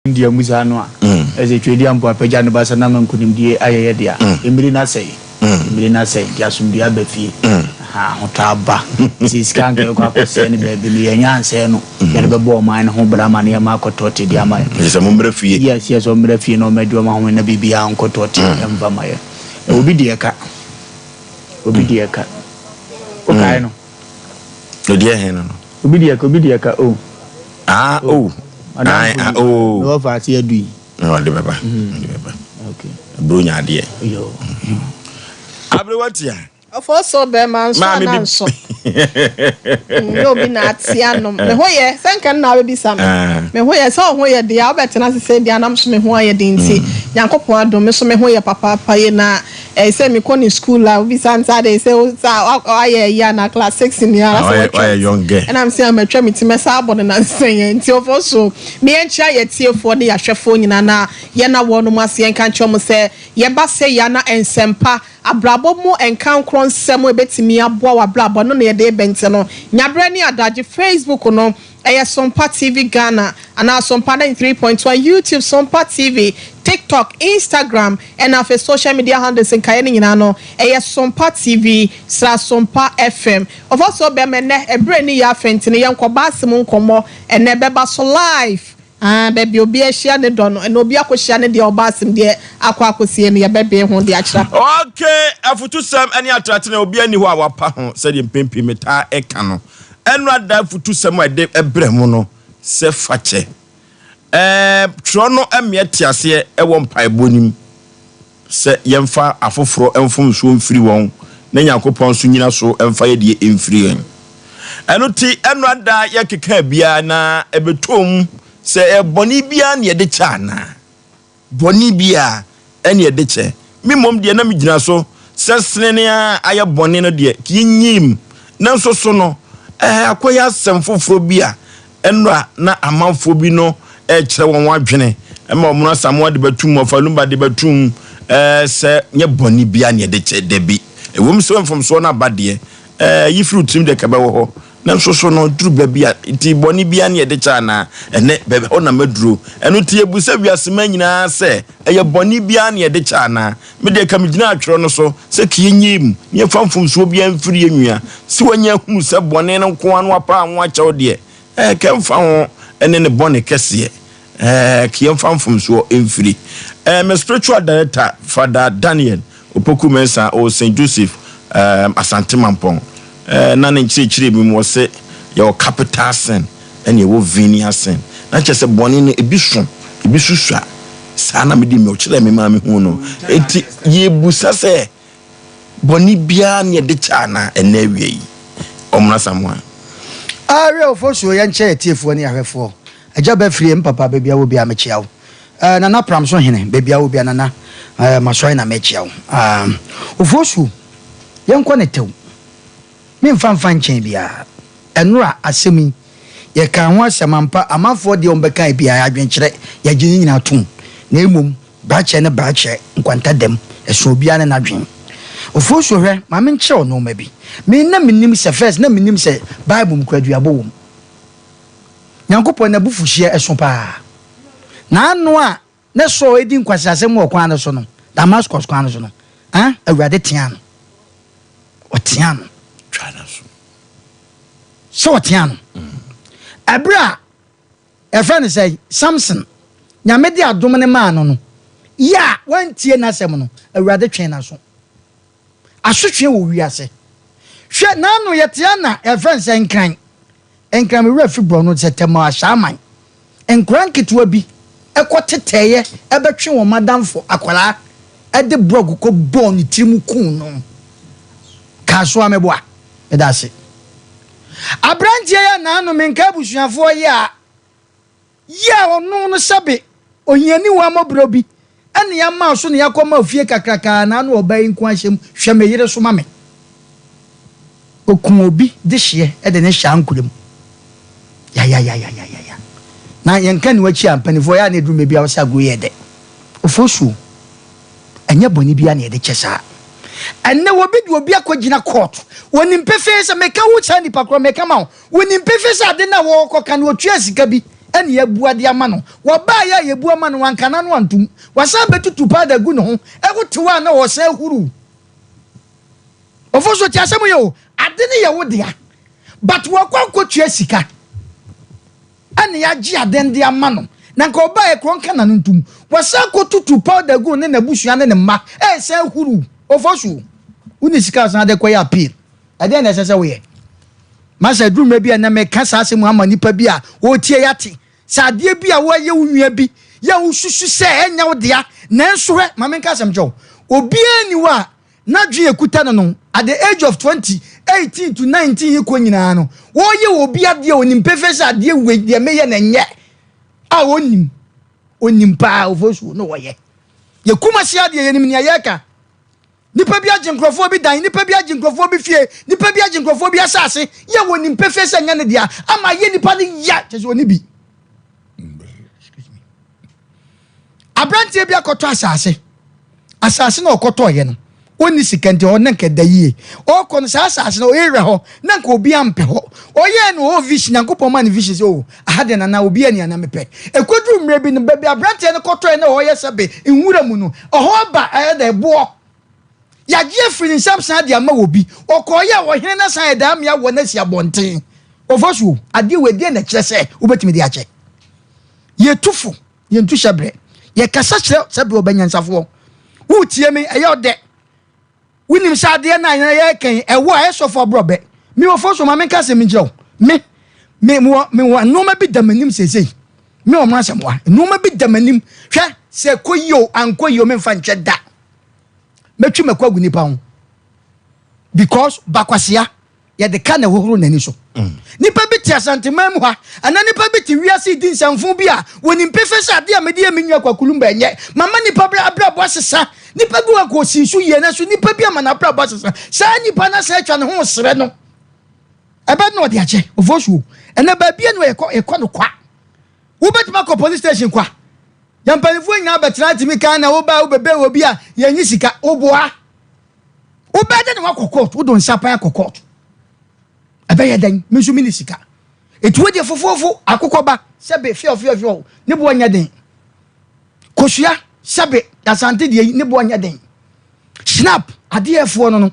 India mu saa no a, ɛsɛ Tweedi ampo apagya ne basa na ama nkonimdie ayɛ yɛ dea. Mmiri no asɛe. Mmiri no asɛe nti asomdwoeɛ aba fie. Aha, ahotɔ aba. Nti sika anka yɛkɔ akɔsɛe no baabi no, yɛnyɛ ansɛe no. Yɛde bɛbɔ ɔman no ho bra ma nneɛma akɔ tɔte de ama yɛn. Nti sɛ mommra fie. Yes, ɔmmra fie na ɔmmɛgye wɔn ahome na biribiara nkɔ tɔte mfa ma yɛn. Obi deɛ ka. Obi deɛ ka. Wokae no? Odi ɛhe no no? Obi deɛ ka, obi deɛ ka, oh. Ah, oh. Madam Ah, oh. Na wɔfa ase adu yi. Na ɔde bɛba. Ɔde bɛba. Okay. Aburo nya adeɛ. Yo. Aberewa tia. Ɔfɔ so bɛrima nso Maame ana bi- nso. Nyɛ obi na ate anom. Me ho yɛ sɛ nka nna abɛbisa me. Ah. Me ho yɛ sɛ ɔho yɛ deɛ a wobɛtena ase sɛ deɛ anam so me ho ayɛ den nti. Nyankopɔn adom me so me ho yɛ papaapa yɛ na ɛyɛ sɛ mekɔ ne school a wobisa nsa de sɛ wo sa ayɛ ayi ana class 6 ni ara Ah, sɛ wayɛ watwa young girl. ɛna m sɛ matwa me ti mɛsa abɔ no nansɛn yɛ nti ɔfɔ so meyɛnkyerɛ yɛtiefoɔ ne yɛahwɛfoɔ nyinaa na yɛna wɔnom ase yɛnka nkyerɛ mo sɛ yɛba sɛ yɛ na nsɛmpa abrabɔ mu nka nkorɔ nsɛm a ɛbɛtumi aboa w'abrabɔ no na yɛde bɛnti no nyaberɛ ne adagye. Facebook no ɛyɛ Sompa TV Ghana anaa Sompa 93.1, YouTube Sompa TV, TikTok, Instagram ɛna afei social media handles nkaeɛ no nyinaa no ɛyɛ Sompa TV sra Sompa FM. Ɔfɔ so bɛma ɛnɛ ɛberɛ ne yɛ afɛ nti no yɛnkɔba asɛm nkɔmmɔ ɛnɛ bɛba so live. Ah, baabi obi ahyia ne dɔ no ɛna obi akɔhyia ne deɛ ɔba asɛm deɛ akɔ akɔsie no yɛbɛbɛn ho de akyerɛ. Okay, afutusɛm ne atenatena obi ani hɔ a wapa ho sɛdeɛ mpempem metaa ɛka no. Ɛno ada afutusɛm a ɛde ɛbrɛ mu no sɛ fakyɛ. Twerɛ no mmeɛ te aseɛ ɛwɔ mpaebɔ nim sɛ yɛmfa afoforɔ mfomsoɔ mfiri wɔn na Nyankopɔn nso nyina so mfa yɛ deɛ ɛmfiri yɛn. Ɛno ti ɛno ada yɛkeka biara na ɛbɛtɔm sɛ ɛbɔne biara ne yɛde kyɛ anaa bɔne biara ɛne yɛde kyɛ. Me mmom deɛ na megyina so sɛ senene a ayɛ bɔne no deɛ yɛnyim, nanso so no akɔyɛ asɛm foforɔ bi a ɛno a na amanfoɔ bi no ɛkyerɛ wɔn adwene ɛma wɔn Asamoa de bɛtum, ɔfa de bɛtum sɛ nyɛ bɔne biara ne yɛde kyɛ. Dabi, ɛwɔ sɛ mfomsoɔ no aba deɛ yi firi tirim deɛ kɛbɛwɔ hɔ, nanso so no duru baabi a nti bɔne biara ne yɛde kyɛ anaa ɛnɛ baabi hɔ na maduro. Ɛno nti yɛbu sɛ wiasema nyinaa sɛ ɛyɛ bɔne biara ne yɛde kyɛ anaa. Medeɛ ka megyina atwerɛ no so sɛ kie nyɛ mu ne yɛfa mfomsoɔ biara mfiri yɛ nua sɛ wanya hunu sɛ bɔne no nko ano apa a ho akyɛw deɛ kɛmfa ho ɛne ne bɔne kɛseɛ kiyɛmfa mfomsoɔ mfiri. Me spiritual director, Father Daniel Opoku Mensa o St Joseph Asante Mampɔn, na ne nkyerɛkyerɛ bi mu wɔ sɛ yɛwɔ capital sin ɛne yɛwɔ venial sin, na kyerɛ sɛ bɔne no ebi so ebi susua saa na mede mi ɔkyerɛ me maa me hu no. Enti yɛbusa sɛ bɔne biara ne yɛde kyɛ anaa ɛnɛ awie yi ɔmona Samoa. Awerɛ ɔfɔ so yɛnkyɛ yɛtiefoɔ ne yɛahwɛfoɔ. Agya bɛfirie mpapa baabi a wɔ bia mekyia wo. Nana Pram so hene baabi a wɔ bia nana masɔre na mekyia wo. Ɔfɔ so yɛnkɔ ne tɛw memfa mfa nkyɛn biara. Ɛnora asɛm yi yɛka ho asɛm ampa, amanfoɔ deɛ ɔmbɛka biara adwenkyerɛ yɛgye ne nyinaa tom, na mmom baakyɛ ne baakyɛ nkwanta dɛm ɛso obiara ne n'adwen. Ɔfɔ so hwɛ, ma menkyerɛ wo nneɛma bi. Me na menim sɛ first na menim sɛ Bible mu kura duabɔ wɔ mu. Nyankopɔn n'abufuhyeɛ ɛso paa na ano a ne Saul edi nkwasiasɛm wɔ kwan no so no, Damascus kwan no so no, ah, Awurade tea no, ɔtea no. Twa no so. Sɛ ɔtea no ɛberɛ a ɛfrɛ no sɛ Samson, Nyame de adom ne maa no no yɛ a wantie n'asɛm no, Awurade twɛn n'aso asotwe wɔ wiase. Hwɛ, n'ano yɛtea na ɛfrɛ no sɛ Nkran, Nkran me wura fi borɔ no sɛ Tɛmɔ Ahyɛaman nkora nketewa bi ɛkɔ tetɛeɛ ɛbɛtwe wɔn madamfo akwaraa ɛde borɔgo kɔ bɔɔ ne tirim kum no. Kaasoa mɛboa ɛda ase aberanteɛ yɛ naano menka abusuafoɔ yɛ a yɛ a ɔno no sɛbe ohiani wɔ amɔborɔ bi ɛne yɛama so ne yɛakɔma ofie kakrakaa naano ɔbaa yi nko ahyɛ mu hwɛ me yere so ma me okun obi de hyeɛ ɛde ne hyɛ ankora mu yayayayayaya na yɛnka ne wakyi a mpanimfoɔ yɛ a na ɛduru baabi a wɔsɛ agorɔ yɛ dɛ. Ɔfo suo ɛnyɛ bɔne bia na yɛde kyɛ saa. Ɛnɛ wɔbi de obi akɔgyina court, wɔnim pefee sɛ meka wo saa nipa korɔ meka ma wo, wɔnim pefee sɛ ade no a wɔkɔka no wɔtua sika bi. ɛne yɛabua de ama no. Wɔbaeɛ a yɛbu ama no, wanka n'ano antom. Wasan bɛtutu powder agu ne ho, ɛwotew a na ɔsan huruw. Ofosuo te asɛm yɛ o, ade no yɛ wo dea, but wakɔ akɔtua sika ɛna yɛagye ade no de ama no. Na nka ɔbaeɛ korɔ nka n'ano ntom. Wasan kɔtutu powder gu ne n'abusua ne ne mma, ɛresan huruw. Ofosuo, wonni sika a san de kɔyɛ appeal. Ɛdeɛn na ɛsɛ sɛ woyɛ? Masa aduru mmerɛ bi a na meka saa asɛm ama nipa bi a ɔretie yɛate sɛ adeɛ bi a woayɛ wo nua bi yɛ a wosusu sɛ ɛnyɛ wo dea, nanso hwɛ, ma menka asɛm kyerɛ wo, obiara nni hɔ a n'adwene a ɛkuta no no at the age of 20, 18 to 19 yi kɔ nyinaa no, wɔreyɛ obi adeɛ a ɔnim pefee sɛ adeɛ wei deɛ meyɛ no ɛnyɛ a ɔnnim, ɔnim paa ofosuo na ɔyɛ. Yɛ Kumasi adeɛ yɛnim nea yɛreka. Nnipa bi agye nkurɔfoɔ bi dan, nnipa bi agye nkurɔfoɔ bi fie, nnipa bi agye nkurɔfoɔ bi asase, yɛ wɔnim pefee sɛ ɛnyɛ ne dea, ama ayɛ nipa no ya, kyerɛ sɛ ɔnni bi. Aberanteɛ bi akɔtɔ asase, asase na ɔkɔtɔɔyɛ no, ɔnni sika nti hɔ na nka ɛda yie. Ɔkɔ no saa asase no, ɔyɛ hɔ na nka obi ampɛ hɔ. Ɔyɛɛ no ɔwɔ vision, Nyankopɔn ma no vision sɛ, oh, aha deɛ nana obi ani ana mepɛ. Ɛkɔduru mmerɛ bi no, baabi aberanteɛ no kɔtɔɛ na ɔyɛ sɛbe nwura mu no, Ɔhɔ aba ɛyɛ dɛ boɔ. Yagye afiri ne nsam san de ama obi. Ɔkɔɔeɛ a ɔhene no asan ayɛ dɛ amea wɔ no asi abɔnten. Ɔfasuo, adeɛ wei deɛn na ɛkyerɛ sɛ wobɛtumi de akyɛ? Yɛtu fo, yɛntu hyɛberɛ. Yɛkasa kyerɛ sɛberɛ ɔbɛnyansafoɔ. Woretie me, ɛyɛ ɔdɛ. Wonim sɛ adeɛ no a yɛreka yi, ɛwɔ a ɛyɛ sɔfo aborɔbɛ. Me Ofosu, ma menka asɛm nkyerɛ wo. Me, me, mewɔ, mewɔ nneɛma bi da m'anim seesei. Me wɔ mmaransɛmmoa. Nneɛma bi da m'anim. Hwɛ, sɛ ɛkɔ yie o, ankɔ yie o, memfa nkyɛ da. Mɛtwi mako agu nipa ho. Because bakwasea. yɛde ka na ɛhohoro n'ani so. Nipa bi te Asanteman mu ha, anaa nipa bi te wiase redi nsɛmfo bi a wɔnim pefee sɛ adeɛ a mede yɛ me nua Kwaku Lumba ɛnyɛ. Mama nipa bra abrabɔ asesa. Nipa bi wɔ hɔ a ɔsii so yie nanso nipa bi ama n'abrabɔ asesa. Saa nipa no asan atwa ne ho resrɛ no. Ɛbɛ na ɔde akyɛ. Ofosuo. Ɛnɛ baabi a no yɛkɔ yɛkɔ no kwa. Wobɛtumi akɔ police station kwa. Yɛn mpanimfoɔ nyinaa bɛtena atumi kan na woba wobɛbɛ wɔ bi a yɛnyi sika. Woboa. Wobɛyɛ dɛn na woakɔ court? Wode wo nsa pan akɔ court. Ɛbɛyɛ dɛn? Me nso menni sika. Eti wo deɛ fofoofo akokɔ ba sɛbe fiɔ fiɔ fiɔ ne boɔ nyɛ den. Kosua sɛbe Asante deɛ yi ne boɔ nyɛ den. Snap adeɛ ɛfoɔ no no.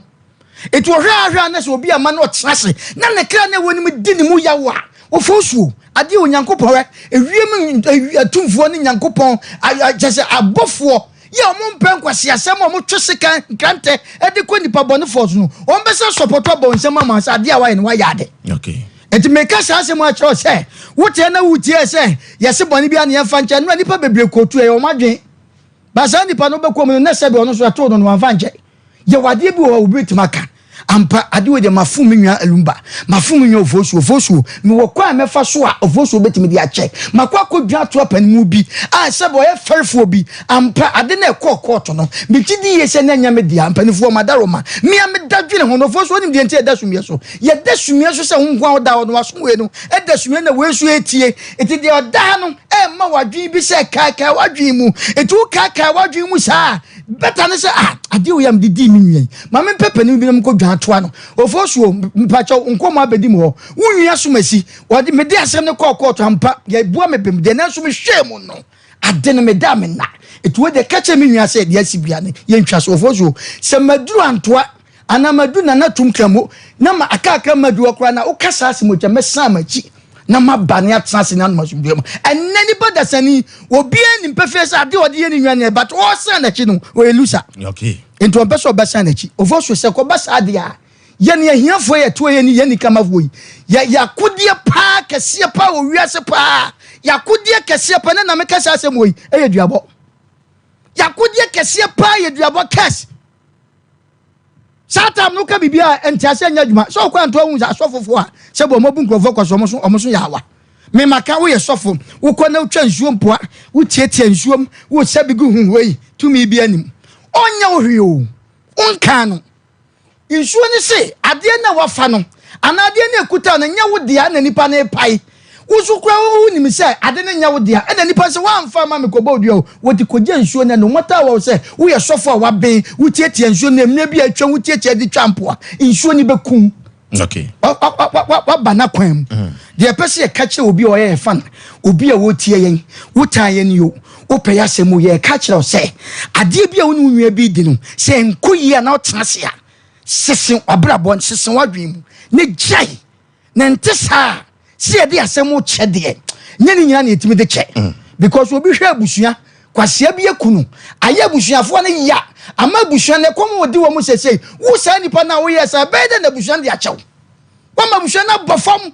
Eti ɔhwɛ ahwɛ a na sɛ obi ama na ɔtena ase na ne kra na ɛwɔ ne mu di ne mu yaw a wɔfɔ nsuo adeɛ Onyankopɔn hwɛ ewiem atumfoɔ ne Nyankopɔn kyɛ sɛ abɔfoɔ Yɛ a wɔmpɛ nkwaseasɛm a wɔtwe sekan, nkrantɛ de kɔ nnipa bɔnefoɔ so no, wɔbɛsan sɔpɔtɔ abɔ nsɛm ama sɛ adeɛ a woayɛ no woayɛ ade. Okay. Nti meka saa asɛm akyerɛ wo sɛ woteɛ na wotie sɛ yɛse bɔne biara ne yɛmfa nkyɛ no a nnipa bebree kɔtu ɛyɛ wɔn adwene. Ba saa nnipa no wobɛkɔ mu no na sɛbi ɔno nso ɛtoo no no wamfa nkyɛ. Yɛwɔ adeɛ bi wɔ hɔ a obi bɛtumi aka. Ampa, adeɛ wei deɛ mafom me nua Alumba, mafom me nua Ofosuo, Ofosuo, mewɔ kwan a mɛfa so a Ofosuo bɛtumi de akyɛ. Makɔ akɔdwa ato apanimu bi a sɛbe ɔyɛ fɛrefoɔ bi. Ampa, ade no a ɛkɔɔ kɔɔto no, megye di yie sɛ na ɛnyɛ me dea. Mpanimfoɔ, madaroma, me a meda dwene ho no, Ofosuo nim deɛ nti a yɛda sumiiɛ so. Yɛda sumiiɛ so sɛ wo nko ara woda hɔ no, w'asom wei no da sumiiɛ na wei nso retie. Enti deɛ ɔda ha no ɛrema w'adwene bi sɛ kaakae w'adwene mu. Enti wokaakae w'adwene mu saa a, Better ne sɛ ah adeɛ wei a mede dii me nua yi ma mempɛ panin bi na menkɔ dwan toa no. Ofosuo, mpakyɛw nkɔmmɔ abɛdi mu hɔ. Wo nua Somasi, ɔde mede asɛm no kɔɔ kɔɔto ampa, yɛabua me bem deɛ nanso mehwɛɛ mu no, ade no meda a menna. Enti wei deɛ ka kyerɛ me nua sɛ deɛ asi biara no yɛntwa so. Ofosuo, sɛ maduru Antoa anaa madu Nana Tum Kramo na ma akakra madu hɔ koraa na woka saa asɛm yi kyɛ mɛsan m'akyi na maba ne atena ase ne anom asomdwoeɛ mu. Ɛnnɛ nipa dasani, obiara nim pefee sɛ adeɛ a ɔde yɛ ne nua no but ɔresan n'akyi no, ɔyɛ loser. Okay. Nti ɔmpɛ sɛ ɔbɛsan n'akyi. Ofosu sɛ kɔba saa deɛ a, yɛne ahiafoɔ yɛ toɔ yɛne yɛn nikamafoɔ yi, yɛ yɛakodeɛ paa kɛseɛ paa wɔ wiase paa, yɛakodeɛ kɛseɛ paa, ne na meka saa asɛm wɔ yi, ɛyɛ duabɔ. Yɛakodeɛ kɛseɛ paa yɛ duabɔ curse. Saa tam no ka biribi a ntease nyɛ adwuma. Sɛ ɔkɔ anto ahu sɛ asɔfofo a sɛ bɔ ɔmo nkurɔfoɔ kɔ so ɔmo so ɔmo so yɛ awa. Mema ka woyɛ sɔfo, wokɔ na wotwa nsuo mpoa, wotiatia nsuo mu, wosa bi gu ho wei tumi bi anim. Ɔnyɛ wo hwee o. Wonkaa no. Nsuo no se adeɛ no a wafa no anaa adeɛ no a ɛkuta no nyɛ wo dea na nipa no repae. Wo nso koraa wonim sɛ ade no nyɛ wo dea, ɛna nipa sɛ woamfa amma me kɔbɔ dua o, wɔde kɔgya nsuo no no matter how sɛ woyɛ sɔfo a waben, wotiatia nsuo no mmerɛ bi a atwam wotiatia de twa mpoa, nsuo no bɛku wo. Okay. Waba n'akwan mu. Deɛ ɛpɛ sɛ yɛka kyerɛ obi a ɔyɛ yɛ fan, obi a wɔtie yɛn, wotaa yɛn yo, wopɛ yɛ asɛm o, yɛka kyerɛ wo sɛ adeɛ bi a wo ne wo nua bi di no, sɛ nkɔ yie a na wotena ase a, sese w'abrabɔ, sese w'adwene mu ne gyae na nte saa. Sɛ yɛde asɛm kyɛ deɛ, nyɛ ne nyinaa na yɛtumi de kyɛ, because obi hwɛ abusua kwasia bi eku no, ayɛ abusuafoɔ no ya ama abusua no ɛkɔm wɔdi wɔn mu sɛsɛ. Wo saa nipa no a woyɛ saa, bɛyɛ dɛ na abusua no de akyɛw wama abusua no abɔ fam.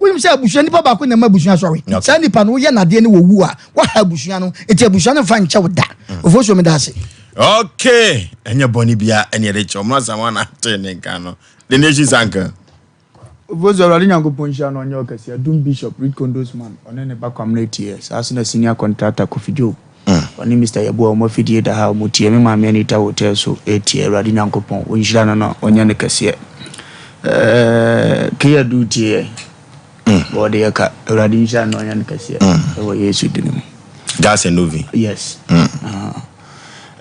Wonim sɛ abusua nipa baako na ɛma abusua sɔre. Saa nipa no woyɛ nadeɛ no wɔwu a, waha abusua no, eti abusua no mfa nkyɛw da. Ofosuo, mi da ase. Okay, ɛnyɛ bɔne bia ɛne ɛde kyɛ ɔmo asam ana ate ne nka no, the nation's uncle. Ofosu, Awurade Nyankopɔn nhyira no, ɔnyɛ ɔkɛseɛ. Adum Bishop Reed Condos man, ɔne ne ba Kwamina tie. Saa so na senior contractor Kofi Joe, ɔne Mr Yeboah, ɔmo afidie da ha, ɔmo tie. Me maame Anita Hotel so etie. Awurade Nyankopɔn ɔnhyira no na ɔnyɛ no kɛseɛ. Keyadu tie, wɔde yɛ ka. Awurade nhyira no na ɔnyɛ no kɛseɛ ɛwɔ Yesu din mu. Gas and oven. Yes.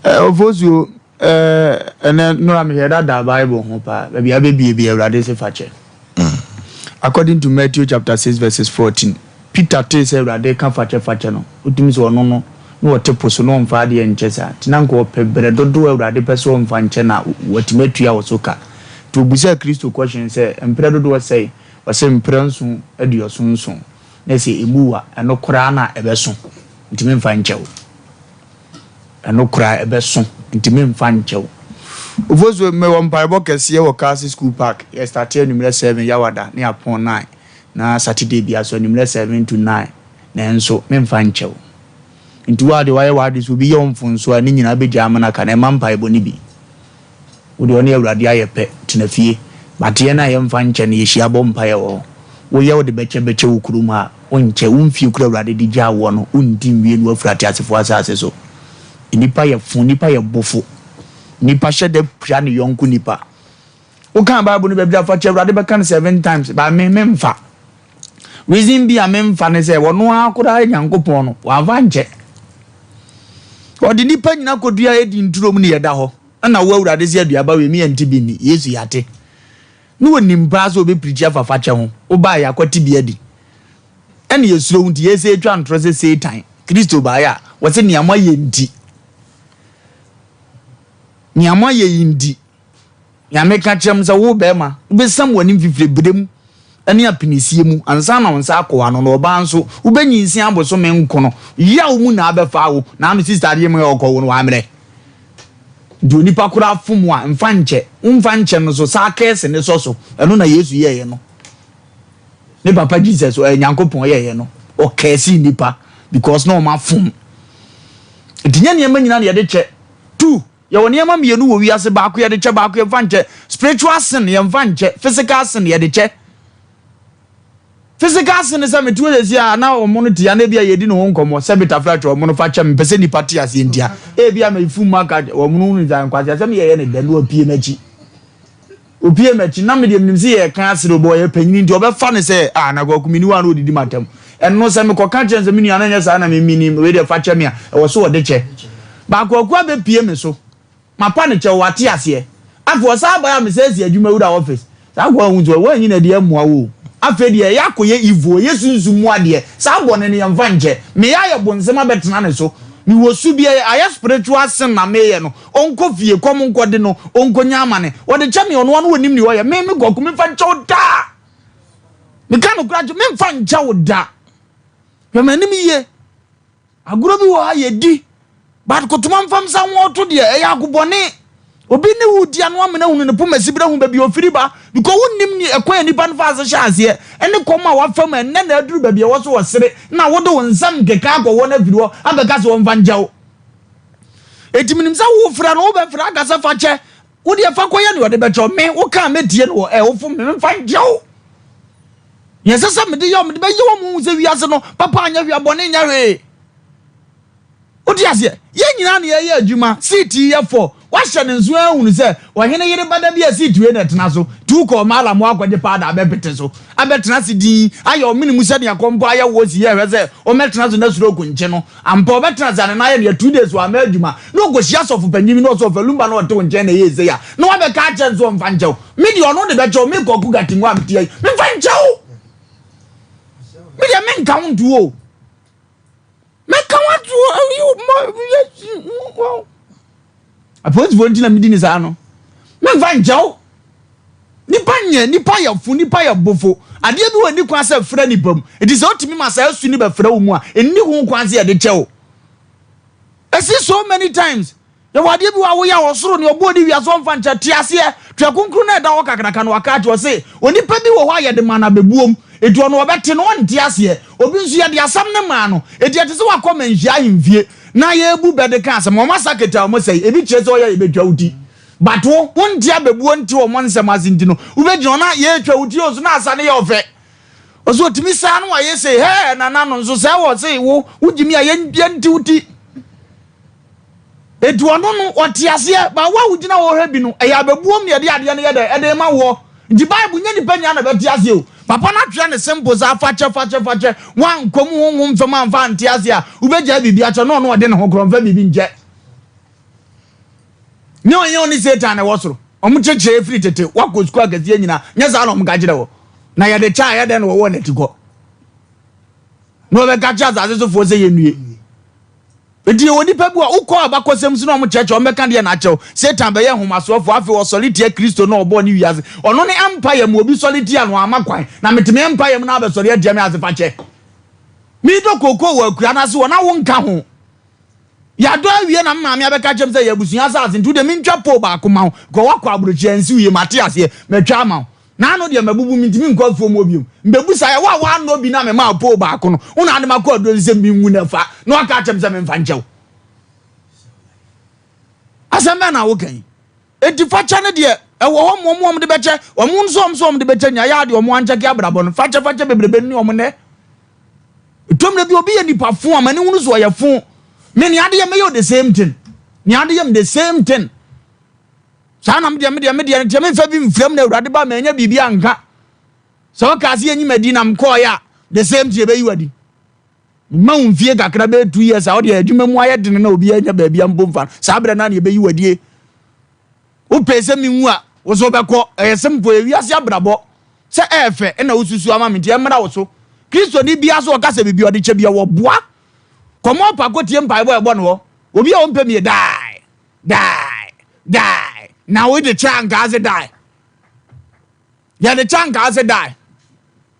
Ofosuo, ɛnɛ nora mehwɛ dada Bible ho paa. Baabi a bɛbie bi, Awurade se fakyɛ. According to Matthew chapter 6 verses 14, Peter tee sɛ Awurade ka fakyɛ fakyɛ no, wotumi sɛ ɔno no na ɔte po so na ɔmfa adeɛ nkyɛ saa, nti na nka ɔpɛ berɛ dodoɔ a Awurade pɛ sɛ ɔmfa nkyɛ na watumi atua wɔ so ka. Nti obusaa Kristo question sɛ, mprɛ dodoɔ sɛe? Ɔsɛ mprɛ 777. Na sɛ ɛmu wa ɛno koraa na ɛbɛso, nti memfa nkyɛ wo. Ɛno koraa ɛbɛso, nti memfa nkyɛ wo. Ofosuo, mewɔ mpaebɔ kɛseɛ wɔ Kaase School Park. Yɛ start anwummerɛ 7 Yawada ne apɔn 9, na Saturday bia so anwummerɛ 7 to 9. Nanso memfa nkyɛ wo. Nti wo a deɛ wayɛ w'ade so, obi yɛ wo mfonso a, ne nyinaa bɛgya ama no aka na ɛma mpaebɔ no bi. Wode ɔne Awurade ayɛ pɛ, tena fie. But yɛn a yɛmfa nkyɛ no, yɛhyia bɔ mpaeɛ wɔ hɔ. Woyɛ wode bɛkyɛ bɛkyɛ wo kurom a, wonkyɛ. Wo mfie kura Awurade de gyaa woɔ no, wondi nwie no wafiri ateasefoɔ asase so. Nnipa yɛ fo, nnipa yɛ bofo. Nnipa hyɛ da pira ne yɔnko nipa. Wokaa Bible no baabi afa kyɛ, Awurade bɛka no seven times, but me memfa. Reason bi a memfa ne sɛ, ɔno ara koraa Nyankopɔn no, wamfa nkyɛ. Ɔde nipa nyina kɔdua edi nturom ne yɛda hɔ. Ɛna wo Awurade sɛ aduaba wei mi yɛnte bi nni. Yesu yɛate. Ne wɔnim paa sɛ obɛpirikyi afa fakyɛ ho. Wobaa yɛakɔte bi adi. Ɛne yɛsuro wo nti yɛsɛ atwa ntorɔ sɛ Satan. Kristo baeɛ a, wɔsɛ nea moayɛ nti. Nea moayɛ yi nti. Nyame ka kyerɛ m sɛ wo bɛrima, wobɛsam w'anim fifire berɛ mu ne apinisie mu ansa na wo nsa akɔ w'ano. Na ɔbaa nso, wobɛnyinsia abosome nko no, yaw mu na abɛfa wo. Na ano sister adeɛ mu yɛ ɔkɔ wo no wammerɛ. Nti onipa koraa fom a, mfa nkyɛ. Womfa nkyɛ no so, saa kɛse ne sɔ so. Ɛno na Yesu yɛeɛ no. Ne papa Jesus, ɔyɛ Nyankopɔn, yɛeɛ no. Ɔkɛse nipa because na ɔma fom. Nti nyɛ nneɛma nyinaa na yɛde kyɛ. Two, yɛwɔ nneɛma mmienu wɔ wiase: baako yɛde kyɛ, baako yɛmfa nkyɛ. Spiritual sin yɛmfa nkyɛ, physical sin yɛde kyɛ. Physical sin sɛ mete hɔ sɛsi a na ɔmo no tia na ebi a yɛdi ne ho nkɔmmɔ sɛ betafra twɛ ɔmo no fa kyɛ, mepɛ sɛ nipa te aseɛ ntia. Ebi a mefu mu aka ɔmo no hunu sɛ nkwasi asɛm yɛyɛ ne dɛ na wapie m'akyi, opie m'akyi, na medeɛ menim sɛ yɛka asere bɔ, ɔyɛ panyini nti ɔbɛfa ne sɛ ah, na kɔkɔ meni hɔ a na ɔdidi m'atam. Ɛno sɛ mekɔka kyerɛ sɛ me nua no nyɛ saa na memini wei deɛ fa kyɛ me a, ɛwɔ so wɔde kyɛ. Baako aku abɛpie me so, mapa ne kyɛw, wate aseɛ. Afei ɔsan aba a mesɛ si adwuma wura office saa kɔ ahu sɛ wɔanyi na deɛ mmoa wo. Afei deɛ ɛyɛ akɔyɛ evil, ɛyɛ sunsum mu adeɛ. Saa bɔne no yɛmfa nkyɛ. Meyɛ ayɛ bonsɛm abɛtena ne so, mewɔ su bi, ayɛ spiritual sin na meyɛ no. Ɔnkɔ fie, kɔm nkɔde no, ɔnkɔnya amane. Wɔde kyɛ me, ɔno ano wɔnim ne ɔyɛ me. Me kɔko memfa nkyɛ wo daa. Meka no kora, memfa nkyɛ wo da. Hwɛ m'anim yie. Agorɔ bi wɔ ha yɛdi, but kotoma mfam sa wɔto deɛ, ɛyɛ agobɔne. Obi ne wo di ano amena hunu ne poma sibira hu baabi ofiri ba, because wonnim ne ɛkwan a nipa no fa ase hyɛ aseɛ ɛne kɔm a wafa mu ɛnnɛ na aduru baabi a ɛwɔ so wɔ sere na wode wo nsɛm nkeka akɔwɔ no afiri hɔ abɛka sɛ wɔmfa nkyɛ wo. Eti menim sɛ wofrɛ no, wobɛfrɛ aka sɛ fa kyɛ wo deɛ, fa kɔyɛ ne ɔde bɛkyɛ me. Woka mɛtie no wɔ ɛ wofo me memfa nkyɛ wo. Nea ɛsɛ sɛ mede yɛ wo, mede bɛyɛ wo mu sɛ wiase no papa anyɛ hwee, abɔne nyɛ hwee. Wote aseɛ? Yɛn nyinaa na yɛyɛ adwuma. Seat yi yɛ fɔ. Wahyɛ Woahyɛ no nso ahunu sɛ ɔhene yere ba da bi a seat wei na ɛtena so, nti wokɔ ɔmaala mu akɔgye powder abɛpete so, abɛtena ase dinn, ayɛ ɔmene mu sɛnea kɔmpɔ ayɛ woɔ si yɛ hwɛ sɛ ɔmmɛtena so na stroke nkye no. Ampa ɔbɛtena ase a ne nan ayɛ no ya 2 days wamma adwuma, na ɔkɔhyia sɔfo panyin bi na ɔsɛ ɔfa lumba na ɔte wo nkyɛn na ɛyɛɛ sei a, na wabɛka akyerɛ no sɛ ɔmfa nkyɛ wo. Me deɛ ɔno de bɛkyɛ wo, me Kwaku Gatingo a mete ha yi, memfa nkyɛ wo! Me deɛ menka wo nto o. Mɛka wo ato o. Apolisifoɔ nti na medi ne saa no. Memfa nkyɛ wo. Nipa nyɛ, nipa yɛ fo, nipa yɛ bofo. Adeɛ bi wɔ nni kwan sɛ fra nipa mu. Enti sɛ wotumi ma saa su no bɛfra wo mu a, ɛnni ho kwan sɛ yɛde kyɛ wo. Ɛsi so many times. Yɛwɔ adeɛ bi wɔ a woyɛ a ɔsoro nea ɔbɔɔ ne wiase ɔmfa nkyɛ. Te aseɛ? Twerɛ Kronkron no a ɛda hɔ kakraka no waka akyerɛ ɔse onipa bi wɔ hɔ a yɛde maa no abɛbuom enti ɔno ɔbɛte no ɔnte aseɛ. Obi nso yɛde asɛm no maa no enti ɛte sɛ wakɔ manhyia ahemfie na yɛrebu bɛ de ka asɛm. Wɔn asa kete a wɔsɛe ebi kyerɛ sɛ ɔyɛ a yɛbɛtwa wo ti but wo wonte abɛbuo nte wɔn nsɛm ase nti no wobɛgyina hɔ na yɛretwa wo ti o so na asa no yɛ ɔfɛ. Ɔse ɔtumi saa na wayɛ sei hɛɛ nana no nso sɛ wɔ se wo wogyimi a yɛnte wo ti. Enti ɔno no, ɔte aseɛ, but wo a wogyina hɔ hwɛ bi no, ɛyɛ abɛbuom na yɛde adeɛ no yɛ dɛ, ɛde rema woɔ. Nti Bible, nyɛ nipa nyinaa na ɛbɛte aseɛ o. Papa no atwerɛ no simple saa, fakyɛ, fakyɛ, fakyɛ. Woankɔ mu honhom fam amfa ante aseɛ a, wobɛgyae biribi akyɛ na ɔno ɔde ne ho korɔ, ɔmfa biribi nkyɛ. Nyɛ ɔnyɛ ɔne Satan na ɛwɔ soro. Ɔmo kyekyerɛ firi tete, woakɔ sukuu akɛseɛ nyinaa, nyɛ saa na ɔmo ka kyerɛ wɔ. Na yɛde kyɛ a, ɛyɛ dɛn na wɔwɔ n'atikɔ? Na wɔbɛka kyerɛ asase sofoɔ sɛ yɛnnue. Enti yɛwɔ nnipa bi a wokɔ abakɔsɛm so na wɔn kyerɛkyerɛ wɔn bɛka deɛ na akyɛw. Satan bɛyɛ nhomasoɔfoɔ, afei ɔsɔre tia Kristo na ɔbɔɔ ne wiase. Ɔno ne empire mu obi sɔre tia no amma kwan. Na mete me empire mu na abɛsɔre atia me ase fa kyɛ. Meredɔ kookoo wɔ akura no ase hɔ na wonka ho. Yɛadɔ awie na me maame abɛka kyerɛ me sɛ yɛ abusua asase nti wodeɛ mentwa pole baako ma wo. Kɔ wakɔ aburokyire ansi wo yie mate aseɛ matwa ama wo. N'ano deɛ mabubu mentumi nkɔ afuom hɔ bio. Mbɛbusa yɛ wo a woannɔ bi na memaa wo pole baako no, wo na ade makɔ aduro so sɛ menwu na fa na waka akyerɛ me sɛ memfa nkyɛ wo. Asɛm bɛn na woka yi? Enti fakyɛ no deɛ ɛwɔ hɔ ma wɔn a wɔde bɛkyɛ wɔn nso wɔn nso wɔn de bɛkyɛ nea yɛ adeɛ wɔn ankyɛke abrabɔ no fakyɛ fakyɛ bebrebe ne wɔn nɛ. Ɛtɔ mmerɛ bi obi yɛ nipa fo a ma ne hunu so ɔyɛ fo. Me nea ade yɛ mɛyɛ the same thing. Nea ade yɛ me the same thing. Saa na medeɛ medeɛ medeɛ no teɛ memfa bi mfira mu na awurade ba manya biribi anka sɛ wokaa sɛ yɛnyi madi na mekɔɔyɛ a the same thing ɛbɛyi wadi ma wo mfie kakra bɛyɛ 2 years a wode adwuma mu ayɛ dene na obi anya baabi ampo mfa no saa berɛ no na yɛbɛyi wadie wopɛ sɛ menwu a wo so wobɛkɔ ɛyɛ simple ewiase abrabɔ sɛ ɛɛfɛ ɛna wosusu ama me nti ɛmmra wo so Kristoni biara so ɔka sɛ biribi ɔde kyɛ bi ɛwɔ boa kɔmɔ pa kɔtie mpaebɔ ɛbɔ no hɔ obi a ɔmpɛ mi die Die! Die! Na wo de kyɛ anka ase die. Yɛde kyɛ anka ase die.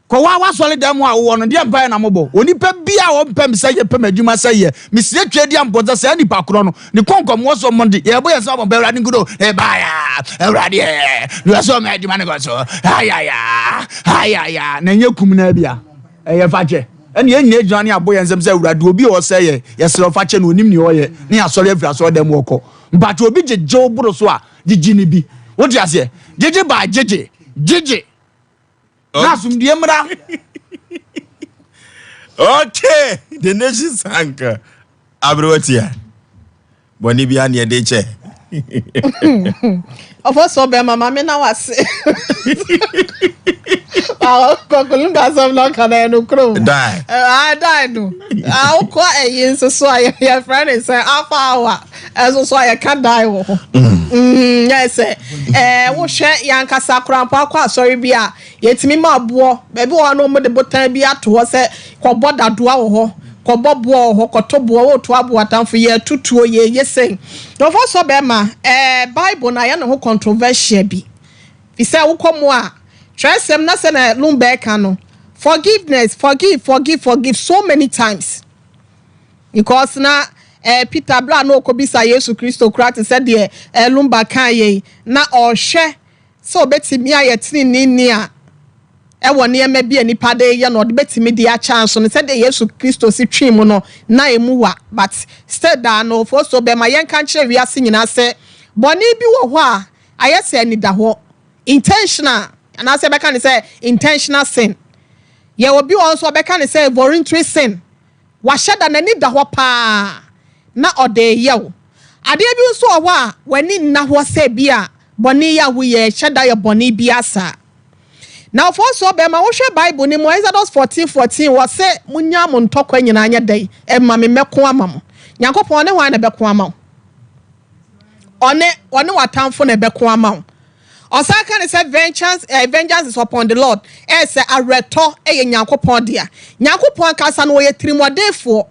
Kɔ wa wasɔre dan mu a wowɔ no deɛ mpaeɛ na mobɔ. Onipa bi a ɔmpɛ me sɛ yɛ pɛ m'adwuma sɛ yɛ. Mesrɛ twa di ampɔ sɛ saa nipa korɔ no ne kɔnkɔm wɔ so mmɔ de yɛbɔ yɛn sɛ ɔbɔ mpa awurade nkudo ɛbaaya awurade ɛ na wɔsɛ ɔma adwuma no kɔ so ayaya ayaya na ɛnyɛ kum na bia ɛyɛ fakyɛ. Ɛnna yɛn nyinaa gyina ne abɔ yɛn nsam sɛ, Awurade, obi a ɔsɛe yɛn, yɛsrɛ wo, fa kyɛ no, onim nea ɔyɛ, ne yɛasɔre afiri asɔredan mu ɔkɔ. Mpakyɛ obi gyegye wo boro so a, gyegye no bi. Wote aseɛ? Gyegye by gyegye, gyegye. Na asomdue mmra. Okay, the nation sank. Aberewa tia. Bɔne biara ne yɛde kyɛ. Ɔfɔ sɔ bɛrima maame na wase. Kɔkɔlumba asɛm na ɔka na ɛno kurom. Die. Ah, die no. Awokɔ ɛyi nso so a yɛfrɛ ne sɛ afa awa ɛnso so a yɛka die wɔ hɔ. Mm, yɛ sɛ ɛɛ wohwɛ yɛn ankasa koraa mpo akɔ asɔre bi a Yɛtumi ma boɔ, baabi wɔ hɔ a na wɔde botan bi ato hɔ sɛ kɔbɔ dadoa wɔ hɔ, kɔbɔ boɔ wɔ hɔ, kɔto boɔ, woreto aboɔ atamfo, yɛreto tuo, yɛreyɛ sei. Na wɔfa sɔ bɛrima, ɛɛ Bible no ayɛ ne ho controversial bi. Fi sɛ wokɔ mu a, twerɛsɛm na sɛ na Lumba ɛka no, forgiveness, forgive, forgive, forgive so many times. Because na eh, Peter berɛ a na ɔkɔbisa Yesu Kristo koraa te sɛ deɛ eh, Lumba kaa yei, na ɔrehwɛ sɛ obetumi ayɛ treneeni a ɛwɔ nneɛma bi a nnipa de reyɛ no ɔde betumi de akyɛ anso no sɛdeɛ Yesu Kristo si twee mu no na emu wa but still daa no ofosuo bɛma yɛnka nkyerɛ wiase nyinaa sɛ bɔne bi wɔ hɔ a ayɛ sɛ anidahɔ intentional anaasɛ yɛbɛka ne sɛ intentional sin yɛ obi wɔ hɔ nso ɔbɛka ne sɛ voluntary sin Wahyɛ da, n'ani da hɔ paa na ɔde reyɛ wo. Adeɛ bi nso wɔ hɔ a w'ani nna hɔ sɛ bi a bɔne yi a woyɛ hyɛ da yɛ bɔne bi asa. Na ɔfɔɔ bɛrima, wohwɛ Bible ne mu, Exodus 14:14, wɔ sɛ munya mo ntɔkwa nyinaa nyɛ dɛn ɛma me, mɛko ama mo. Nyankopɔn ne hwan na ɛbɛko ama wo? Ɔne w'atamfo na ɛbɛko ama wo. Ɔsan ka ne sɛ vengeance is upon the Lord. Ɛyɛ sɛ awerɛtɔ ɛyɛ Nyankopɔn dea. Nyankopɔn ankasa no, wɔyɛ tirimɔdenfoɔ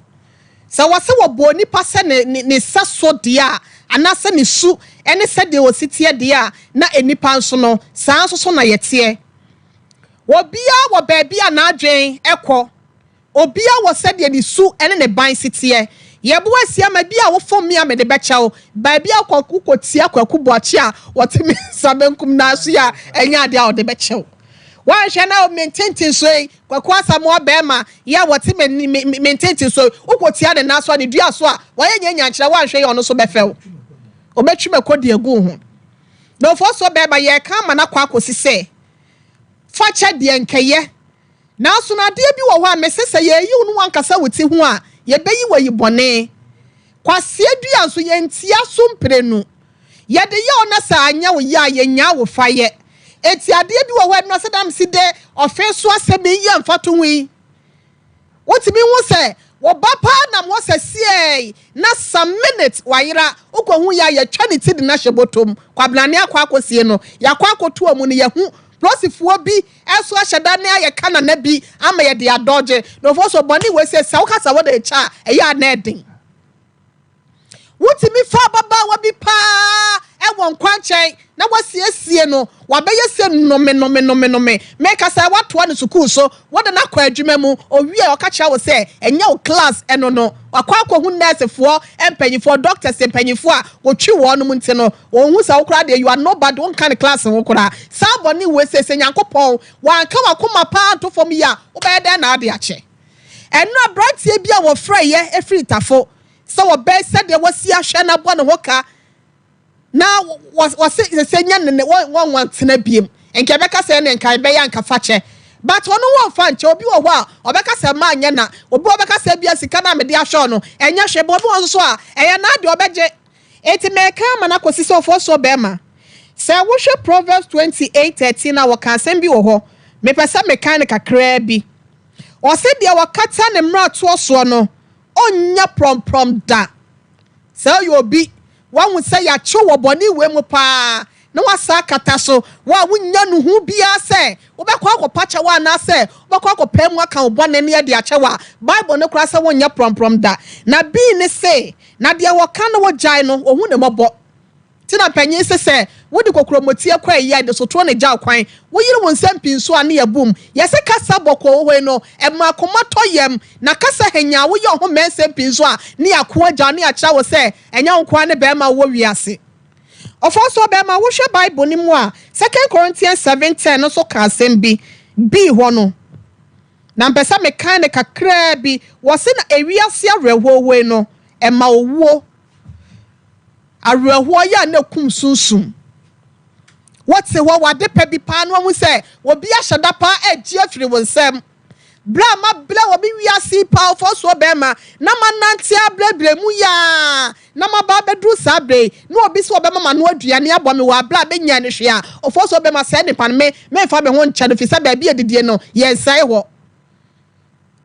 sɛ wɔsɛ wɔbɔ nipa sɛ ne nsa so deɛ a, anaasɛ ne su ɛne sɛdeɛ wɔsi teɛ deɛ a, na nipa nso no saa nso so na yɛteɛ. Obiara wɔ baabi a n'adwen ɛkɔ, obiara wɔ sɛdeɛ ne su ɛne ne ban si teɛ. Yɛbo asi ama bi a wofom mi a mede bɛkyɛw baabi a wokɔ tia Kwaku Bɔkye a wɔte me nsa benkum n'aso yi a, ɛnyɛ adeɛ a wɔde bɛkyɛw. Wɔnhwɛ na me ntenten so yi, Kwaku Asamoah bɛrima yi a wɔte me ntenten so yi, wokɔ tia ne nan so a, ne dua so a wɔyɛ nyɛ nyankyerɛ. Wɔanhwɛ yɛ, ɔno so bɛfɛw, obɛtwi mɛkɔ di egu ho. Na ofo so bɛrima, yɛka ama no akɔ akɔsi sɛ fakyɛ deɛ nkɛyɛ. Nanso na adeɛ bi wɔ hɔ a mese sɛ yɛyi wo no wankasa wo ti ho a, yɛbɛyi wɔ yi bɔne. Kwaseɛ dua nso, yɛntia so mprenu. Yɛde yɛ wo na sɛ anyɛ wo yɛ a, yɛnyaa wo fa yɛ. Eti adeɛ bi wɔ hɔ ɛno sɛ dam si de ɔfe so asɛm yi yɛ mfa to ho yi, wotumi hu sɛ wɔba paa nam hɔ sɛ siei na some minute wayera. Wokɔhu yɛ a, yɛtwa ne ti de no ahyɛ bɔtɔm. Kwabenane akɔ akɔsie no, yɛakɔ akɔto amu no, yɛhu polisifoɔ bi ɛso ahyɛ da ne ayɛ ka nana bi ama yɛde adɔgye. Na ɔfɔ so bɔne wɔ sɛ wokasa wɔde kyɛ a, ɛyɛ a na ɛden. Wotumi fa ababaawa bi paa ɛwɔ nkwankyɛn na wasiesie no, wabɛyɛ sɛ nnome nnome nnome nnome. Mɛka sɛ watoa no sukuu so, wɔde no akɔ adwuma mu, owie a, ɔka kyerɛ wo sɛ ɛnyɛ wo class. Ɛno no wakɔ akɔhu nursefoɔ mpanyinfoɔ, doctors mpanyinfoɔ a wɔtwi wɔn nom nti no, wɔn ho sɛ wokora deɛ, you are nobody, wɔnka ne class ho koraa. Saa bɔne wei sɛ Nyankopɔn wanka wakoma paa nto fam yi a, wobɛyɛ dɛn na ade akyɛ? Ɛno aberanteɛ bi a wɔfrɛ yɛ efiri Tafo sɛ wɔbɛn sɛdeɛ wɔsi ahwɛ na abɔ ne ho ka na wɔse sɛ nya ne wɔn wɔn tena biem nka ɛbɛka sɛ ɛne nka ɛbɛyɛ anka fa kyɛ, but ɔno wɔmfa nkyɛ. Obi wɔ hɔ a ɔbɛka sɛ maa nyɛ, na obi wɔ bɛka sɛ bia sika na mede ahwɛ no ɛnyɛ hwɛ, bɛ obi wɔ nso so a ɛyɛ n'adeɛ ɔbɛgye. Eti mɛka ama no akɔsi sɛ ɔfoɔ so bɛrima, sɛ wohwɛ Proverbs 28:13 a, wɔka asɛm bi wɔ hɔ, mepɛ sɛ mekan no kakraa bi. Ɔsɛ deɛ wɔkata ne mmerɛtoɔ soɔ no, ɔnnya prɔmprɔm da. Sɛ ɔyɛ obi wahu sɛ yɛakyew wɔ bɔne wei mu paa na wasa akata so, wo a wonya no ho biara sɛ wobɛkɔ akɔpa kyɛw anaasɛ wobɛkɔ akɔpɛ mu aka wo bɔne ne yɛde akyɛw a, Bible no koraa sɛ wonyɛ prɔmprɔm da. Na bii ne se na deɛ wɔka no wogyae no, ɔhu ne mmɔbɔ. Nti na panyin sɛ wode kokuromoti kɔ ayi a, de sotoɔ ne gya kwan, woyere wo nsɛm pii nso a ne yɛ bum. Yɛsɛ kasa bɔkɔɔ wɔ hɔ yi no, ɛma akoma tɔ yam, na kasa hanya woyɛ ɔho mmɛnsɛm pii nso a, ne yɛako agya ne yɛakyerɛ wo sɛ ɛnyɛ wo nkoa ne bɛrima wɔ wiase. Ɔfɔ so bɛrima, wohwɛ Bible no mu a, Second Corinthians 7:10 no nso ka asɛm bi bii hɔ no, na mpɛ sɛ mekan ne kakraa bi. Wɔse na ewiase awerɛhoɔ wei no ɛma owuo. Awerɛhoɔ yɛ a na kum sunsum. Wɔte hɔ wade pɛ bi paa no, ahu sɛ obi ahyɛ da paa agye afiri wo nsam. Berɛ a mabrɛ wɔ me wiase paa, ɔfɔ soɔ bɛrima, na manante abrɛbrɛ mu yaa na maba abɛduru saa berɛ yi, na obi sɛ ɔbɛma ma no aduane abɔ me wɔ aberɛ a menya no hwee a, ɔfɔ soɔ bɛrima, sɛɛ nipa no, me memfa me ho nkyɛ no, firi sɛ baabi adidie no yɛnsɛe hɔ.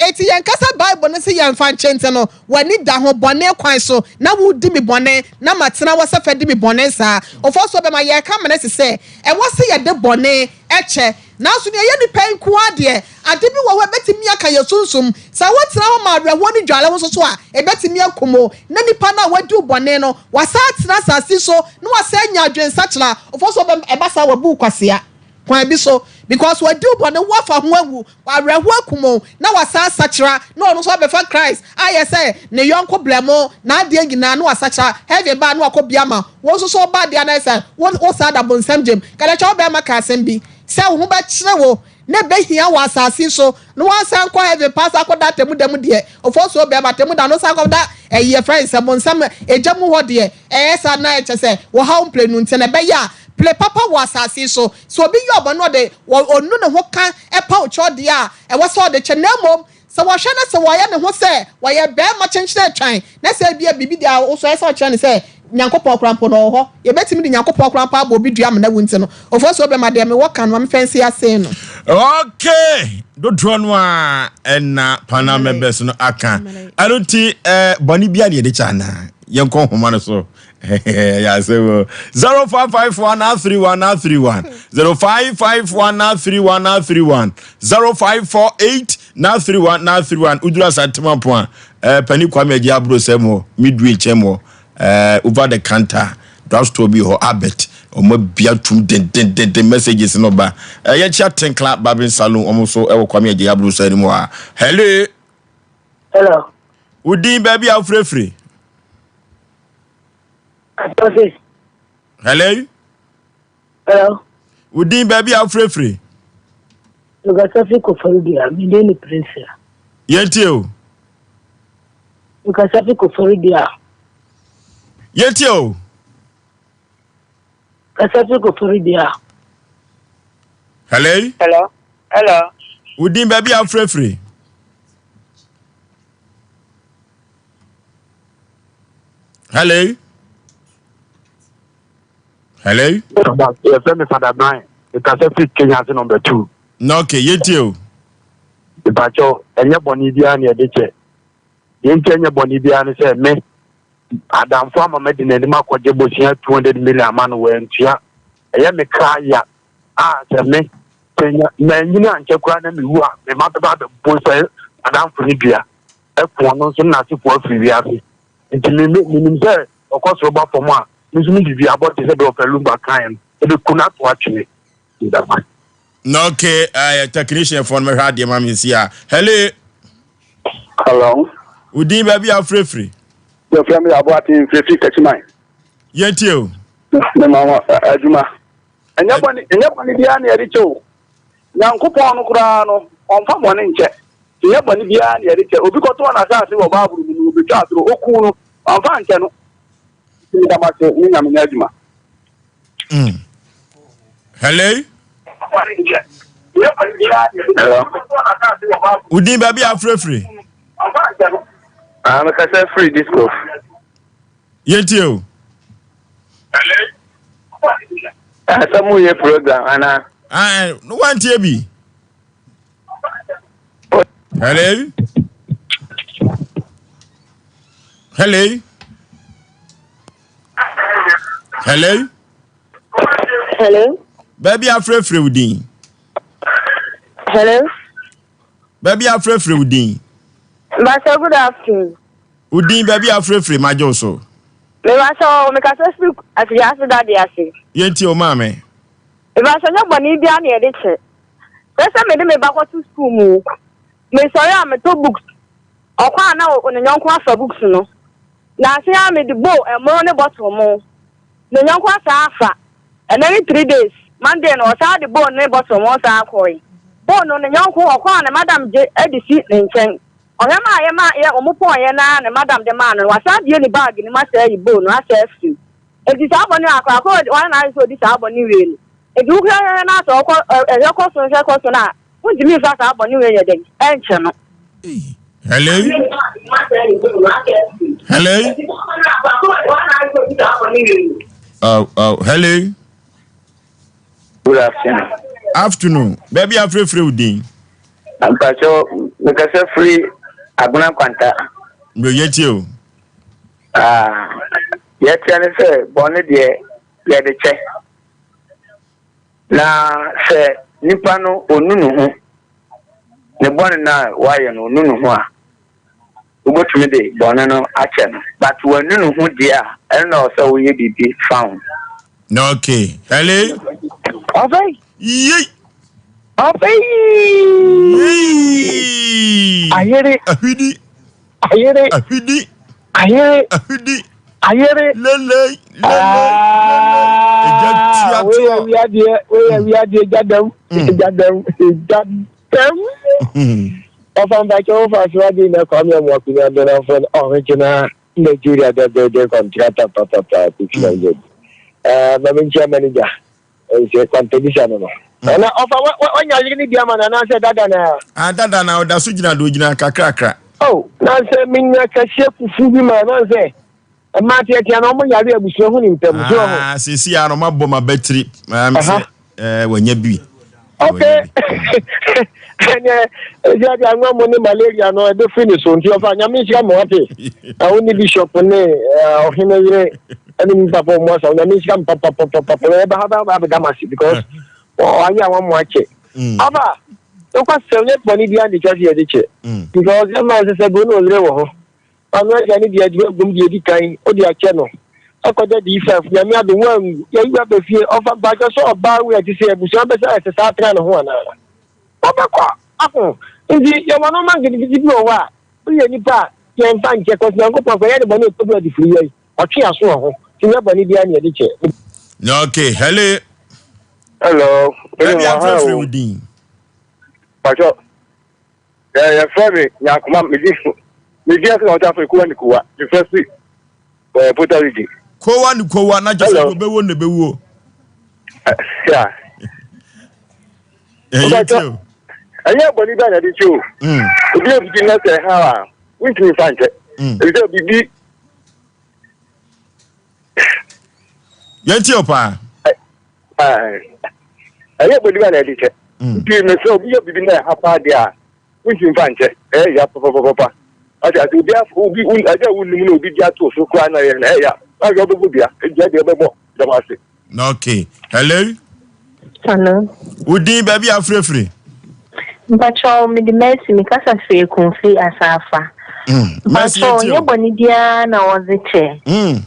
Eti yɛn kasa Bible no sɛ yɛmfa nkyɛnte no, w'ani da ho bɔne kwan so na wodi mi bɔne na matena wɔ sɛ fɛ di mi bɔne saa. Ɔfɔ so bɛma, yɛka mene se sɛ ɛwɔ sɛ yɛde bɔne ɛkyɛ, nanso nea ɛyɛ nipa nko adeɛ, ade bi wɔ hɔ ɛbɛtumi aka yɛ sunsum. Sɛ wotena hɔ ma awerɛhoɔ no dwale ho so so a, ɛbɛtumi akum o, na nipa no a wadi wo bɔne no wasa atena asase so na wasa anya adwensakyera. Ɔfɔ so ɛba saa, wabu kwasea kwan bi so because wadi wo bɔne, woafa ho awu, awerɛhoɔ akum o, na wasa asakyera na ɔno nso abɛfa Christ ayɛ sɛ ne yɔnko blɛmo na adeɛ nyinaa na wasakyera. Heaven baa na wakɔ bi ama wɔn nso so ɔba adeɛ anayɛ sɛ wo saa da bonsam gyem kadakyɛ. Wo bɛrima ka asɛm bi sɛ wo ho bɛkyerɛ wo na ɛbɛhia wɔ asase so na wansan kɔ heaven paa sa akɔda atemu da mu deɛ. Ɔfɔ so bɛrima, atemu da no san kɔda ɛyɛ fɛn sɛ bonsam egya mu hɔ deɛ, ɛyɛ saa na ɛkyɛ sɛ wɔhaw mplenu. Nti na ɛbɛyɛ a pele papa wɔ asase so sɛ obi yɛ ɔbɔ no, ɔde ɔnu ne ho ka ɛpa ɔkyɛw deɛ a ɛwɔ sɛ ɔde kyɛ. Na mmom sɛ wɔhwɛ no sɛ wɔyɛ ne ho sɛ wɔyɛ bɛrima kyenkyene atwan na sɛ ebia biribi deɛ a wosɔ, ɛsɛ ɔkyerɛ ne sɛ Nyankopɔn koraa mpo no ɔwɔ hɔ. Yɛbɛtumi de Nyankopɔn koraa mpo abɔ obi dua ama no awu nti no, Ofosuo bɛma deɛ mewɔ ka no ma memfa nsi ase no. Okay, dodoɔ no a ɛna panel members no aka. Ɛno nti eh, bɔne bia ne yɛde kyɛ anaa? Yɛnkɔ nhoma no so. Yɛ asɛm o. 0551 31 31 0551 31 31 0548 31 31 Woduru Asantemampɔn a, eh, Pani Kwame Agye Aburo sɛm hɔ, Midway kyɛm hɔ. Eh, over the counter drugstore bi hɔ Albert wɔn abia tum dendendenden messages no ba. Eh, yɛkyia Tinkla Barbing Salon wɔn nso ɛwɔ Kwame Adjei Abrosa anim hɔ a. Hello. Hello. Wo din baabi a wofirefiri? Atɔse. Hello. Hello. Wo din baabi a wofirefiri? Mekasa fi Koforidua, me din ne Priscilla. Yɛntie o. Mekasa fi Koforidua. Yɛntie o. Kasa fi Koforidua. Hello. Hello. Hello. Wo din baabi a wofirefiri? Hello. Hello. Yɛfrɛ me Fada Brian. Mekasa firi Kenya ase number 2. Na okay, yɛntie o. Mepakyɛw, ɛnyɛ bɔne biara na yɛde kyɛ. Deɛ nti ɛnyɛ bɔne biara ne sɛ me adamfo ama madi n'anim akɔgye bosea 200 million ama no wantua. Ɛyɛ me kra ya a sɛ me sɛ nya manyini ankyɛ koraa na mewu a me mma bɛba abɛbɔ sɛ adamfo no dua aku ɔno nso ne n'asefoɔ afiri wiase. Nti me menim sɛ ɔkɔ soro ba fam a me nso me biribi abɔ te sɛ deɛ ɔfɛ Lumba kaeɛ no ɛbɛku no ato atwene. Ndama. Na okay, uh, technician fo no mɛhwɛ adeɛ ma me nsi a. Hello. Hello. Wo din baabi a wofirefiri? Yɛfrɛ me Aboate mfirifiri Kachiman. Yɛntie o. Mema wo adwuma. Ɛnyɛ bɔne ɛnyɛ bɔne biara na yɛde kyɛ o. Nyankopɔn no koraa no, ɔmfa bɔne nkyɛ. Ɛnyɛ bɔne biara na yɛde kyɛ. Obi kɔtɔɔ n'asase wɔ Bible mu no, obetwa atoro, okuu no, wamfa ankyɛ no. Nti meda mo ase ne Nyame nyɛ adwuma. Mm. Hello. Hello. Wo din baabi a afirafiri? Ah, mekasa firi disco. Yɛntie o. Ah, sɛ moyɛ program anaa? Ah, no wantie bi. Hello. Hello. Hello. Hello. Baabi afrɛfrɛ wo din. Hello. Baabi afrɛfrɛ wo din. Mbasa good afternoon. Wo din baabi afrɛfrɛ ma gye wo so. Mebasa mekasa firi afiase dade ase. Yɛntie o maame. Mebasa nyɛ bɔne biara na yɛde kyɛ. Sɛ sɛ mede me ba kɔto sukuu mu. Mesɔre a metɔ books. Ɔkɔ a na ne yɔnko afa books no. Nansa yi ara mede bowl ɛmono ne bottle mo. Ne yɔnko asan afa. Ɛnɛ ne 3 days. Monday no ɔsan de bowl ne bottle mo san kɔe. Bowl no ne yɔnko ɔkɔ a ne madam gye de si ne nkyɛn. Ɔhwɛ maa yɛ ma yɛ ɔmo pɔn yɛ na ne madam de maa no no wasan abue ne bag no mu asan ayi bowl no asan afiri mu. Enti saa bɔne akɔ akɔ wɔn na ayɛ sɛ odi saa bɔne wie no. Enti wokura hwɛhwɛ na sɛ ɔkɔ ɛhwɛ kɔ so hwɛ kɔ so na wontumi nfa saa bɔne wei yɛ dɛn ɛnkyɛ no. Hello. Hello. Oh, oh, hello. Good afternoon. Afternoon. Baabi afrɛfrɛ wo din. Mpakyɛw, mekasa firi Agona Nkwanta. Mbɛ yɛtie o. Ah, yɛteɛ ne sɛ bɔne deɛ yɛde kyɛ. Na sɛ nipa no onu ne ho, ne bɔne no a wayɛ no onu ne ho a, wobɛtumi de bɔne no akyɛ no. But wanu ne ho deɛ a, ɛno na ɔsɛ sɛ woyɛ biribi fa ho. Okay. Hello. Ɔfɛn. Yei. Ɔfɛn. Yei. Ayere. Ahwidi. Ayere. Ahwidi. Ayere. Ahwidi. Ayere. Lele. Lele. Ẹja tua Wei toɔ. awiadeɛ, wei awiadeɛ gya dɛm, gya dɛm, gya dɛm. Ɔfa mpakyɛ wofa so adi na Kwame Amoakunya Adonafo original Nigeria the building contractor papapa kusi na yɛ. Ɛɛ maame nkyia manager nse kwantadisa no no. Ɛna ɔfa wanya yere ne bi ama no anaasɛ dada na. Ah dada na ɔda so gyina do gyina kakrakra. Oh, na sɛ menya kɛseɛ fufu bi ma na sɛ. Mmaa teatea no ɔmo yare abusua hu ne ntɛm. So ɔho. Ah, seesei ara no ɔmo abɔ m'abatiri. Ah, me sɛ eh, wanya bi. Okay. Ɛnɛ ɛdi adi anwa mo ne malaria no ɛbɛ firi ne so nti ɔfa nyame nhyira mo ate. Ɛwo ne bishop ne ɔhene yere ɛne mi papa ɔmo asa nyame nhyira mo papapapapa ɛbɛ ha bɛ abɛda mo ase because ɔayɛ a wɔn mo akyɛ. Ɔfa nokwa sɛ ɔnyɛ bɔne bi ande kyɛ sɛ yɛde kyɛ because ɛma ɛsɛ sɛ bi wo ne ɔyere wɔ hɔ. Ɔno agya ne deɛ adwuma gum deɛ edi kan ode akyɛ no ɛkɔda D5 nyame adom wanwu yɛyi wo aba fie ɔfa mpakyɛ sɛ ɔbaa wei ɛte sɛ abusua bɛsɛ ɛsɛ saa tra ne ho anaa ɔbɛkɔ ako nti yɛwɔ nɔɔma nketenkete bi wɔ hɔ a woyɛ nipa a yɛmfa nkyɛ kɔs nyankopɔn kɔ yɛde bɔne ɛkɔdu adefiri yɛi ɔtwe aso wɔ ho nti nyɛ bɔne biara ne yɛde kyɛ. Okay, hello. Hello. Baabi a frɛfrɛ wo din. Pacho. Yɛ yɛfrɛ me Nyankoma medi medi ase na ɔta fɛ kowa ne kowa mefrɛ si ɛɛ Volta region. Kowa ne kowa na kyɛ sɛ deɛ ɔbɛwuo na ɛbɛwuo. Ya. Ɛyɛ ti o. Ɛnyɛ bɔnne bi a na ɛde kyɛ o. Obi a bibi na sɛ ɛha a wontumi nfa nkyɛ. Ebi sɛ bibi. Yɛn ti o paa. Ɛyɛ bɔne bi a na ɛde kyɛ. Nti mesrɛ obi yɛ biribi na ɛha paa deɛ a, wontumi mfa nkyɛ. Ɛyɛ ya papapapa. Ate ase obi afo obi ade a wonnim na obi de ato so koraa na ɛyɛ na ɛyɛ ya. Ahwɛ ɔbɛbɔ dua, dua deɛ ɔbɛbɔ dɛm ase. Okay. Hello. Hello. Wo din baabi a afirafiri? Mpakyɛw mede Mercy mekasa firi Ekumfi Asaafa. Mercy Mpakyɛw yɛtie nyɛ o. bɔne biara na wɔdze kyɛ.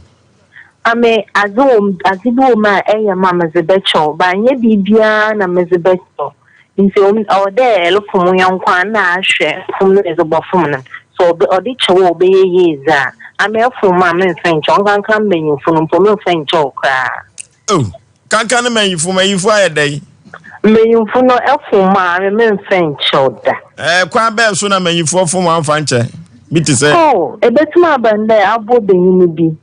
Ame adze wɔ mu, adze bi wɔ mu a ɛyɛ ma medze bɛkyɛ wo, but nnyɛ biribiara na medze bɛkyɛ wo. Ntsi ɔwɔ dɛ erofom wo nyɛnko a nna ahwɛ fom no a edze bɔfom no. Sɛ ɔbɛ ɔde kyɛ wo a ɔbɛyɛ yie dze a, ame efom a memmfa nnkyɛ wo, nkanka mbanyimfo no mpo memmfa nnkyɛ wo koraa. Oh, kanka ne manyimfo, manyimfo ayɛ dɛn? Mbanyimfo no fom a, ame memmfa nnkyɛ wo da. Ɛɛ, kwan bɛn so na manyimfoɔ fom a wɔmfa nkyɛ? Bi te sɛ. Oh, ebetum aba no dɛ aboa banyin bi.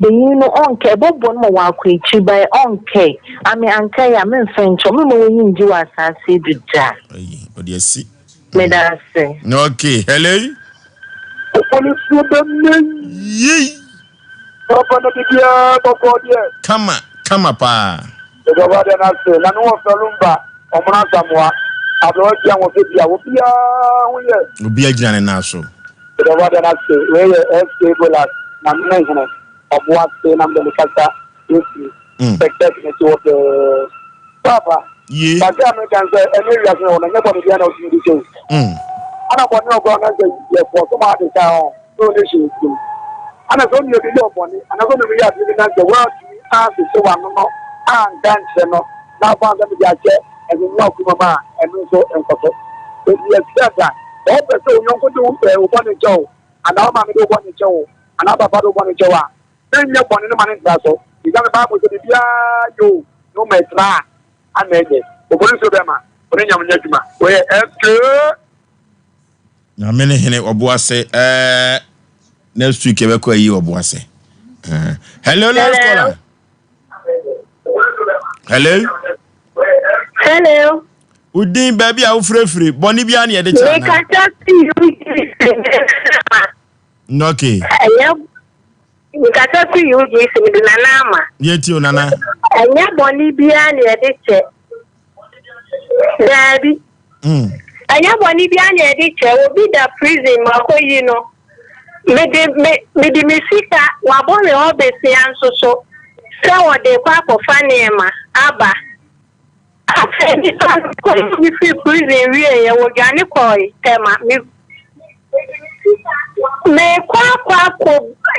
Banyin no ɔnnkɛɛ, ebɔbɔ no ma ɔakɔ ekyir but ɔnnkɛɛ. Ame annkɛɛ a, memmfa nnkyɛ wo, meremma w'enyi nngye wɔ asaase yi do da. Ayi, ɔde asi. Meda ase. Okay, hello. Opolisuo bɛ Yei. Papa na biribiara bɔkɔɔ deɛ. Kama kama paa. Meda Awurade no ase na me wɔfa Lumba Ɔmono Asamoah Aberewa Dua Nwɔfɛ Dua obiara ho yɛ. Obiara gyina ne nan so. Meda Awurade no ase wei yɛ SK Bolas na me ne hene ɔbo ase na mede me kasa ɛfiri Tɛktɛk no akyi hɔ pɛɛ. Paapa, Ye. kakra a meka ne sɛ ɛne wiase no wɔ no ɛnyɛ bɔne biara na wotumi de kyɛ o. Ana bɔne wɔ koraa na sɛ yɛfoɔ so ma ade saa ho. na ɔne hyɛ nsuo mu. Ana sɛ onua bi yɛ ɔbɔne anaasɛ onua bi yɛ adeɛ bi na sɛ woantumi ansese w'ano no anka ankyerɛ no na afa sɛ mede akyɛ ɛnwonwo akoma mu a, ɛno nso nkɔso. Enti yɛsrɛ da, sɛ wopɛ sɛ wo yɔnko de wo bɔne kyɛ wo anaa wo maame de wo bɔne kyɛ wo anaa wo papa de wo bɔne kyɛ wo a, menyɛ bɔne no ma no ntra so. Esiane Bible sɛ biribiara yɛ o na woma ɛtra a, ana ɛnyɛ. Obɔne nsuo bɛma, ɔne nyam nyɛ adwuma. Wɔyɛ SK. Nyame ne hene ɔboase ɛɛ next week yɛbɛkɔ ayi ɔboase. Eh, hello last caller. Hello. Hello. Udin baabi a wofirefiri bɔne biara ne yɛde kyɛ anaa? Mekasa fi UGC. Okay. Ɛyɛ mekasa fi UGC mede nana ama. Yɛtie o nana. Ɛnyɛ bɔne biara ne yɛde kyɛ. Daabi. Mm. Ɛnyɛ bɔne biara na yɛde kyɛ. Obi da prison makɔyi no. Mede me mede me sika wabɔ me hɔ besia nso so sɛ ɔde kɔ akɔfa nneɛma aba. Afei nipa no kɔyi me firi prison wieeɛ wɔdwane kɔe Tema. Me mekɔ akɔ akɔ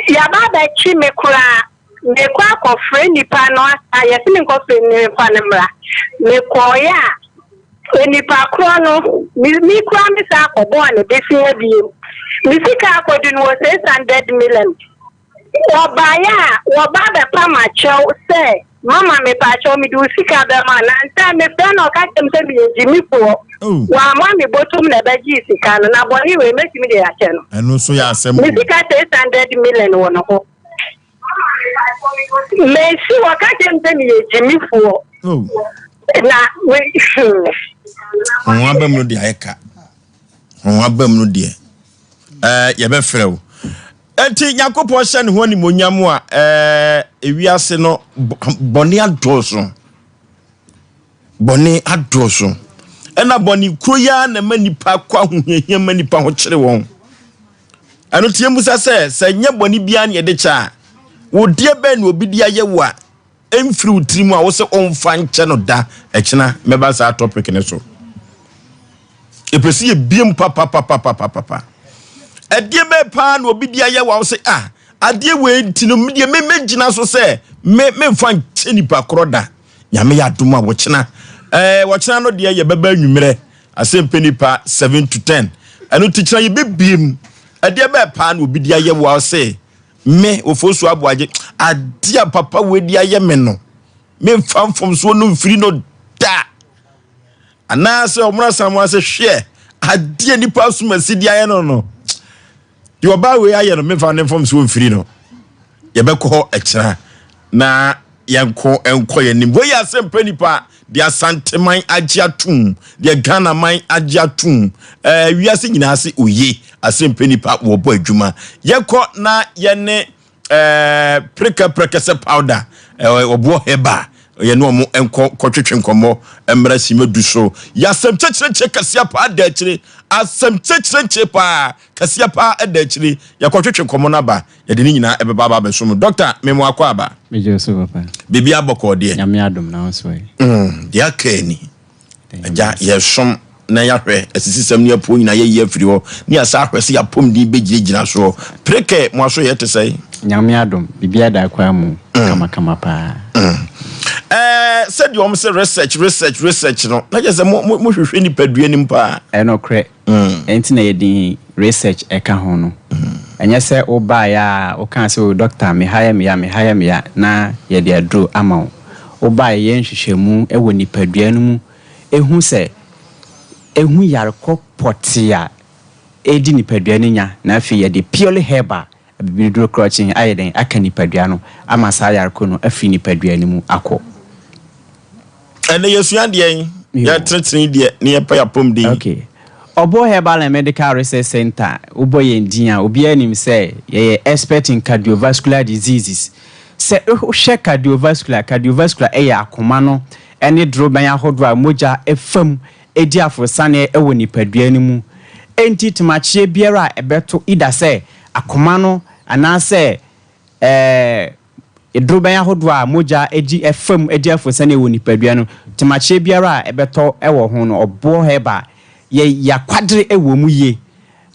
yaba abɛkye me koraa. Mekɔ akɔfrɛ nnipa no a yɛse menkɔfrɛ nnipa no mmra. Mekɔeɛ a, nnipa korɔ no, me me koraa me san kɔbɔɔ ne bosea bio. Me sika akɔdu no wɔ 600 million. Wɔbaeɛ a, wɔba abɛpam akyɛw sɛ, Mama mepaakyɛw mede wo sika bɛma wo. Nansa mefrɛ no ɔka kyerɛ me sɛ meyɛ gyimifoɔ. Oh. Wamma me bɔtɔm na ɛbɛgyee sika no. Na bɔne wei mɛtumi de akyɛ no. Ɛno nso yɛ asɛm Me o. sika 600 million wɔ ne hɔ. Mesi hɔ ka kyerɛ me sɛ meyɛ gyimifoɔ. Oh. Na me Ho aba mu no deɛ ayɛ ka. Ho aba mu no deɛ. Ɛɛ yɛbɛfrɛ wo. Enti Nyankopɔn hyɛ ne ho animuonyam a, ɛɛ, ewiase no bɔne adɔɔso. Bɔne adɔɔso. Ɛna bɔne kuro yi ara na ɛma nnipa kɔ ahohiahia ma nnipa ho kyere wɔn. Ɛno nti yɛmmusa sɛ, sɛ nyɛ bɔne biara na yɛde kyɛ a, wo deɛ bɛn na obi de ayɛ wo a ɛmfiri wo tirim a wo sɛ ɔmfa nkyɛ no da? Ɛkyena mɛba saa topic no so. Yɛpɛ sɛ yɛbie mu papapapapapa. Ɛdeɛ bɛɛ paa na obi de ayɛ wo a wo sɛ ah adeɛ wei nti no medeɛ me mɛgyina so sɛ me memfa nkyɛ nipa korɔ da. Nyame yɛ adom a wɔkyena ɛɛ wɔkyena no deɛ yɛbɛba anwummerɛ asɛmpɛ nipa 7 to 10 ɛno nti kyena yɛbɛbie mu. Ɛdeɛ bɛɛ paa na obi de ayɛ wo a wo sɛ me Ofosu Aboagye adeɛ a papa wei de ayɛ me no memfa mfomsoɔ no mfiri no da. Anaasɛ ɔmono asan mo ase hwɛ adeɛ nipa asomasi de ayɛ no no deɛ ɔbaa wei ayɛ no memfa ne mfomsoɔ mfiri no. Yɛbɛkɔ hɔ ɛkyena na yɛnkɔ nkɔ yɛn anim. Wei yɛ asɛmpa nipa deɛ Asanteman agye atom, deɛ Ghana man agye atom, ɛɛ wiase nyinaa se oye asɛmpa nipa wɔbɔ adwuma. Yɛkɔ na yɛne ɛɛ preka prekɛsɛ powder ɛɛ ɔboɔ heba yɛne wɔn nkɔ kɔtwetwe nkɔmmɔ mmerɛ sima du so. Yɛ asɛm kyerɛkyerɛ kɛseɛ paa da akyire, asɛm kyerɛkyerɛ paa kɛseɛ paa da akyire. Yɛkɔtwetwe nkɔmmɔ no aba. Yɛde ne nyinaa ɛbɛba aba abɛsom. Dɔkta, memo akɔ aba. Megye wo so papa. Biribi abɔkɔɔ deɛ. Nyame adom na wo nso ɛ. Mm, deɛ aka ani. Agya, yɛsom na yɛahwɛ asisisɛm ne apuo nyinaa yɛyi afiri hɔ ne yɛasa ahwɛ sɛ yɛapɔmuden bɛgyinagyina soɔ. Prekɛ, mo aso yɛ te sɛn? Nyame adom, biribi ada akwan mu kamakama paa. Ɛɛ, sɛdeɛ wɔn sɛ research, research, research no, na kyerɛ sɛ mo, mo, mohwehwɛ nipadua no mu paa. Ɛnokorɛ. Ɛnti na yɛde research ɛka ho no. Ɛnyɛ sɛ wobaeɛ a wokaa sɛ oh doctor me ha yɛ me ya, me ha yɛ me ya na yɛde aduro ama wo. Wobaeɛ yɛyɛ nhwehwɛmu wɔ nipadua no mu ɛhu sɛ ɛhu yarekɔ pɔtee a ɛredi nipadua no nya na afei yɛde purely herbal abibiduro korɔkyen ayɛ dɛn aka nipadua no ama saa yarekɔ no afiri nipadua no mu akɔ. Ɛnɛ yɛsua deɛn? Yɛtenetene deɛ ne yɛpɛ yɛn apɔmuden. Okay. Ɔbo Herbal and Medical Research Centre, wobɔ yɛn din a, obiara nim sɛ yɛyɛ expert in cardiovascular diseases. Sɛ wohwɛ cardiovascular, cardiovascular yɛ akoma no ne dorobɛn ahodoɔ a mogya fa mu di aforosianeɛ wɔ nipadua no mu. Enti tomakyeɛ biara a ɛbɛto either sɛ akoma no anaasɛ ɛɛ Dorobɛn ahodoɔ a mogya di fa mu di aforosiane wɔ nipadua no, temakyeɛ biara a ɛbɛtɔ wɔ ho no, ɔboɔ herbal yɛ yakwadere wɔ mu yie.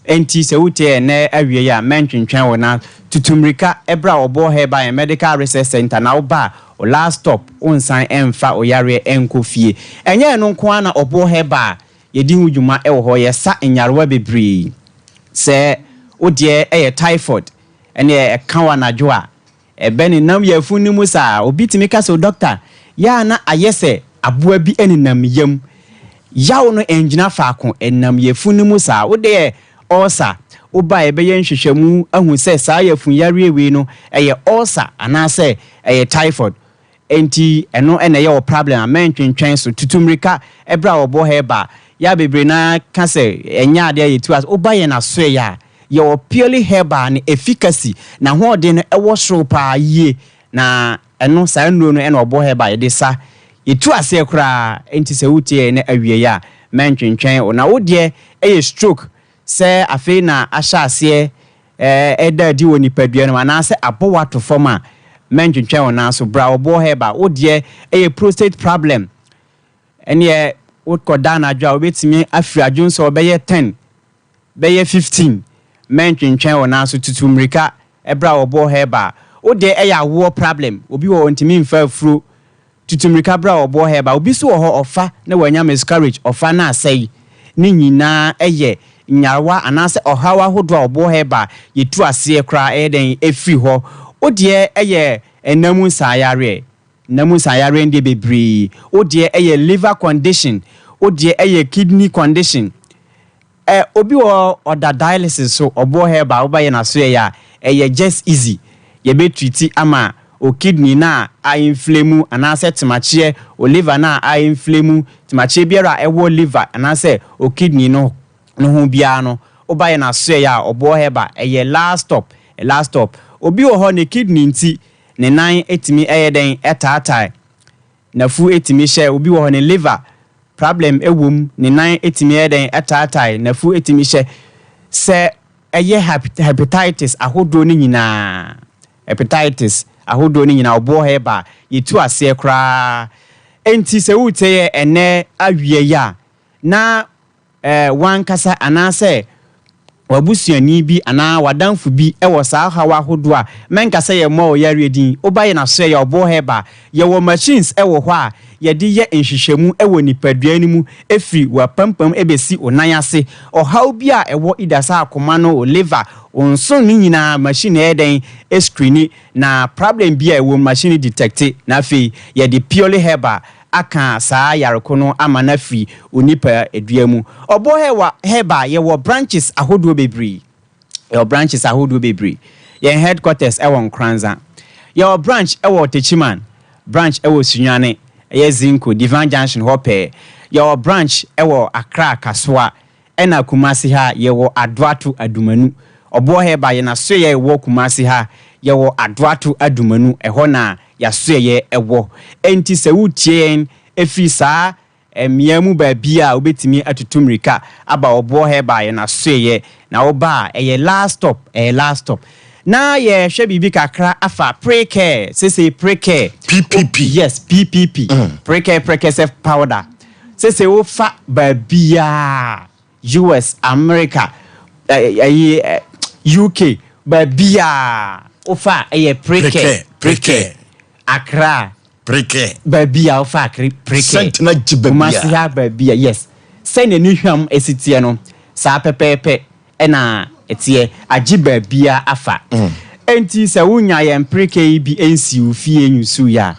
Enti sɛ wotie ɛnnɛ awiei a, mɛntwentwɛn wo nan. Tutu mmirika bra Ɔboɔ Herbal and Medical Research Centre na woba a, wo last stop, wonsan mfa wo yareɛ nkɔ fie. Ɛnyɛ ɛno nko ara na Ɔboɔ Herbal yɛdi ho dwuma wɔ hɔ, yɛsa nyarewa bebree. Sɛ wo deɛ yɛ typhoid, Ɛnneɛ ɛka wo anadwo a, ɛbɛ nenam yafunu no mu saa. Obi tumi ka sɛ, Dɔkta, yɛ a na ayɛ sɛ aboa bi nenam me yam. Yaw no ngyina faako, ɛnam yafunu no mu saa. Wo deɛ ulcer, woba a yɛbɛyɛ nhwehwɛmu ahu sɛ saa yafunu yareɛ wei no, ɛyɛ ulcer anaasɛ ɛyɛ typhoid. Enti ɛno na ɛyɛ wo problem a mɛntwentwɛn so. Tutu mmirika berɛ a wɔbɔ herbal. Yɛ a bebree no ara ka sɛ ɛnyɛ adeɛ a yɛtu ase. Woba yɛn asoɛeɛ a, yɛwɔ purely herbal no efficacy, n'ahoɔden no ɛwɔ soro paa yie. Na ɛno, saa nnuro no na wɔbɔ herbal yɛde sa. Yɛtu aseɛ koraa. Enti sɛ wotie yɛn na awieeɛ a, mɛntwentwɛn wo. Na wo deɛ ɛyɛ stroke sɛ afei na ahyɛ aseɛ ɛda adi wɔ nipadua no mu anaasɛ abɔ wo ato fam a, mɛntwentwɛn wo nan so. Bra ɔboɔ herbal. Wo deɛ ɛyɛ prostate problem. Ɛneɛ wokɔda anadwo a wobɛtumi afiri adwonsɔ bɛyɛ 10, bɛyɛ 15. Mɛntwentwɛn wo nan so. Tutu mmirika bra ɔboɔ herbal. Wo deɛ ɛyɛ awoɔ problem. Obi wɔ hɔ ɔntumi mfa afuro. Tutu mmirika bra ɔboɔ herbal. Obi nso wɔ hɔ ɔfa na wanya miscarriage, ɔfa na asɛe. Ne nyinaa yɛ nyarewa anaasɛ ɔhaw ahodoɔ a ɔboɔ herbal yɛtu aseɛ koraa ɛyɛ dɛn ɛfiri hɔ. Wo deɛ yɛ nna mu nsaayareɛ, nna mu nsaayareɛ no deɛ bebree. Wo deɛ yɛ liver condition, wo deɛ yɛ kidney condition. Ɛ obi wɔ hɔ ɔda dialysis so ɔboɔ herbal woba yɛn asoɛeɛ a ɛyɛ just easy yɛbɛ treati ama o kidney no a a inflame anaasɛ temakyeɛ o liver no a a inflame temakyeɛ biara a ɛwɔ liver anaasɛ o kidney no no ho biara no woba yɛn asoɛeɛ a ɔboɔ herbal ɛyɛ last stop. Last stop. Obi wɔ hɔ ne kidney nti ne nan tumi yɛ dɛn ɛtaatae. N'afu tumi hyɛ. Obi wɔ hɔ ne liver problem wɔ mu, ne nan tumi yɛ dɛn ɛtaatae, n'afu tumi hyɛ. Sɛ ɛyɛ hepatitis ahodoɔ no nyinaa, hepatitis ahodoɔ no nyinaa, ɔboɔ hɛba a, yɛtu aseɛ koraa. Enti sɛ woretie yɛ ɛnnɛ awia yi a, na eh, w'ankasa anaasɛ w'abusuani bi anaa w'adamfo bi wɔ saa haw ahodoɔ a mɛnka sɛ yɛmmɔ wo yareɛ din, woba yɛn asoɛeɛ a ɔboɔ herbal, yɛwɔ machines wɔ hɔ a yɛde yɛ nhwehwɛmu wɔ nipadua no mu firi w'apampam bɛsi wo nan ase, ɔhaw bi a ɛwɔ either sɛ akoma no, wo liver, wo nsono no nyinaa machine no yɛ dɛn screeni na problem bi a ɛwɔ mu machine no detecte na afei yɛde purely herbal aka saa yare ko no ama no afiri onipadua mu. Ɔboɔ Herbal, yɛwɔ branches ahodoɔ bebree. Yɛwɔ branches ahodoɔ bebree. Yɛn headquarters wɔ Nkoranza. Yɛwɔ branch wɔ Techiman, branch wɔ Sunyani, ɛyɛ Zinco, Divine Junction hɔ pɛɛ. Yɛwɔ branch wɔ Accra, Kasoa, ɛna Kumasi ha yɛwɔ Adoato Adumanu. Ɔboɔ Herbal, yɛn asoɛeɛ wɔ Kumasi ha, yɛwɔ Adoato Adumanu, ɛhɔ na y'asoɛeɛ wɔ. Enti sɛ woretie yɛn firi saa mmea mu baabi a, wobɛtumi atutu mmirika aba Ɔboɔ Herbal yɛn asoɛeɛ, na woba a, ɛyɛ last stop, ɛyɛ last stop. Na yɛrehwɛ biribi kakra afa pre-care, sesei pre-care. PPP. Yes, PPP, pre-care, prekɛsɛ powder. Sesei wofa baabiara, US, America, ɛyi, UK, baabiara wofa a ɛyɛ prekɛ. Prekɛ. Accra. Prekɛ. Baabiara wofa a prekɛ. Sɛnti na gye baabiara. Kumasi ha baabiara, yes. Sɛnea ne hwam si teɛ no, saa pɛpɛɛpɛ na ɛteɛ. Agye baabiara afa. Enti sɛ wonya yɛn prekɛ yi bi nsi wo fie nyusuiɛ a,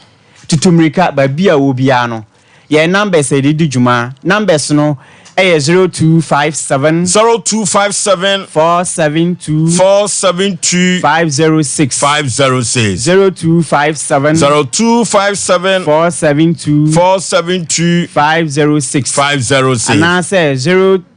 tutu mmirika baabi a wɔ biara no. Yɛn numbers a yɛde di dwuma, numbers no yɛ 0257. 0257. 472. 472. 506. 506. 0257. 0257. 472. 472. 506. 506. Anaasɛ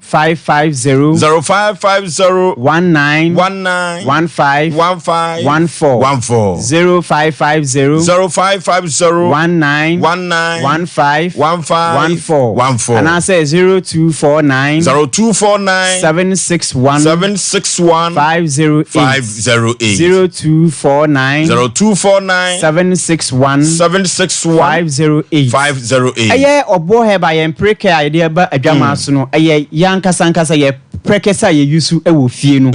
0550. 0550. 19. 19. 15. 15. 14. 14. 0550. 0550. 19. 19. 15. 15. 14. 14. Anaasɛ 0249. 0249. 761. 761. 508. 508. 0249. 0249. 761. 761. 508. 508. Ɛyɛ ɔboɔ hɛba yɛn prekɛ a yɛde aba adwamaa so no ɛyɛ yɛn ankasa ankasa yɛ prɛkɛsɛ a yɛ use wɔ fie no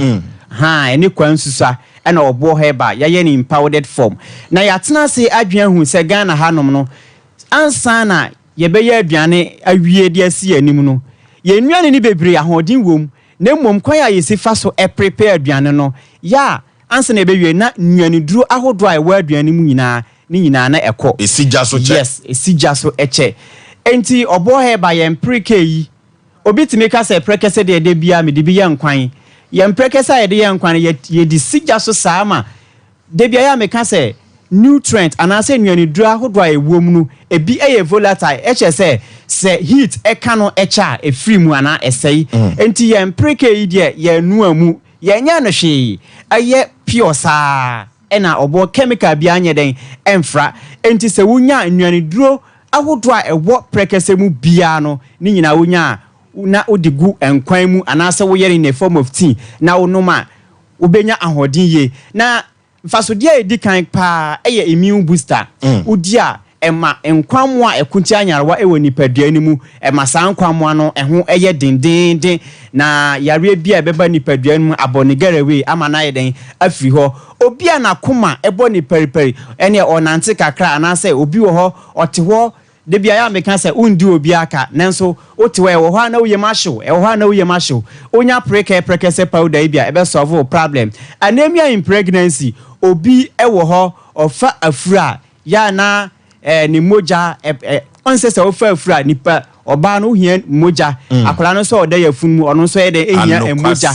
haa ɛne kwan susua ɛna ɔboɔ hɛba yɛayɛ no in powdered form na yɛatena ase adwene ahu sɛ Ghana ha nom no ansa na yɛbɛyɛ aduane awie de asi yɛn anim no yɛn nnuane no bebree ahoɔden wɔ mu na mmom kwan a yɛsi fa so prepare aduane no yɛ a ansa na yɛbɛwie na nnuaneduro ahodoɔ a ɛwɔ aduane mu nyinaa ne nyinaa na ɛkɔ. Ɛsi gya so kyɛ. Yes, ɛsi gya so kyɛ. Enti ɔboɔ hɛba yɛn preke yi, obi tumi ka sɛ prɛkɛsɛ deɛ da biara mede bi yɛ nkwan. Yɛn prɛkɛsɛ a yɛde yɛ nkwan no, yɛ, yɛde si gya so saa ma da biara yɛ a meka sɛ nutrient anaasɛ nnuaneduro ahodoɔ a ɛwɔ mu no, ebi yɛ volatile, ɛkyerɛ sɛ sɛ heat ka no kyɛ a, ɛfiri mu anaa ɛsɛe. Enti yɛn preke yi deɛ yɛnnoa mu, yɛnyɛ no hwee, ɛyɛ pure saa. Ɛna ɔboɔ chemical biara nyɛ dɛn ɛmfra. Enti sɛ wonya nnuaneduro ahodoɔ a ɛwɔ prɛkɛsɛ mu biara no ne nyinaa wonya a na wode gu nkwan mu anaasɛ woyɛ no in a form of tea na wonom a wobɛnya ahoɔden yie. Na mfasodeɛ a ɛdi kan pa ara yɛ immune booster. Wodi a ɛma nkwammoa a ɛko tia nyarewa wɔ nipadua no mu, ɛma saa nkwammoa no ho yɛ dendeenden, na yareɛ bi a ɛbɛba nipadua no mu abɔ no gɛrɛwee ama no ayɛ dɛn afiri hɔ. Obi a n'akoma bɔ no paripari, ɛnneɛ ɔnante kakra, anaasɛ obi wɔ hɔ ɔte hɔ, da biara a meka sɛ wondi obiara ka, nanso wote hɔ, ɛwɔ hɔ a na wo yam ahye wo, ɛwɔ hɔ a na wo yam ahye wo. Wonya prekɛ prɛkɛsɛ powder yi bi a, ɛbɛ solve wo problem. Anemia in pregnancy, obi wɔ hɔ ɔfa afuru a, Yɛ a na eh, ne mogya eh, eh, ɔnsɛ sɛ wofa afuru a nipa ɔbaa no wohia mogya mm. akwadaa no nso a ɔda yafunu mu ɔno nso yɛ dɛ ehia mogya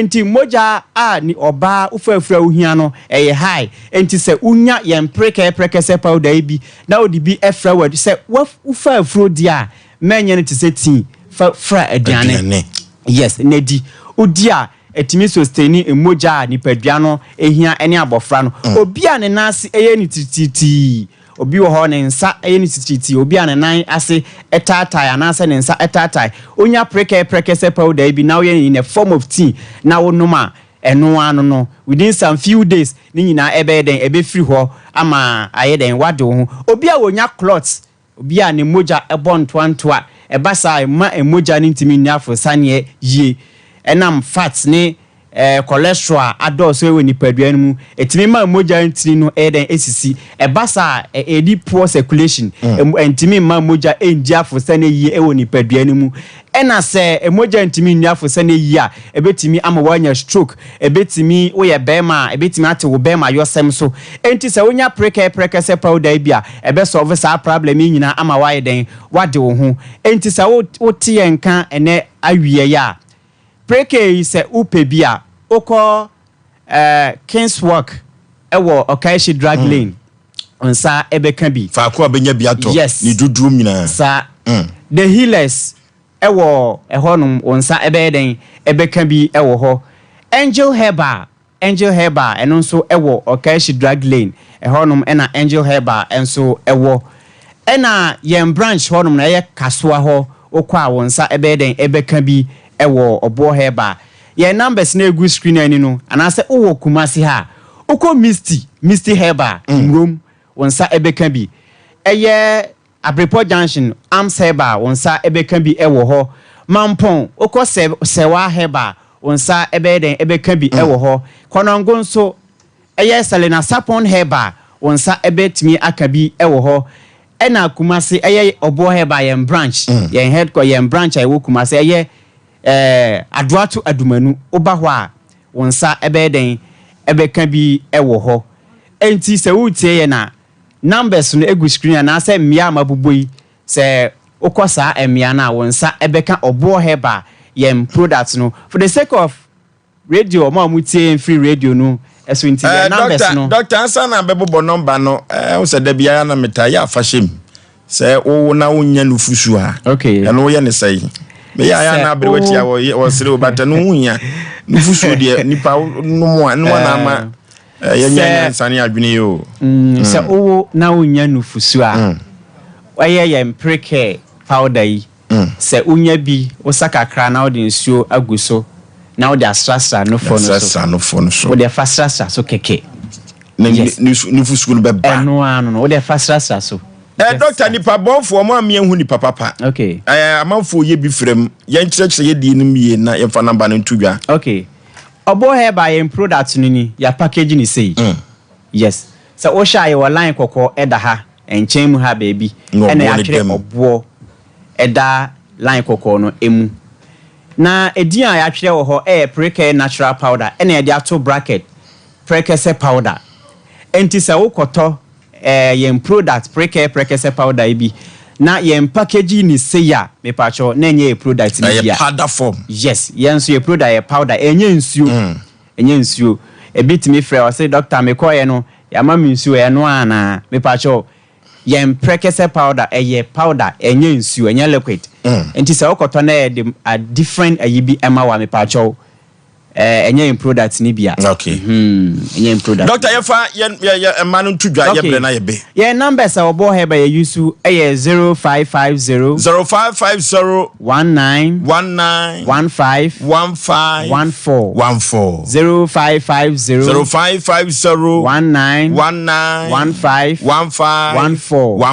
nti mogya a ni ɔbaa wofa afuru a wohia no ɛyɛ high nti sɛ wonya yɛn prekɛ prɛkɛsɛ powder yi bi na wode bi ɛfra wɔ sɛ wofa afuro di a mɛnyɛ no te sɛ tii fa fra aduane yes na di wodi a. Ɛtumi sustaini mogya a nipadua no hia ne abɔfra no. Obi a ne nan ase yɛ no titiritii, obi wɔ hɔ ne nsa yɛ no titiritii, obi a ne nan ase taatae anaasɛ ne nsa taatae, wonya prekɛɛ prɛkɛsɛ powder yi bi na woyɛ no in a form of tea na wonom a, ɛno ara no no, within some few days ne nyinaa ɛbɛyɛ dɛn? Ɛbɛfiri hɔ ama ayɛ dɛn? Woade wo ho. Obi a ɔnya clot, Obi a ne mogya bɔ ntoantoa, ɛba saa a, ɛmma mogya no ntumi nni aforosianeɛ yie. Ɛnam fats ne cholesterol a adɔɔso wɔ nipadua no mu, ɛtumi ma mogya ntini no yɛ dɛn sisi. Ɛba saa a, ɛdi poor circulation, ɛntumi mma mogya nndi aforosianeɛ yie wɔ nipadua no mu. Ɛna sɛ mogya ntumi nni aforosianeɛ yie a, ɛbɛtumi ama woanya stroke, ɛbɛtumi, woyɛ barima a, ɛbɛtumi ate wo barima yɔsɛm so. Enti sɛ wonya prekɛɛ prɛkɛsɛ powder yi bi a, ɛbɛ solve saa problem yi nyinaa ama woayɛ dɛn? Woade wo ho. Enti sɛ wo wote yɛn nka ɛnɛ awiɛeɛ a, prekɛɛ yi sɛ wopɛ bi a, wokɔ eh, Kings Walk ɛwɔ Okaishie Drug Lane, wo nsa ɛbɛka bi. Faako a bɛnya bi atɔ, Yes. ne dodoɔ nyinaa. Saa. The Healers ɛwɔ ɛhɔnom, wo nsa ɛbɛyɛ dɛn? Ɛbɛka bi ɛwɔ hɔ. Angel Herbal Angel Herbal, ɛno nso wɔ Okaishie Drug Lane, ɛhɔnom na Angel Herbal nso wɔ. Ɛna yɛn branch hɔnom no, ɛyɛ Kasoa hɔ, wokɔ a wo nsa bɛyɛ dɛn ɛbɛka bi wɔ Ɔboɔ Herbal. Yɛn numbers no a ɛgu screen no ani no, anaasɛ wowɔ Kumasi ha a, wokɔ Misty, Misty Herbal, Mmrom, wo nsa bɛka bi. Ɛyɛ Abrepɔ Junction, Arms Herbal, wo nsa bɛka bi wɔ hɔ. Mampong, wokɔ Sɛ Sɛwa Herbal, wo nsa bɛyɛ dɛn bɛka bi wɔ hɔ. Kɔnɔngo nso, ɛyɛ Selina Sapon Herbal, wo nsa bɛtumi aka bi wɔ hɔ. Ɛna Kumasi, ɛyɛ Ɔboɔ Herbal, yɛn branch, yɛn headquarter, yɛn branch a ɛwɔ Kumasi, ɛyɛ eh, Adoato Adumanu, woba hɔ a, wo nsa bɛyɛ dɛn bɛka bi wɔ hɔ. Enti sɛ woretie yɛn a, Numbers no gu screen anaasɛ mmea a mabobɔ yi, sɛ wokɔ saa mmea no a, wo nsa bɛka Ɔboɔ Herbal yɛn product no. For the sake of radio, wɔn a wɔtie yɛn firi radio no so nti, yɛn numbers Doctor, no. Doctor, ansa na bɛbobɔ nɔmba no, eh, wo sɛ da biara na metaa yɛ afahyɛ mu. Sɛ wowo na wonnya nufusu a, Okay. ɛno woyɛ ne sɛe. Meyɛ ayɛ Sɛ na aberewa tia wo wɔsere wo, but ɛno ho hia. Nufusuo deɛ, nipa nom a, ɛno na ama Eh, yɛnya Sɛ nyansa ne adwene yi o. sɛ wowo na wonnya nufusu a, ɛyɛ yɛn prekɛɛ powder yi. Sɛ wonya bi, wosa kakra na wode nsuo agu so na wode asrasra nufoɔ no so. Asrasra nufoɔ no so. Wode fa srasra so kɛkɛ. Na Yes. nufusuo no bɛba. Ɛno ara no no, wode fa srasra so. Eh, Just dɔkta, that. nipa bɔnfoɔ mo amea hu nipa papa. Okay. Eh, amanfoɔ yɛ bi frɛ m. Yɛnkyerɛkyerɛ yɛ die no mu yie na yɛmfa namba no nto dwa. Okay. Ɔbɔ herbal yɛn product no ni, yɛ package no sei. Yes. Sɛ wohwɛ a yɛwɔ line kɔkɔɔ ɛda ha, nkyɛn mu ha baabi, Na ɛna ɔboɔ no yɛatwerɛ da mu. ɔboɔ ɛda line kɔkɔɔ no ɛmu. Na ɛdin a yɛatwerɛ wɔ hɔ ɛyɛ Prekɛ natural powder ɛna yɛde ato bracket prɛkɛsɛ powder. Ɛnti sɛ wokɔtɔ Eh yɛn product prekɛ prɛkɛsɛ powder yi bi na yɛn package no sei a mepakyɛw na ɛnyɛ yɛ product no bi Ɛyɛ a. powder form. Yes yɛn nso yɛ product yɛ powder ɛnyɛ nsuo ɛnyɛ nsuo ebi tumi frɛ ɔse doctor mekɔɔyɛ no yɛama me nsuo ɛno anaa mepakyɛw yɛn prɛkɛsɛ powder ɛyɛ powder ɛnyɛ nsuo ɛnyɛ liquid nti sɛ wokɔtɔ na yɛde a different ayi bi ɛma wo a mepakyɛw Eh, ɛnyɛ yɛn product ni bia. Okay. Mm, ɛnyɛ yɛn product. Doctor, yɛfa yɛn yɛ yɛ mma no nto dwa yɛ brɛ na yɛ be. Yɛn numbers a wɔbɔ ha ba yɛ use ɛyɛ 0550. 0550. 19. 19. 15. 15. 14. 14. 0550. 0550. 19. 19. 15. 15. 14.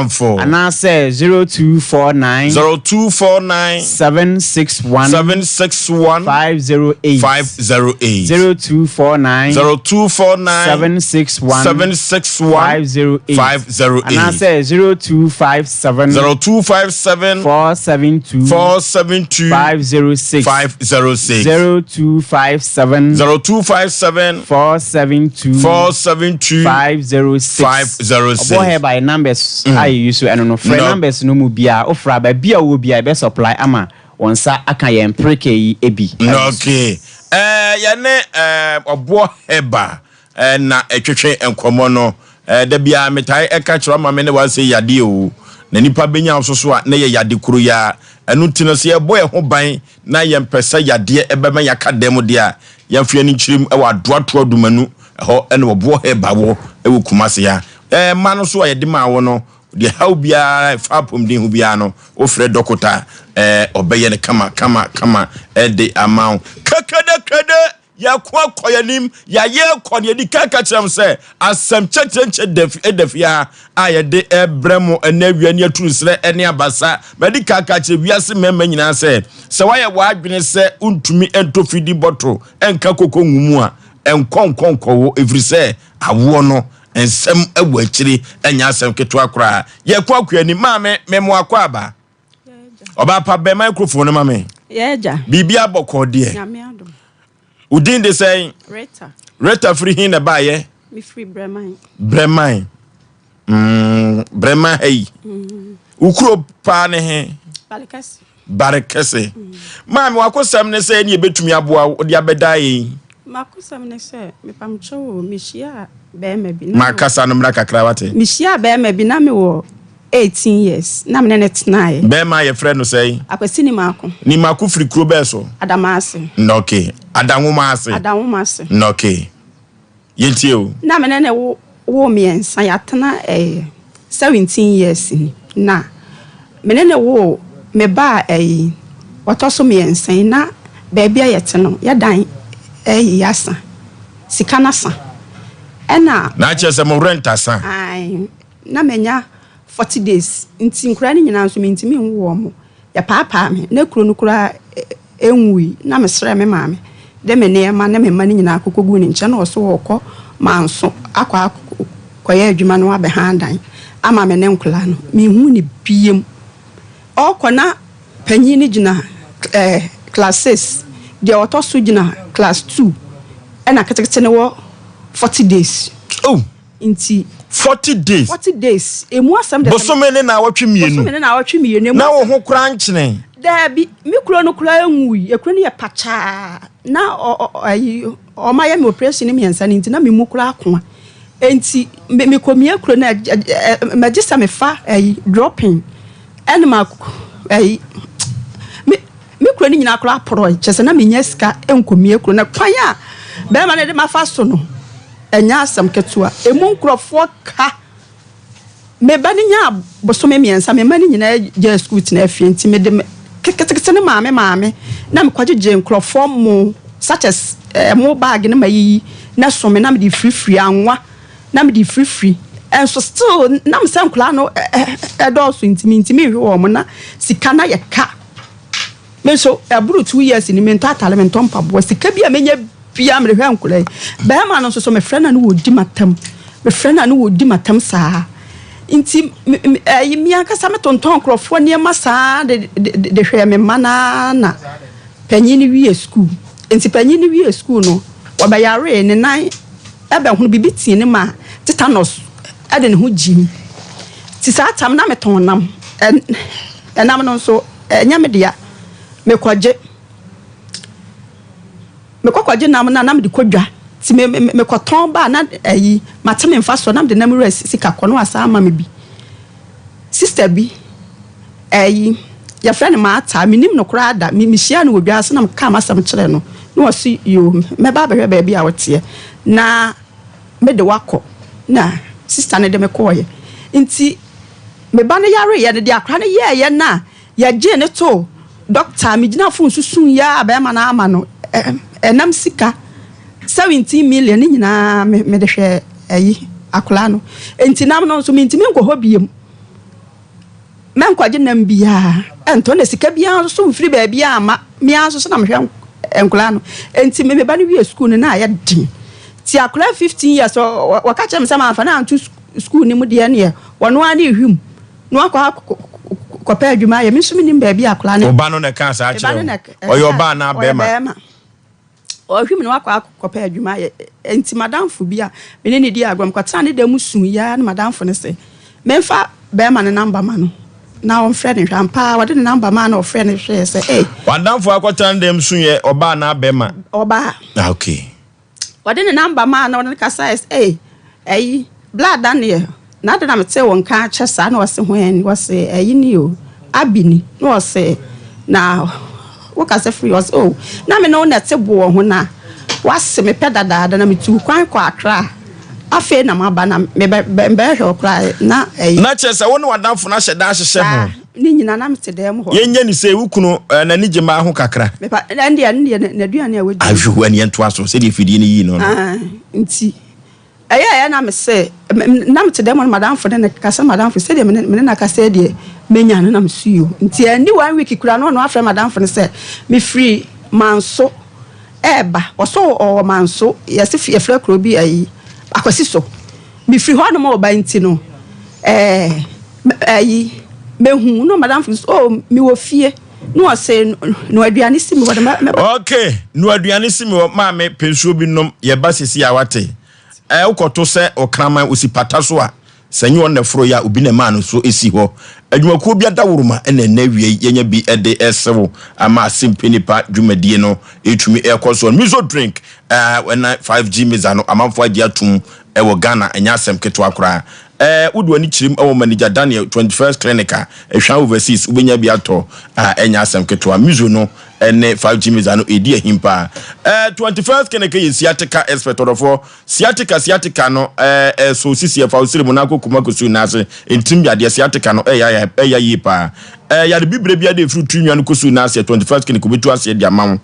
14. Anaasɛ 0249. 0249. 761. 761. 508. 508. 0249. 0249. 761. 761. 508. 508. Anaasɛ 0257. 0257. 472. 472. 506. 506. 0257. 0257. 472. 472. 506. 506. Ɔbɔ hɛ by numbers a yɛ use ɛno no. Frɛ No. numbers no mu biara. Wofrɛ a baabi a wowɔ biara yɛbɛ supply ama wɔn nsa aka yɛn preke yi bi. Okay. Eh, yɛne eh, ɔboɔ hɛba eh, na ɛtwetwe nkɔmmɔ no. Eh, da biara metae ɛka kyerɛ ama me ne wasɛ yadeɛ o. Na nipa bɛnya wo so so a na yɛ yade koro yi a. Ɛno nti no, sɛ yɛbɔ yɛn ho ban na yɛmpɛ sɛ yadeɛ ɛbɛma yɛaka dan mu deɛ a, yɛmfa yɛn ani nkyerɛ mu wɔ Adoatoa Dumanu, ɛhɔ na Ɔboɔ Herbal wɔ wɔ Kumasi ha. Ɛɛ mma no nso a yɛde maa wo no, deɛ haw biara ɛfa apɔmuden ho biara no, wofrɛ dɔkota a, ɛɛ ɔbɛyɛ no kama kama kama de ama wo. Kɛkɛdɛkɛdɛ! Yɛko akɔ yɛn anim, yɛayɛ akɔ nea yɛdi kan ka kyerɛ mo sɛ asɛm kyɛkyerɛnkyɛ da fi da fi ha a yɛde rebrɛ mo ɛnɛ awia ne aturu serɛ ne abasa. Madi kan ka kyerɛ wiase mmarima nyinaa sɛ, sɛ woayɛ w'adwene sɛ wontumi ntɔ fidi bɔtol nka koko ngu mu a, nkɔ nkɔ nkɔwo, ɛfiri sɛ awoɔ no nsɛm wɔ akyire, ɛnyɛ asɛm ketewa koraa. Yɛko akɔ yɛn anim. Maame, memo akɔ aba. Ɔbaa pa bɛn microphone no ma me. Yɛagya. Biribi abɔkɔ deɛ. Nyame adom. Wo din de sɛn? Rita. Rita firi hin na ɛbaayɛ? Mefiri Brɛman. Brɛman. Mm, Brɛman ha yi. Mm. Wo kuro paa ne he? Barekɛse. Barekɛse. Mm. Maame wakosɛm ne sɛ ɛne ɛbɛtumi aboa wo de abɛda yɛn. M'akosɛm ne sɛ, mepamkyɛw o, mehyiaa bɛɛma bi. Ma kasa no mmra kakra wate. Mehyiaa bɛɛma bi na mewɔ 18 years na me ne no tenaeɛ. Bɛɛma a yɛfrɛ no sɛn? Akwasi Nimako. Nimako firi kuro bɛɛ so? Adamase. Nnɔke. Adanwoma ase. Adanwoma ase. Nnɔke. Yɛntie o. Na me ne no wo woo mmiɛnsa, yɛatena ɛɛ 17 years ni. Na me ne no woo me ba a ɛyi ɔtɔ so mmiɛnsa yi, na baabi a yɛte no, yɛ dan ɛyi asa, sika no asa. Ɛna. Na kyerɛ sɛ mo rent asa? Ae, na manya 40 days, nti nkwadaa no nyinaa nso mentumi nwo wɔn. Yɛpaapaa me, na kuro no koraa nwui, na mesrɛɛ me maame de me nneɛma ne me mma no nyinaa kɔkɔguu ne nkyɛn, na ɔse ɔrekɔ Manso akɔ akɔyɛ adwuma na wabɛhan dan ama me ne nkwadaa no. Menhuu no biom. Ɔrekɔ na panyin no gyina eh, class six, deɛ ɔtɔ so gyina class two, ɛna ketekete no wɔ 40 days. Oh! Nti. 40 days. 40 days. Emu asɛm de. Bosome ne naawɔtwe mmienu. Bosome ne naawɔtwe mmienu. Emu Na wo ho koraa nkyene. Daabi, me kuro no koraa nwui. Ekuro no yɛ pakyaa. Na ɔ ɔ ayi wɔn ayɛ me operation mmiɛnsa no nti na me mu koraa akoa. Nti me mekɔ mia kuro no ɛ ɛ mɛgye sɛ mefa ayi dropping ɛna ma ayi me me kuro no nyinaa koraa porɔe. Kyerɛ sɛ na menya sika nkɔ mia kuro no. Kwan a bɛrima no de mafa so no. Ɛnyɛ asɛm ketewa. Emu nkurɔfoɔ ka. Me ba no nyaa bosome mmiɛnsa, me mma no nyinaa gyae sukuu tenaa fie nti mede me ketekete no maa me maame na mekɔgyegye nkurɔfoɔ mo such as ɛmo bag no mayiyi na ɛso me na mede firifiri anwa na mede firifiri ɛnso still nam sɛ nkwadaa no ɛdɔɔso nti mentumi nhwe wɔn na sika no ayɛ ka. Me nso ɛboro 2 years ni mentɔ atare, mentɔ mpaboa, sika bi a menya biara mede hwɛ nkwadaa yi. Bɛrima no nso so mefrɛ no a ne wɔdi m'atam, mefrɛ no a ne wɔdi m'atam saa. Nti ɛyi me ankasa metontɔn nkurɔfoɔ nneɛma saa de de de hwɛɛ me mma no ara na panyin no wie sukuu. Nti panyin no wie sukuu no wɔbɛyaree ne nan ɛbɛhono biribi tii ne ma tetanus ɛde ne ho gyim. Nti saa tam na metɔn nam, ɛnam no nso ɛnyɛ me dea, mekɔgye. Mekɔ kɔgye nam no a na mede kɔ dwa. Nti me me mekɔtɔn ba a na ayi mate me mfasoɔ na mede nam wura sika kɔ na wasan ama me bi. Sister bi ayi yɛfrɛ no Martha menim no koraa da. Me mehyiaa no wɔ dwa ase na mekaa m'asɛm kyerɛɛ no na ɔse yoo mɛba abɛhwɛ baabi a woteɛ na mede wo akɔ na sister no de me kɔɔeɛ. Nti me ba no yareeɛ no deɛ akwadaa no yɛɛyɛ no a Yɛgyee no too dɔkta a megyina fon so suiɛ a bɛrima no ama no ɛnam sika 17 million ne nyinaa mede hwɛɛ ayi akwadaa no. Enti nam no nso mentumi nkɔ hɔ biom. Mɛnkɔgye nam biara ɛntɔ na sika biara nso mfiri baabiara mma. Me ara nso so na mehwɛ nkwadaa no. Enti me ba no wie sukuu no na ayɛ den. Ti akwadaa 15 years wɔka kyerɛ me sɛ mamfa no anto sukuu no mu deɛ neɛ wɔno ara ne hwim. Na wakɔ akɔpɛ adwuma ayɛ. Me nso menim baabi a akwadaa no. Wo ba no na ɛkaa saa kyerɛ wo? Ɔyɛ ɔbaa anaa bɛrima? Ɔyɛ bɛrima. Ɔhwim na wakɔ akɔpɛ adwuma ayɛ. Nti madamfo bi a me ne no di agorɔ, mekɔtenaa ne dan mu suiɛ ara na madamfo no se memfa bɛrima no namba ma no na ɔmfrɛ no nhwɛ. Ampa ara ɔde ne namba maa no na ɔfrɛɛ no hwɛɛ sɛ ei. W'adamfo akɔtena ne dan mu suiɛ, ɔbaa anaa bɛrima? Ɔbaa. Ah, okay. Ɔde ne number maa na ɔne no kasaeɛ sɛ, Ei, ayi, Bla Daniel, na adɛn na metee wo nka akyɛ saa? Na ɔse, Hwan ni? Ɔse, Ayi ni o, Abby ni. Na ɔse, Na wokasa firi hɔ sɛ, Oh, na me ne wo na ɛte boɔ ho na woase me pɛ dadaada na metuu kwan kɔɔ Accra. Afei na maba na mebɛhwɛ wo koraa na ɛyɛ. Na kyerɛ sɛ wo ne w'adamfo no ahyɛ da ahyehyɛ ho. Saa, ne nyinaa na mete dan mu hɔ. Yɛnyɛ no sei, wo kunu eh, n'ani gye mmaa ho kakra. Mepa, ɛndeɛ, ɛndeɛ n'aduane a wadi. Ahwɛ, ɛne yɛntoa so sɛdeɛ fidie no yii no no. Ah, nti. Ɛyɛeɛ na mese, na mete dɛm hɔ no madamfo ne no kasa, madamfo sɛdeɛ me ne no akasa yi deɛ mɛnya no na mese yoo. Nti anni one week koraa na ɔno afrɛ madamfo no sɛ mefiri Manso ɛreba, ɔsɛ ɔwɔ Manso, yɛse yɛfrɛ kuro bi ayi Akwasi so. Mefiri hɔ nom ɔba nti no ɛɛ ayi mɛhu na madamfo no sɛ oh mewɔ fie na ɔse noa aduane si me hɔ de mɛba. Ok noa aduane si me hɔ maame pɛ nsuo bi nom yɛba sisi a wate ɛɛ wokɔto sɛ ɔkraman osi pata so a sɛ nyɛ ɔno na ɛforo yɛ a obi na ɛmaa no so esi hɔ adwumakuo bi adaworoma ɛna ɛnɛ awia yi yɛnya bi ɛde ɛsew ama asempe nipa dwumadie no ɛtumi ɛkɔ soɔ miso drink ɛɛ ɛna 5G meza no amanfoɔ agye atum ɛwɔ Ghana ɛnyɛ asɛm ketewa koraa Ɛɛ wode w'ani kyerem wɔ Manager Daniel 21st Clinic a, Ehwan Overseas, wobɛnya bi atɔ a ɛnyɛ asɛm ketewa. Mizo no ne 5G Miza no ɛredi ahim paa. Ɛɛ 21st Clinic yɛ sciatica expert ɔdɔfoɔ. Sciatica sciatica no ɛɛ ɛso sisi ɛfa wo siri mu na akɔ kuma kɔsi wo nan ase. Ntirim yadeɛ sciatica no ɛyɛ ɛyɛ yie paa. Ɛɛ yare bibire biara de ɛfiri tiri nwa no kɔsi wo nan aseɛ 21st Clinic wɔbɛtu aseɛ de ama wo.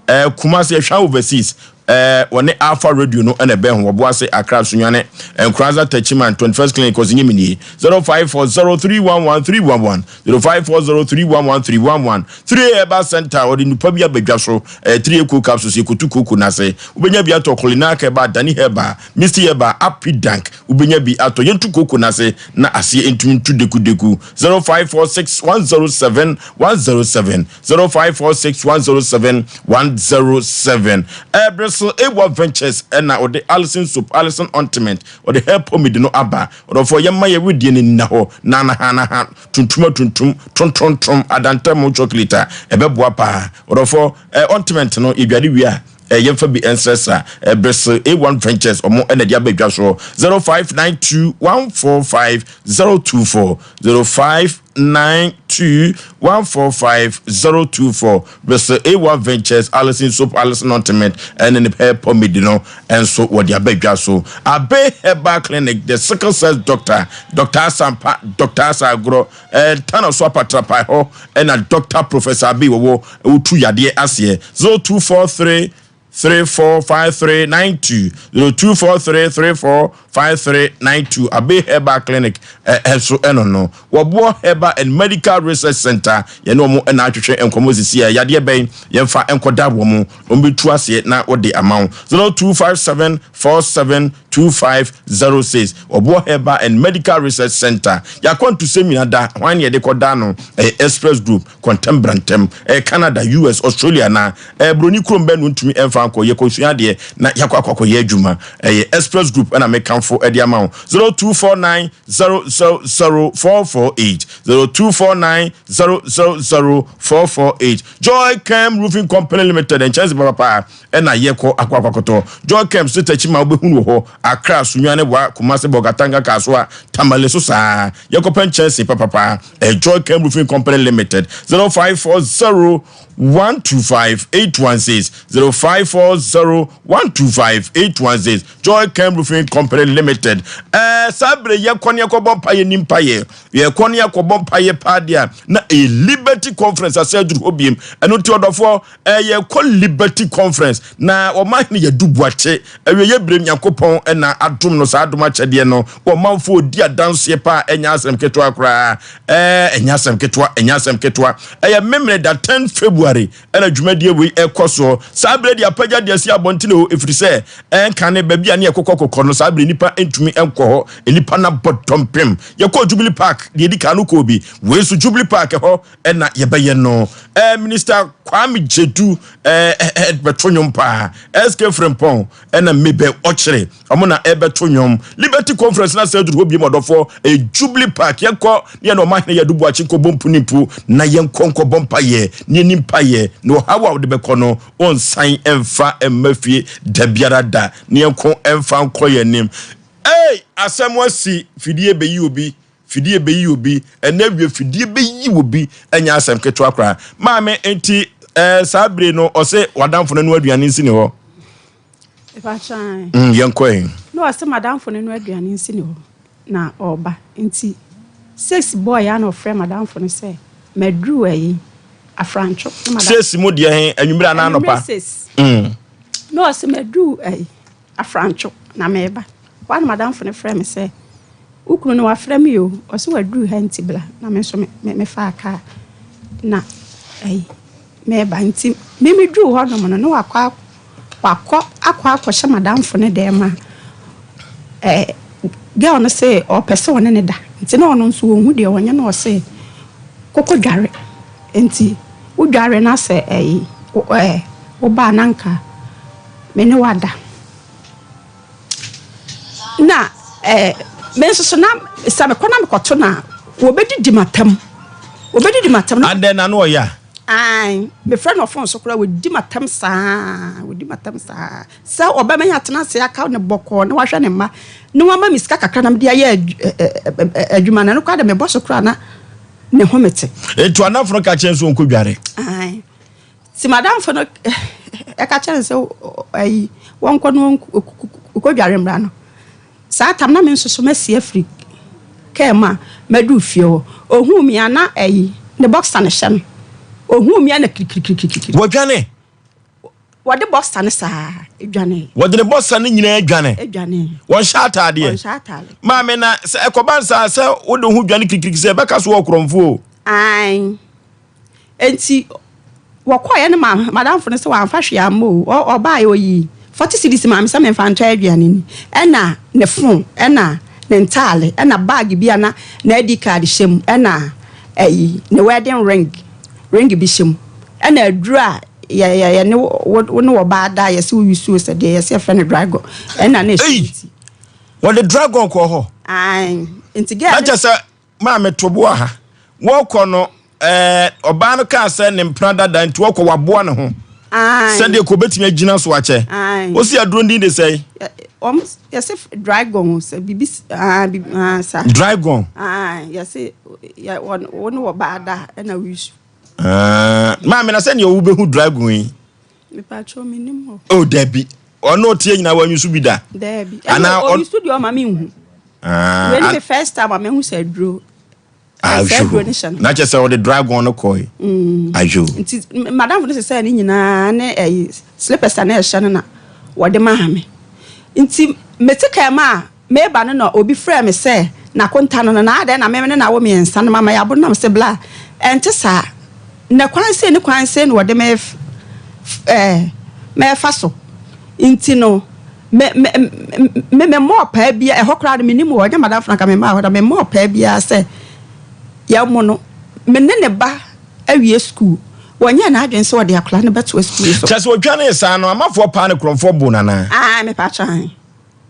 Ɛɛ Kumasi Ehwan Overseas Ɛɛ wɔne Alpha Radio no na ɛbɛn ho, Wɔboase, Accra, Sunyani, Nkoranza, Techiman, 21st Clinic, Kɔsinyimi nie, 0540311311, 0540311311, 3A Herbal Centre, wɔde nnupa bi aba dwa so, ɛyɛ 3A Cool Capsules, yɛkɔtu kooko no ase, wobɛnya bi atɔ Kolinak Herbal, Dani Herbal, Misty Herbal, Apidank, wobɛnya bi atɔ, yɛntu kooko no ase na aseɛ ntumi ntu dekudeku, 0546107107. 0546 107 107. Ɛbere so Ewa Ventures ɛna ɔde Alison soap, Alison ointment, ɔde hair pomade no aba. Ɔdɔfoɔ yɛmma yɛ wedeɛ no nna hɔ na nahanaha tuntum atuntum tontontom adantamu chocolate a ɛbɛboa paa. Ɔdɔfoɔ ɛ ointment no yɛdware wie a ɛ yɛmfa bi nsrɛsra. Ɛbere so A1 Ventures ɔmo ɛna de aba dwa soɔ 0592 145 024 05 92 145 024 Bese A1 Ventures, Alison Soap, Alison Ointment, ɛne ne hair pomade no nso wɔde aba dwa so. Abe Herbal Clinic, The Sickle Cell Doctor, Dr. Asampa, Dr. Asa Agorɔ, eh, Tana so apatrapae hɔ ɛna Dr. Professor Abe wɔwɔ wotu yadeɛ aseɛ 0243 345392 0243 345392 Abe Herbal Clinic ɛso ɛno no wɔboɔ Herbal and Medical Research Center yɛne wɔn ɛna atwetwe nkɔmɔ sisi a yadeɛ bɛn yɛmfa nkɔda wɔn wɔn bɛtu aseɛ na wɔde ama wo 0257 472506 wɔboɔ Herbal and Medical Research Center yɛakwantusɛm nyina da hwan ne yɛde kɔda no ɛyɛ Express Group Kɔntɛm bra ntɛm. Ɛyɛ Canada, US, Australia anaa ɛyɛ broni kurom bɛn na ontumi ɛmfa nkɔ. Yɛkɔsua adeɛ na yɛakɔ akɔ akɔyɛ adwuma. Ɛyɛ Express Group ɛna mekamfo ɛde ama wo. 0249 000 448 0249 000 448 Joy Cam Roofing Company Limited nkyɛnse papapa ɛna yɛkɔ akɔ akɔ akɔtɔ. Joy Cam so takyi ma wobɛhunu wɔ hɔ. Accra, Sunyani, Wa, Kumasi, Bolgatanga, Kasoa, Tamale so saa. Yɛkɔpɛ nkyɛnse papapa. Joy Cam Roofing Company Limited 0540 125 816 0540 125 816 Joy Cam Roofing Company Limited. Eh, saa bere yɛkɔ ne yɛkɔbɔ mpaeɛ ni mpaeɛ yɛkɔ ne yɛkɔbɔ mpaeɛ paa deɛ a na ɛyɛ Liberty Conference asɛ aduru hɔ biem ɛno nti ɔdɔfoɔ Ɛyɛ kɔ Liberty Conference na wɔn ahene yɛ du buakye. Awieɛ berɛm Nyankopɔn na adom no saa adom akyɛdeɛ no. Wɔn manfoɔ di adanseɛ paa ɛnyɛ asɛm ketewa koraa. Ɛɛ ɛnyɛ asɛm ketewa, ɛnyɛ asɛm ketewa. Ɛyɛ Memeneda 10 February ɛna dwumadie wei ɛkɔ soɔ. Saa berɛ deɛ apagya de asi abɔntene o ɛfiri sɛ ɛnkane baabi a ne yɛkokɔ kokɔ no saa berɛ nnipa ntumi nkɔ hɔ. Nnipa no abɔ dɔmpem. Yɛkɔɔ Jubilee Park deɛ ɛdi kan no kɔɔ bi. Wei nso Jubilee Park ɛhɔ ɛna yɛbɛyɛ no ɛɛ Minister Kwame Gyedu ɛɛ ɛɛ bɛto nnwom paa SK Frimpong ɛna Mabel Ɔkyere ɔmo na ɛbɛto nnwom Liberty Conference na sɛ aduru hɔ biem ɔdɔfoɔ ɛyɛ Jubilee Park yɛnkɔ ne yɛne ɔman hene Yadu Boakye nkɔbɔ mpu ne mpu na yɛnkɔ nkɔbɔ mpayɛ ne yɛni mpayɛ na ɔhaw a wode bɛkɔ no ɔnsan ɛmfa mma fie da biara da ne yɛnko ɛmfa nkɔ yɛn anim. Ei asɛm asi fidie bɛyi obi. Fidie bɛyi obi, ɛnɛ awie fidie bɛyi obi, ɛnyɛ asɛm ketewa koraa. Maame, nti ɛɛ saa bere no ɔse w'adamfo no no aduane nsi ne hɔ. Mm, yɛnkɔ ɛ. Na ɔse madamfo no no aduane nsi ne hɔ na ɔba. Nti six boy a na ɔfrɛ madamfo no sɛ maduru ayi afrantwo. Six mu deɛ he anwummerɛ anaa anɔpa? Anwummerɛ six. Mm. Na ɔse maduru ayi Afrantwo, na mereba. Hɔ ara na m'adamfo no frɛɛ me sɛ, Wo kunu no, wafrɛ me o, ɔse waduru ha nti bra. Na me nso mefaa kaa na ayi mereba. Nti me meduruu hɔnom no, na wakɔ wakɔ akɔ akɔhyɛ m'adamfo no dan mu a ɛɛ girl no se ɔpɛ sɛ ɔne no da. Nti na ɔno nso ɔnhu deɛ ɔnyɛ na ɔse kɔkɔ dware. Nti wodware na sɛ ɛyi ɛɛ woba a na nka me ne wo ada. Na eh, me nso so na sɛ mekɔ na mekɔto no a, wɔbɛdidi m'atam. Wɔbɛdidi m'atam. Adɛn na na ɔyɛ a? Ae, mefrɛ no ɔfon so koraa, wɔdi m'atam saa, wɔdi m'atam saa. Sɛ ɔbɛma yɛ atena ase aka ne bɔkɔɔ na wahwɛ ne mma na wama me sika kakra na mede ayɛ adwuma no, ɛno koraa de mebɔ so koraa na ne ho mete. Etu anafo no ka kyerɛ nso wɔnkɔdware. Ae. Nti m'adamfo no ka kyerɛ no sɛ ayi wɔnkɔ no wɔnkɔdware mmra no. Saa tam na me nso so masi afiri kaa mu a maduru fie hɔ. Ohuu me a na ayi ne boxer no hyɛ no. Ohuu me a na kirikirikirikiri. Wɔdwane. Wɔde boxer no saa dwane. Wɔde ne boxer no nyinaa dwane. Dwane. Wɔnhyɛ ataadeɛ. Wɔnhyɛ ataade. Maame na sɛ ɛkɔba nsaa sɛ wode ho dwane kirikiriki sɛ ɛbɛka so wɔ korɔmfo o. Ae. Enti wɔkɔeɛ no ma madamfo no sɛ wamfa hwee amma o. Ɔbaeɛ ɔyii 40 cedis maa me sɛ memfa ntɔ aduane ni, ɛna ne phone, ɛna ne ntaale, ɛna bag bi a na n'ID card hyɛ mu, ɛna ayi ne wedding ring, ring bi hyɛ mu, ɛna aduro a yɛ yɛ yɛne wo wo ne ɔbaa da a yɛsɛ wo use o sɛ deɛ yɛsɛ yɛfrɛ no dragon, ɛna na ɛhyɛ Ei! ne ti. Wɔde dragon kɔɔ hɔ. Ae, nti girl Na no kyɛ sɛ Maame to bo aha. Wɔkɔ no, ɛɛ, ɔbaa no kaa sɛ ne mpena dada nti wɔkɔ waboa ne ho. Sɛdeɛ kò obetumi agyina so akyɛ. Wosi aduro din de sɛe? Wɔn yɛsɛ dragon sɛ bibi aa bibi aa sa. Dragon. Aa yɛsɛ yɛ wɔn wɔn wɔ baa da ɛna wisu. Maame na sɛ nea ɔwɔ dragon yi. Mepatwɔ mi nim hɔ. Oh dabi ɔno ɔteɛ nyinaa wanyi so bi da. Dabi ɛna ɔyi so deɛ ɔma mi nhu. Ah, Wei ne me first time a mehu sɛ aduro. Ah, sɛ aduro ne hyɛ no. Na kyerɛ sɛ ɔde dragon no kɔe. Mm. Ayo. Nti madam no sɛ sɛ ne nyinaa ne ɛyi slippers a na ɛhyɛ no na wɔde maa me. Nti mete kaa mu a Mereba no na obi frɛɛ me sɛ n'akonta no no, na adɛn na me ne no awo miensa no mama yɛabo no? Na mese, Bla, ɛnte saa. Na kwan sei ne kwan sei na wɔde me refa so. Nti no, me, me, me, memmɔɔ paa biara, ɛhɔ koraa no mennim hɔ, ɛnyɛ m'adamfo no anka memmaa hɔ da, memmɔɔ paa biara sɛ yɛmmo no. Me ne ne ba awie sukuu, wɔnyɛɛ n'adwene sɛ wɔde akwadaa no bɛtoa sukuu no so. Kyerɛ sɛ ɔdwanee saa no, amafoɔ paa ne korɔmfoɔ boo no anaa? Ae, mepatwɔ ae.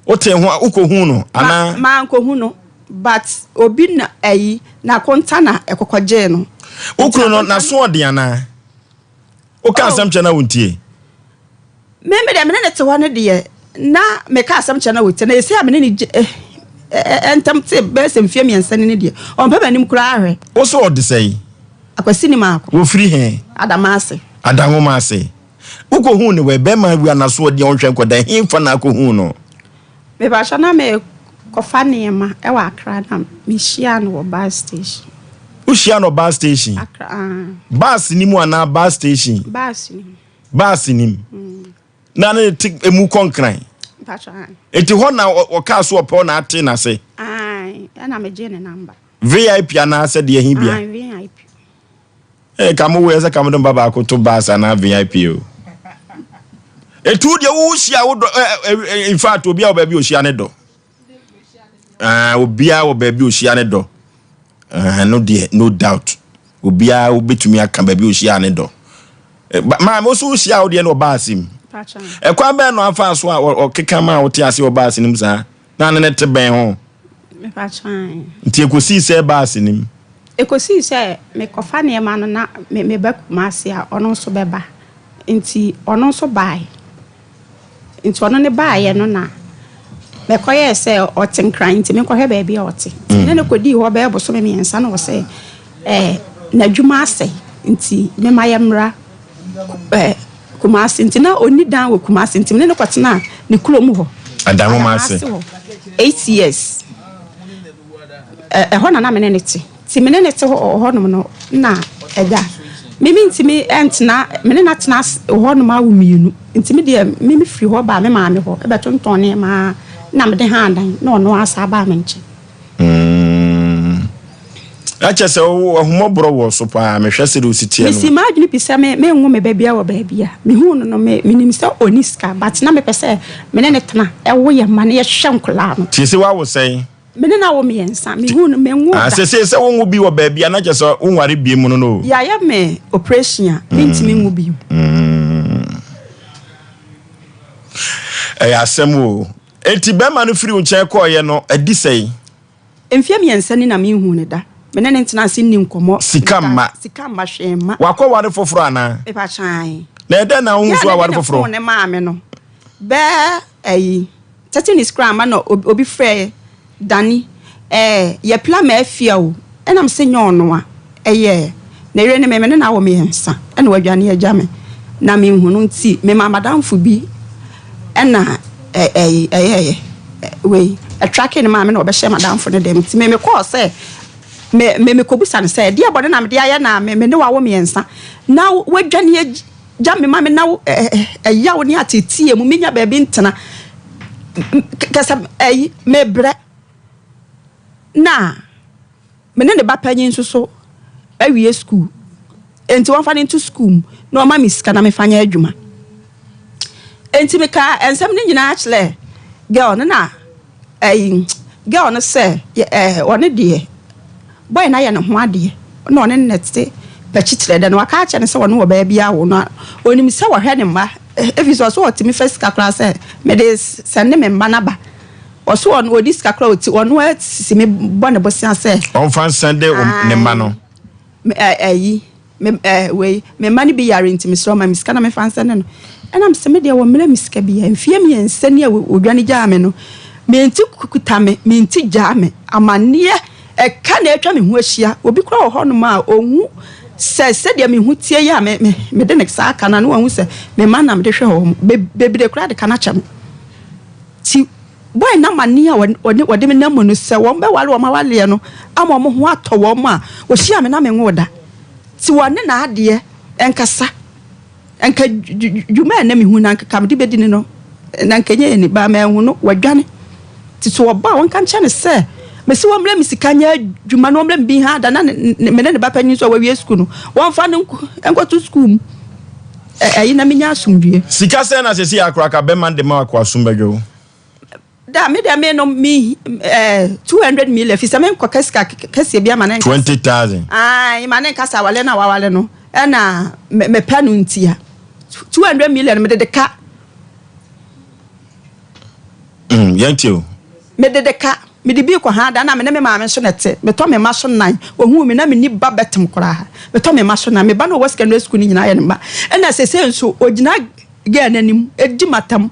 Wotee ho a, wokɔhuu no anaa? Mankɔhu no, but obi na ayi, n'akonta na ɛkɔkɔgyee no. Wo kunu no, n'aso ɔden anaa? Woka Oh. asɛm kyerɛ no a ɔntie? Me me deɛ me ne no te hɔ no deɛ, na meka asɛm kyerɛ no a ɔtie. Na ɛsei a me ne no gye eh, eh, ntam te bɛyɛ sɛ mfeɛ mmiɛnsa ni no deɛ, ɔmpɛ m'anim koraa hwɛ. Wo so ɔde sɛn? Akwasi ni maako. Wɔfiri he? Adamase. Adanwoma ase. Wokɔhuu no wɛ? Bɛrima wi anasoɔdeɛ ɔnhwɛ nkɔda, hefa na akɔhuu no? Mepakyɛ na me kɔfa nneɛma ɛwɔ Accra na me hyia no wɔ bus station. Wo hyia no bus station? Accra ah. Bus ni mu anaa bus station? Bus ni mu. Bus ni mu. Mm. Na ne te emu kɔ nkran. Mpakyɛ ah. Eti hɔ na ɔkaa so ɔpɛ na ate n'ase. Ah, ɛna me gye ne number. VIP anaa sɛ deɛ he bia? Ah, VIP. Ee ka mo wei sɛ ka mo de mba baako to bus anaa VIP o. Etu deɛ wo hyia wo dɔ ɛ in fact obi a wɔ baabi ohyia ne dɔ. Ah obiara wɔ baabi ohyia ne dɔ. Ah no deɛ no doubt. Obiara wobɛtumi aka baabi ohyia ne dɔ. Maame wo so wohyia wo deɛ no wɔ baase mu. Ɛkwan bɛn no afa so a ɔkeka ma wote ase wɔ baase no mu saa? Na ne ne te bɛn ho? Nti ɛkɔsii sɛ baase no mu. Ɛkɔsii sɛ mekɔfa nneɛma no na meba Kumasi a, ɔno nso bɛba. Nti ɔno nso baeɛ. Nti ɔno ne baeɛ no na. Mekɔyɛɛ sɛ ɔte Nkran nti menkɔhwɛ baabi a ɔte. Nti me ne no kɔdii hɔ bɛyɛ bosome mmiɛnsa na ɔsɛ ɛɛ n'adwuma asɛe nti memma yɛmmra ɛɛ Kumasi. Nti na ɔnni dan wɔ Kumasi nti me ne no kɔtenaa ne kurom hɔ. Adanwomase hɔ. 8 years. Ɛhɔ na na me ne no te. Nti me ne no te hɔ wɔ hɔnom no na agya me mentumi ntena me ne no atena hɔnom awo mmienu. Nti me deɛ me mefiri hɔ baa me maame hɔ bɛtontɔn nneɛma na mede haa dan na ɔno ara san baa me nkyɛn. Na kyerɛ sɛ wo ahummɔborɔ wɔ so paa mehwɛ sɛdeɛ wosi teɛ no. Mesi m'adwene pi sɛ me menwo me ba biara wɔ baabi a mehuu no no me menim sɛ ɔnni sika but na mepɛ sɛ me ne no tena ɛwo yɛn mma na yɛhwɛ nkwadaa no. Nti sɛ woawo sɛn? Me ne no awo mmiɛnsa mehuu no menwoo Ah, da. sesei sɛ wonwo bi wɔ baabi a na kyerɛ sɛ wonware biem no no o. Yɛayɛ me operation a mentumi nwo bio. Ɛyɛ asɛm o. Enti bɛrima no firi wo nkyɛn kɔeɛ no, adi sɛn? Mfeɛ mmiɛnsa ni na menhuu no da. Me ne no ntena ase nni nkɔmmɔ. Sika mma. Sika mma, hwee mma. Wakɔware foforɔ anaa? Mepa kyan. Na ɛdɛn na wohu so Girl no aware de ne foforɔ? phone no maa me no, bɛɛ ayi, 30 minutes koraa amma na obi frɛɛ Danny, ɛɛ, yɛpla ma afia o. Ɛna mese nyɛ ɔno a, ɛyɛ ne yere ne me, me ne no awo mmiɛnsa, ɛna wadwane agya me. Na menhu no nti, memaa m'adamfo bi ɛna ɛyi, ɛyɛɛyɛ, wei, ɛtrake no maa me na ɔbɛhyɛɛ m'adamfo no dɛm. Nti me mekɔɔ sɛ, me, me mekɔbisa no sɛ, ɛdeɛ bɔne na mede ayɛ na me, me ne wo awo mmiɛnsa, na wadwane agya me ma me na ɛyaw ne ateeteɛ mu, menya baabi ntena. Kɛsɛ ɛyi mebrɛ na me ne ne ba panyin nso so awie sukuu nti wɔmfa no nto sukuu mu na ɔma me sika na mefa nyɛ adwuma. Nti meka nsɛm no nyinaa kyerɛ girl no na ɛyi girl no sɛ ɛɛ ɔne deɛ Boy no ayɛ ne ho adeɛ na ɔne no na ɛte pɛkyi kyerɛ dɛ na waka akyerɛ no sɛ ɔne ɔbaa bi awo na ɔnim sɛ ɔhwɛ ne mma ɛfiri sɛ ɔsɛ ɔtumi fa sika koraa sɛ mede sɛnde me mma no aba ɔsɛ ɔno ɔdi sika koraa ɔti ɔno asisi me bɔ ne bosea sɛ ɔmfa nsɛnde ne mma no ayi Me eh, wei, me mma no bi yare nti mesrɛ wo ma me sika na memfa nsɛne no. Ɛna mese me deɛ wɔmmrɛ me sika biara. Mfeɛ mmiɛnsa ni a wɔdwane gyaa me no, me nti kuta me, me nti gyaa me. Amanneɛ, ɛka na atwa me ho ahyia. Obi koraa wɔ hɔnom a ɔhu sɛ sɛdeɛ me ho teɛ yi a me, me, mede ne saa ka no a, na wahu sɛ me mma na mede hwɛ wɔn. Be, bebree koraa de ka no akyɛ me. Ti boy no amanneɛ a wɔne, wɔde me nam mu no, sɛ wɔbɛware wɔn awareɛ no ama wɔn ho atɔ wɔn a, wɔhyia me na menwoo da. Nti wɔne n'adeɛ nkasa. Nka dwuma a na mehu na nka mede bɛdi no no, na nka ɛnyɛ yɛn ba, manhu no, wadwane. Nti sɛ ɔba a, wɔnka nkyerɛ no sɛ, mese wɔmmrɛ me sika nyɛ adwuma na wɔmmrɛ me bi ha da na me ne ne ba panyin nso a wawie sukuu no, wɔmfa no nkɔto sukuu mu. Ɛyi na menya asomdwie. Sika sɛn na sɛsi akoraka bɛma de ma akoasom bɛdwo wo? Da me deɛ me no me eh, 200 million fi sɛ me nkɔka sika kɛseɛ bi ama ne nkasa. 20,000. Ae, ma ne nkasa awale na wawale no ɛna mepɛ no ntia. 200 million mede de ka. Yɛn tie o. Mede de ka. Mede bi kɔ ha da na me ne me maame nso na ɛte. Metɔ me mma so nan. Ohuu me na menni ba bɛtem koraa. Metɔ me mma so nan. Me ba no ɔwɔ secondary school no nyinaa yɛ ne mma. Ɛna sese nso ogyina girl no anim di matam.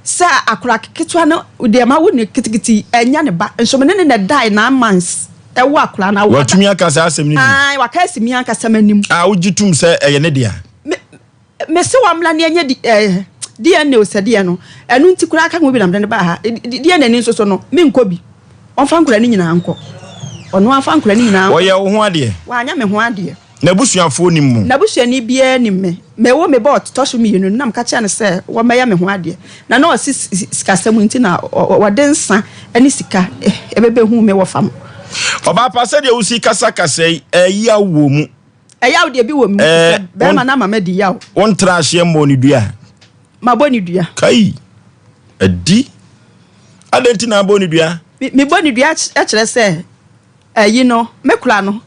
Sɛ akora ketewa no deɛ mawo no ketekete yi ɛnyɛ ne ba nso me ne no na ɛdae 9 months ɛwo akora no. Watumi aka saa asɛm no bi? Ae, waka asi me ankasa m'anim. A wogye tom sɛ ɛyɛ ne dea? Me, mese wɔmmra ne ɛnyɛ di, eh, DNA o sɛ deɛ no, ɛno nti koraa ka ho bi na mede no baa ha. DNA ni nso so no, menkɔ bi. Ɔmfa nkora no nyinaa nkɔ. Ɔno amfa nkora no nyinaa nkɔ. Wɔyɛ wo ho adeɛ? Wanyɛ me ho adeɛ. N'abusuafoɔ nim mo? N'abusuani biara nim me. Mewo me ba a ɔtɔ so mmienu no, na meka kyerɛɛ no sɛ wɔmmɛyɛ me ho adeɛ. Na na ɔse sikasɛm nti na wɔde nsa ne sika bɛbɛhu me wɔfa mo. Ɔbaa pa, sɛdeɛ wosi kasa kasa yi, ɛyaw wɔ mu. Ɛyaw deɛ bi wɔ mu, sɛ bɛrima no ama madi yaw. Wontra aseɛ mmɔɔ no dua? Mabɔ no dua. Kai! Adi! Adɛn nti na abɔ no dua? Mebɔ no dua kyerɛ sɛ Ayi no, me kora no,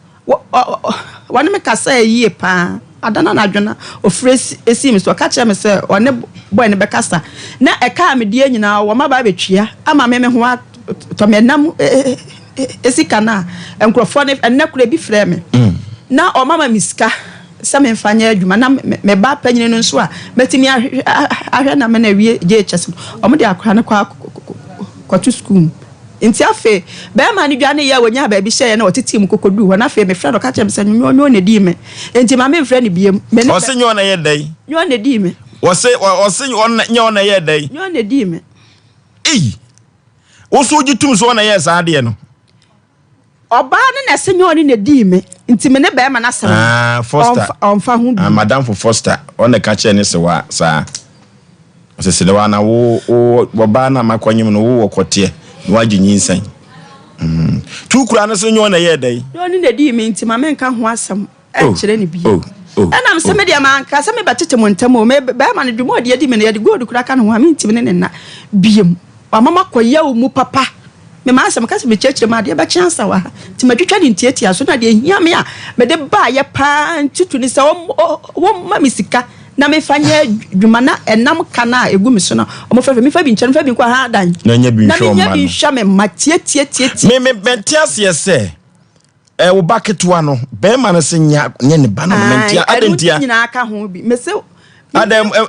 wɔne me kasae yie paa. Ada no anadwo no, ɔfrɛ sii me so. Ɔka kyerɛɛ me sɛ ɔne boy no bɛkasa. Na ɛka a medeɛ nyinaa, wɔn aba abɛtua ama me, me ho atɔ me. Ɛnam sika no a nkurɔfoɔ no, ɛnnɛ koraa ebi frɛɛ me. Na wɔama me sika sɛ memfa nyɛ adwuma. Na me ba panyin no nso a mɛtumi ahwɛ na me na awie JHS no, wɔde akwadaa no kɔ. kɔto sukuu mu. Nti afei bɛrima no dwane yɛ a wɔnyaa baabi hyɛeɛ na wɔtetee mu kɔkɔduu hɔ. Na afei mefrɛ no ɔka kyerɛ me sɛ nyɛ ɔno na ɛdii me. Nti ma memfrɛ no biom. Me ne Ɔse nyɛ ɔno na ɛyɛ dɛn? Nyɛ ɔno na ɛdii me. Ɔse ɔse nyɛ ɔno na ɛyɛ dɛn? Nyɛ ɔno na ɛdii me. Ei! Wo so wogye tom sɛ ɔno na ɛyɛɛ saa adeɛ no? Ɔbaa no na ɛse nyɛ ɔno na ɛdii me nti me ne bɛɛma no asɛm no Ah, Foster. ɔmfa ho Ah, bio. madamfo Foster, ɔno na ɛka kyerɛɛ ne sewa saa. Ɔse serewa na wo, wo, ɔbaa no a makɔnyem no, wo wɔ kɔteɛ na woagye nyinsɛn. Mm. Tu kura no se nyɛ ɔno na ɛyɛɛ dɛn? Nyɛ ɔno na ɛdii me nti ma menka ho asɛm Oh, nkyerɛ no bio. oh, oh, Ɛnam sɛ oh. me deɛ manka sɛ mebɛtete mo ntam o, me bɛɛma no dwuma a ɔde adi me no yɛde gold koraa ka ne ho a mentumi ne no nna biom. Wama makɔ yaw mu papa. Me m'asɛm ka sɛ mekyerɛkyerɛ mu adeɛ bɛkye ansa wɔ ha nti matwitwa ne ntiatia so na deɛ ɛhia me a mede baeɛ paa ntutu ne sɛ wɔmma me sika na mefa nyɛ adwuma na ɛnam ka no a ɛgu me so no wɔmfrɛfrɛ mefa bi nkyɛ no mefa bi nkɔ ha adan Na nya bi na nhwɛ menya ɔma bi no. nhwɛ me mma tiatiatiatia. Me me mente aseɛ sɛ ɛ wo ba ketewa no bɛrima no se nya nyɛ ne ba no no mente Ae, adɛn ɛno ntia nyinaa ka ho bi. Mese adɛn ɛ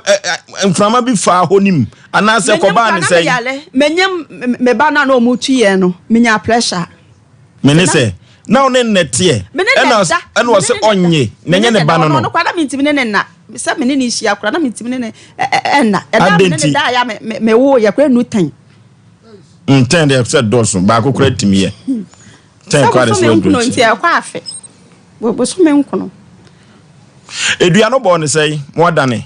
ɛ mframa bi faa hɔ nim anaasɛ menyem kɔbaa kora ne na sɛn meyare menyem me ba no a na ɔmo tu yɛn no menya pressure me ne sɛ na wo ne nnɛ teɛ me ne ɛna ne da ɛna me ɔse ne ne da ɔnye na me ne ɛnyɛ ne ne ba da no ɔno no ɔno koraa na mentumi ne ne nna sɛ me ne ne hyia koraa na mentumi ne ne ɛnna ɛda a me adɛn ne ne nti da a yɛ a me me mewoo yɛ koraa nu tɛn ntɛn deɛ sɛ dɔɔso baako koraa tumi yɛ tɛn sɛ koraa de sɛ bosome waduru nkono nti akyi ɛkɔ afe bosome nkono edua no bɔɔ ne sɛn mo adane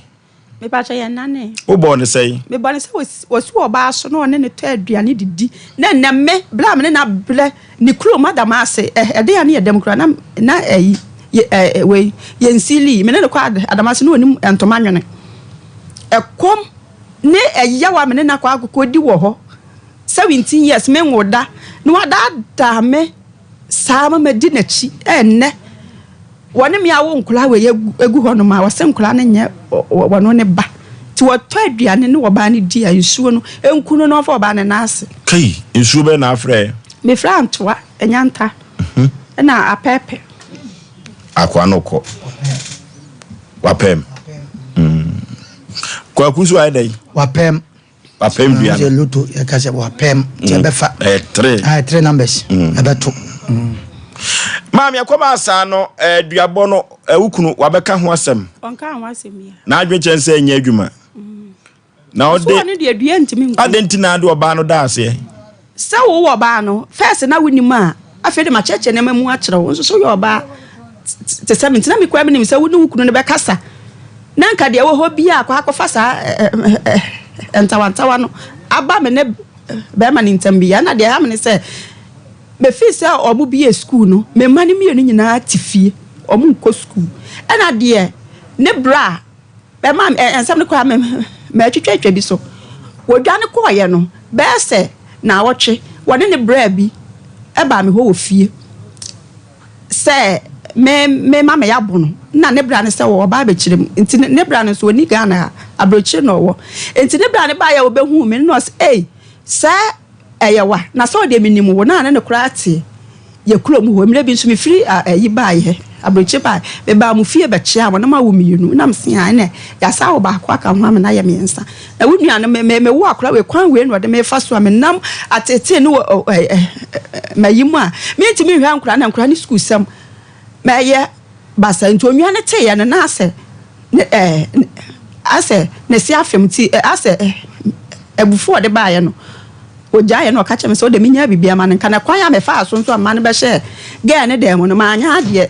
mepakyɛ yɛn nane wobɔɔ ne sɛn mebɔ ne sɛ wɔsi wɔ ɔbaa so na ɔne ne tɔ aduane didi na ɛnɛ me berɛ a me ne no abrɛ ne kurom adam ase ɛde a ne yɛ dɛm koraa na na ɛyi ɛ wei yɛnsili me ne no kɔ adam ase na ɔnim ntoma nwene ɛkɔm ne ɛyaw a me ne no akɔ akɔdi wɔ hɔ 17 years me nwo da na wadaadaa me saa ma madi n'akyi ɛnnɛ wɔne me awo nkwadaa wei egu hɔ nom a wɔsɛ nkwadaa no nyɛ wɔno ne ba nti wɔtɔ aduane ne wɔbaa no di a nsuo no nku no na ɔfa ɔbaa no nan ase. Kai nsuo bɛn na afrɛ? Mefrɛ antoa, anyanta ɛna apɛɛpɛ. Akoa no kɔ wapɛm. Kwaku nso ayɛ dɛn? Wapɛm. Wapɛm dua no. Loto yɛka sɛ wapɛm nti ɛbɛfa. Ɛyɛ three. Ah, three numbers. Ɛbɛto. Maame ɛkɔba asaa no duabɔ no wo kunu wabɛka ho asɛm. Ɔnka ho asɛm bia. N'adwene kyɛn sɛ ɛnyɛ adwuma. Na ɔde. Ɔso ɔno deɛ dua ntumi nku. Adɛn nti na ade ɔbaa no da aseɛ? Sɛ wowɔ ɔbaa no first na wonim a, afei de makyerɛkyerɛ nneɛma mu akyerɛ wo. Nso so woyɛ ɔbaa te sɛ me nti na me koraa menim sɛ wo ne wo kunu no bɛkasa. Na nka deɛ ɛwɔ hɔ biara akɔ akɔfa saa ntawantawa no aba me ne bɛrima no ntam bi. Ɛna deɛ ɛha me ne sɛ mefii sɛ wɔn bie sukuu no, me mma no mmienu nyinaa te fie, wɔn nkɔ sukuu. Ɛna deɛ ne bra Ɛmaa me, nsɛm no koraa me, matwitwatwa bi so. Wɔdwane kɔeɛ no, bɛyɛ sɛ naawɔtwe, wɔne ne braa bi baa me hɔ wɔ fie sɛ me, mema me yabo no. Na ne bra no sɛ ɔba abɛkyerɛ mu. Nti ne bra no nso ɔnni Ghana ha, aburokyire na ɔwɔ. Nti ne bra no baeɛ a ɔbɛhuu me no na ɔse, ei, sɛ Ɛyɛ wa, na sɛ ɔdeɛ menim wo na ne no koraa te yɛ kurom hɔ. Mmerɛ bi nso mefiri ayi baeɛ, aburokyire baeɛ, mebaa mo fie bɛkyeaa mo na moawo mmienu na mese aa ɛnɛ yɛasan awo baako aka ho ama no ayɛ mmiɛnsa. Na wo nua no me me mewo akwadaa wei kwan wei na ɔde me fa so a menam ateetee ne wɔ mayi mu a mentumi nhwɛ nkwadaa na nkwadaa ne sukuusɛm mɛyɛ basaa nti onua no teeɛ no na asɛ ne ɛɛ asɛ ne se afem nti asɛ abufuo a ɔde baeɛ no ɔgyaeɛ na ɔka kyerɛ me sɛ ɔde menya biribi ama no nka na kwan a mefaa so nso a mma no bɛhyɛɛ gɛɛ ne dan mu no maanyɛ adeɛ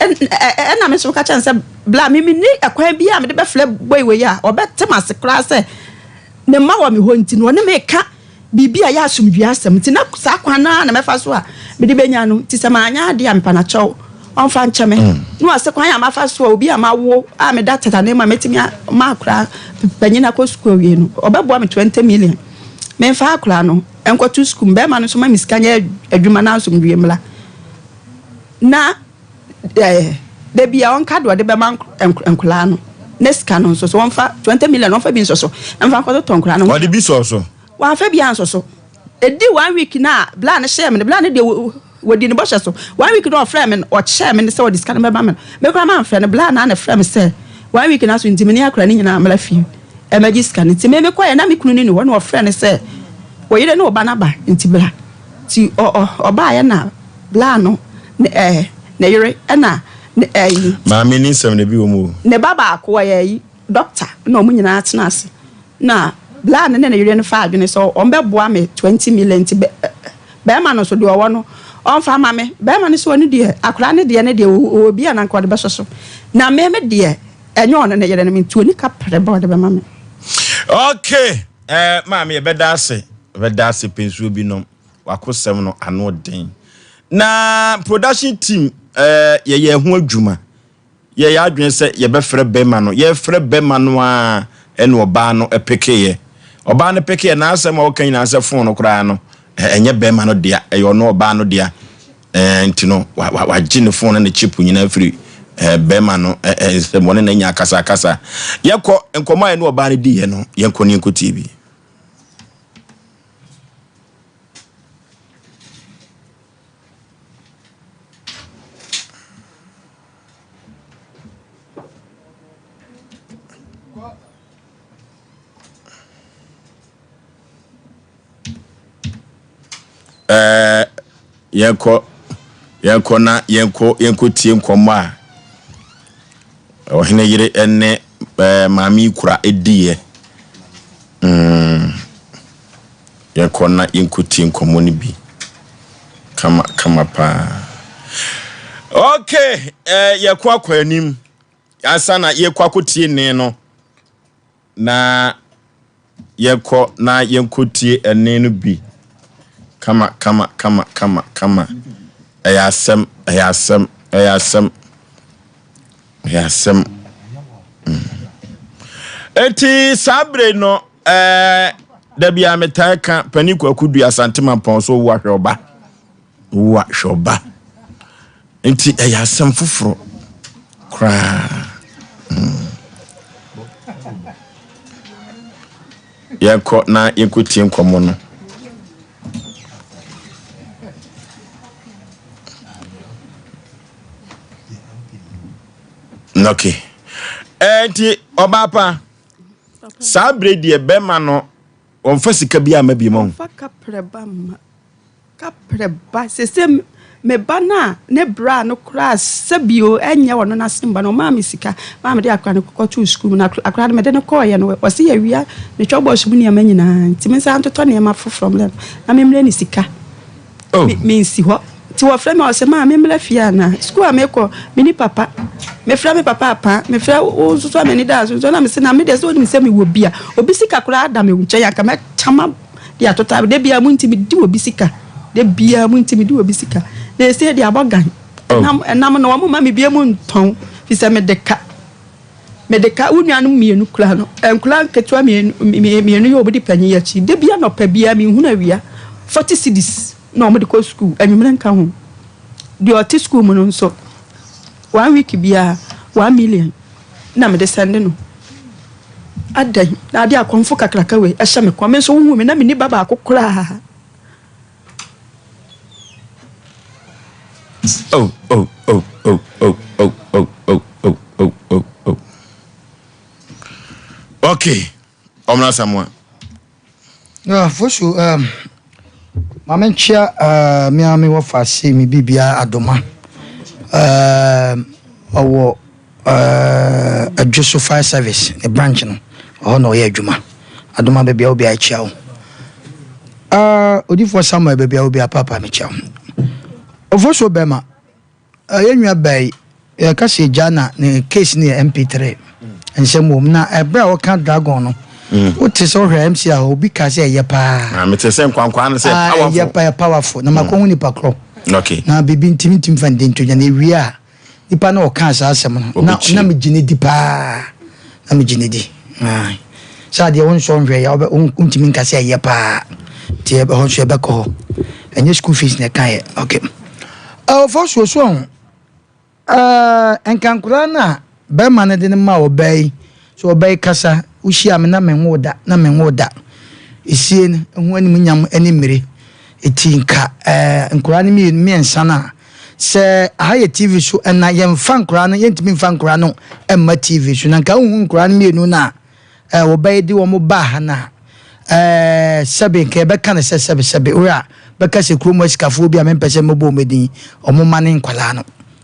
ɛna me nso ka kyerɛ no sɛ bla me menni ɛkwan bi a mede bɛfrɛ boy wei a ɔbɛte m'ase koraa sɛ ne mma wɔ me hɔ nti no ɔne me ka biribi a ɛyɛ asomdwoeɛ asɛm nti na saa kwan no ara na mɛfa so a mede bɛnya no nti sɛ manyɛ adeɛ a mepa no akyɛw ɔmfa nkyɛ me mm. na ɔsɛ kwan a mafa so a obi a mawo a meda tetane mu a mɛtumi ma akora panyin akɔ sukuu awie no ɔbɛboa me 20 million memfa akora no nkɔto sukuu bɛrima no nso ma me sika nyɛ adwuma no asomdwoeɛ mmra na Ɛɛ, da bi a ɔnka deɛ ɔde bɛma nkwadaa no ne sika no nso so wɔmfa 20 million wɔmfa bi nso so na mfa nkɔtotɔ nkwadaa no. Ɔde bi sɔɔ so. Wɔamfa bi anso so. Ɛdi one week na bla no hyɛɛ me no bla no deɛ wɔdi ne bɔhyɛ so one week na ɔfrɛ me no ɔkyɛɛ me no sɛ ɔde sika no bɛma me no me koraa mamfrɛ no bla na na frɛ me sɛ one week na so nti me ne akwadaa no nyinaa mmra fie ɛmɛgye sika no nti me mekɔɛ na me kunu no ni hɔ na ɔfrɛ no sɛ. Wo yere ne wo ba no aba nti bra. Nti ɔ ɔ ɔbaeɛ na bla no ne ɛɛ ne yere ɛna ne ɛyi. Maame ni nsɛm no bi wɔ mu o. Ne ba baako ɔyɛ ɛyi doctor na wɔn nyinaa tena ase na bla no ne ne yere no faa adwene sɛ wɔn bɛboa me 20 million nti bɛ bɛrima no nso deɛ ɔwɔ no ɔmfa ma me. Bɛrima no sɛ ɔno deɛ akwadaa no deɛ ne deɛ ɔwɔ bi a na nka ɔde bɛsɔ so na me me deɛ ɛnyɛ ɔno ne yere no me nti ɔni kaprɛ bɛ ɔde bɛma me. Okay. Eh, maame yɛbɛda ase, yɛbɛda ase pɛ nsuo bi nom. Wakosɛm no ano den. Na production team eh, yɛyɛ ho adwuma. Yɛyɛ adwene sɛ yɛbɛfrɛ bɛma no. Yɛfrɛ bɛma no a ɛna ɔbaa no pekeeɛ. Ɔbaa no pekeeɛ n'asɛm a ɔka nyinaa sɛ phone no koraa no ɛnyɛ bɛma no dea, ɛyɛ ɔno ɔbaa no dea. Eh, nti no wagye ne phone ne ne chip nyinaa firi eh, bɛrima no eh, eh, nsam wɔne no anya akasakasa. Yɛkɔ nkɔmmɔ a yɛne ɔbaa no diiɛ no, yɛnkɔ ne yɛnkɔtie bi. Ɛɛ yɛnkɔ yɛnkɔ na yɛnkɔ yɛnkɔ tie nkɔmmɔ a ɔhene yere ne ɛɛ maame yi kura diiɛ. Mm, yɛnkɔ na yɛnkɔ tie nkɔmmɔ no bi kama kama paa. Okay, ɛɛ yɛkɔ akɔ anim ansa na yɛkɔ akɔtie nne no. Na yɛkɔ na yɛnkɔtie ɛnne no bi. Kama, kama, kama, kama, kama. Ɛyɛ asɛm, ɛyɛ asɛm, ɛyɛ asɛm, ɛyɛ asɛm. Mm. Eti saa bere no, ɛɛ, dabi a metaa ka panin Kwaku Dua Asante Mampɔn so wo ahwɛ ɔba. Wo ahwɛ ɔba. Nti ɛyɛ asɛm foforɔ koraa. Mm. Yɛnkɔ na yɛnkɔtie nkɔmmɔ no. Okay. Eh, nti ɔbaa pa saa bere deɛ bɛrima no wɔmfa sika bi ama bi ma wo. Ɔmfa kaprɛ ba mma. Kaprɛ ba, sese me ba no a ne bra no koraa sɛbi o ɛnyɛ ɔno n'asem ba no ɔmaa me sika maa mede akora no kɔtoo sukuu mu na akora no mede no kɔɔyɛ no ɔse yɛwia ne twɔbɔs mu nneɛma nyinaa nti me nsa ntotɔ nneɛma foforɔ mmerɛ no na memmrɛ ne sika oh. mensi hɔ nti wɔfrɛ me ɔsɛ maa memmrɛ fie anaa sukuu a mekɔ meni papa mefrɛ me papa apaa mefrɛ wo nso so a m'ani daa so nso na mese na me deɛ sɛ wonim sɛ mewɔ bi a obi sika koraa da me nkyɛn anka mɛkyama de atotɔ ade. Da biara mu nti medi obi sika. Da biara mu nti medi obi sika. Na ese de abɔ gan. Oh. Ɛnam ɛnam no wɔn ma me bie mu ntɔn fi sɛ mede ka. Mede ka wo nuanom mmienu kura no. Nkura nketewa mmienu mmienu yɛ wɔn de panyin akyi. Da biara nɔpa biara mehunu awia 40 cedis na wɔn de kɔ sukuu. Anwummerɛ nka ho. Deɛ ɔte sukuu mu no nso one week biara 1 million na mede sɛnde no. Adɛn na ade akɔmfo kakraka wei hyɛ me kɔn? Me nso wohuu me na menni ba baako koraa. Oh, oh, oh, oh, oh, oh, oh, oh, oh, oh, oh, oh. Okay, Omra Samoa. Yeah, Fosu, um, maame nkyia uh, me a mewɔ faase me biribia adoma ɔwɔ uh, Adwoso Fire Service ne branch no ɔhɔ na ɔyɛ adwuma adoma baabi a obi akyia wo uh, odifoɔ Samuel baabi a obi apapa mekyia wo Ofosuo bɛma Yɛn nua baa yi, yɛka sɛ gya na ne case no yɛ MP3 nsɛm wɔ mu na ɛberɛ a wɔka dragon no mm. wote sɛ wohwɛ MC a obi ka sɛ ɛyɛ paa ah, mete sɛ nkwankwaa no sɛ ah, powerful ɛyɛ paa powerful na makɔhu mm. nipa korɔ okay. na biribi ntimi ntimi fa nde nto gya na ewie a nipa na ɔka saa asɛm no na na megye ne di paa na megye ne di sɛ adeɛ wonsɔ nhwɛ yɛ wontumi nka sɛ ɛyɛ paa nti ɛhɔ nso yɛbɛkɔ hɔ ɛnyɛ school fees na ɛka yɛ okay Ɔfɔ suo so ɔho ɛɛ nka nkoraa no a bɛrima no de no ma ɔbaa yi sɛ ɔbaa yi kasa wohyia me na menwoo da na menwoo da esie no ho anim nyam ne mmire eti nka ɛɛ nkoraa no mmienu mmiɛnsa no a sɛ aha yɛ TV so ɛna yɛmfa nkoraa no yɛntumi mfa nkoraa no mma TV so na nka wohu nkoraa no mmienu no a ɛɛ ɔbaa yi de wɔn baa ha no a. Ɛɛ sɛbe nka yɛbɛka no sɛ sɛbe sɛbe wohwɛ a bɛka sɛ kurom asikafoɔ bi a mempɛ sɛ mɛbɔ wɔn din wɔn mma ne nkwadaa no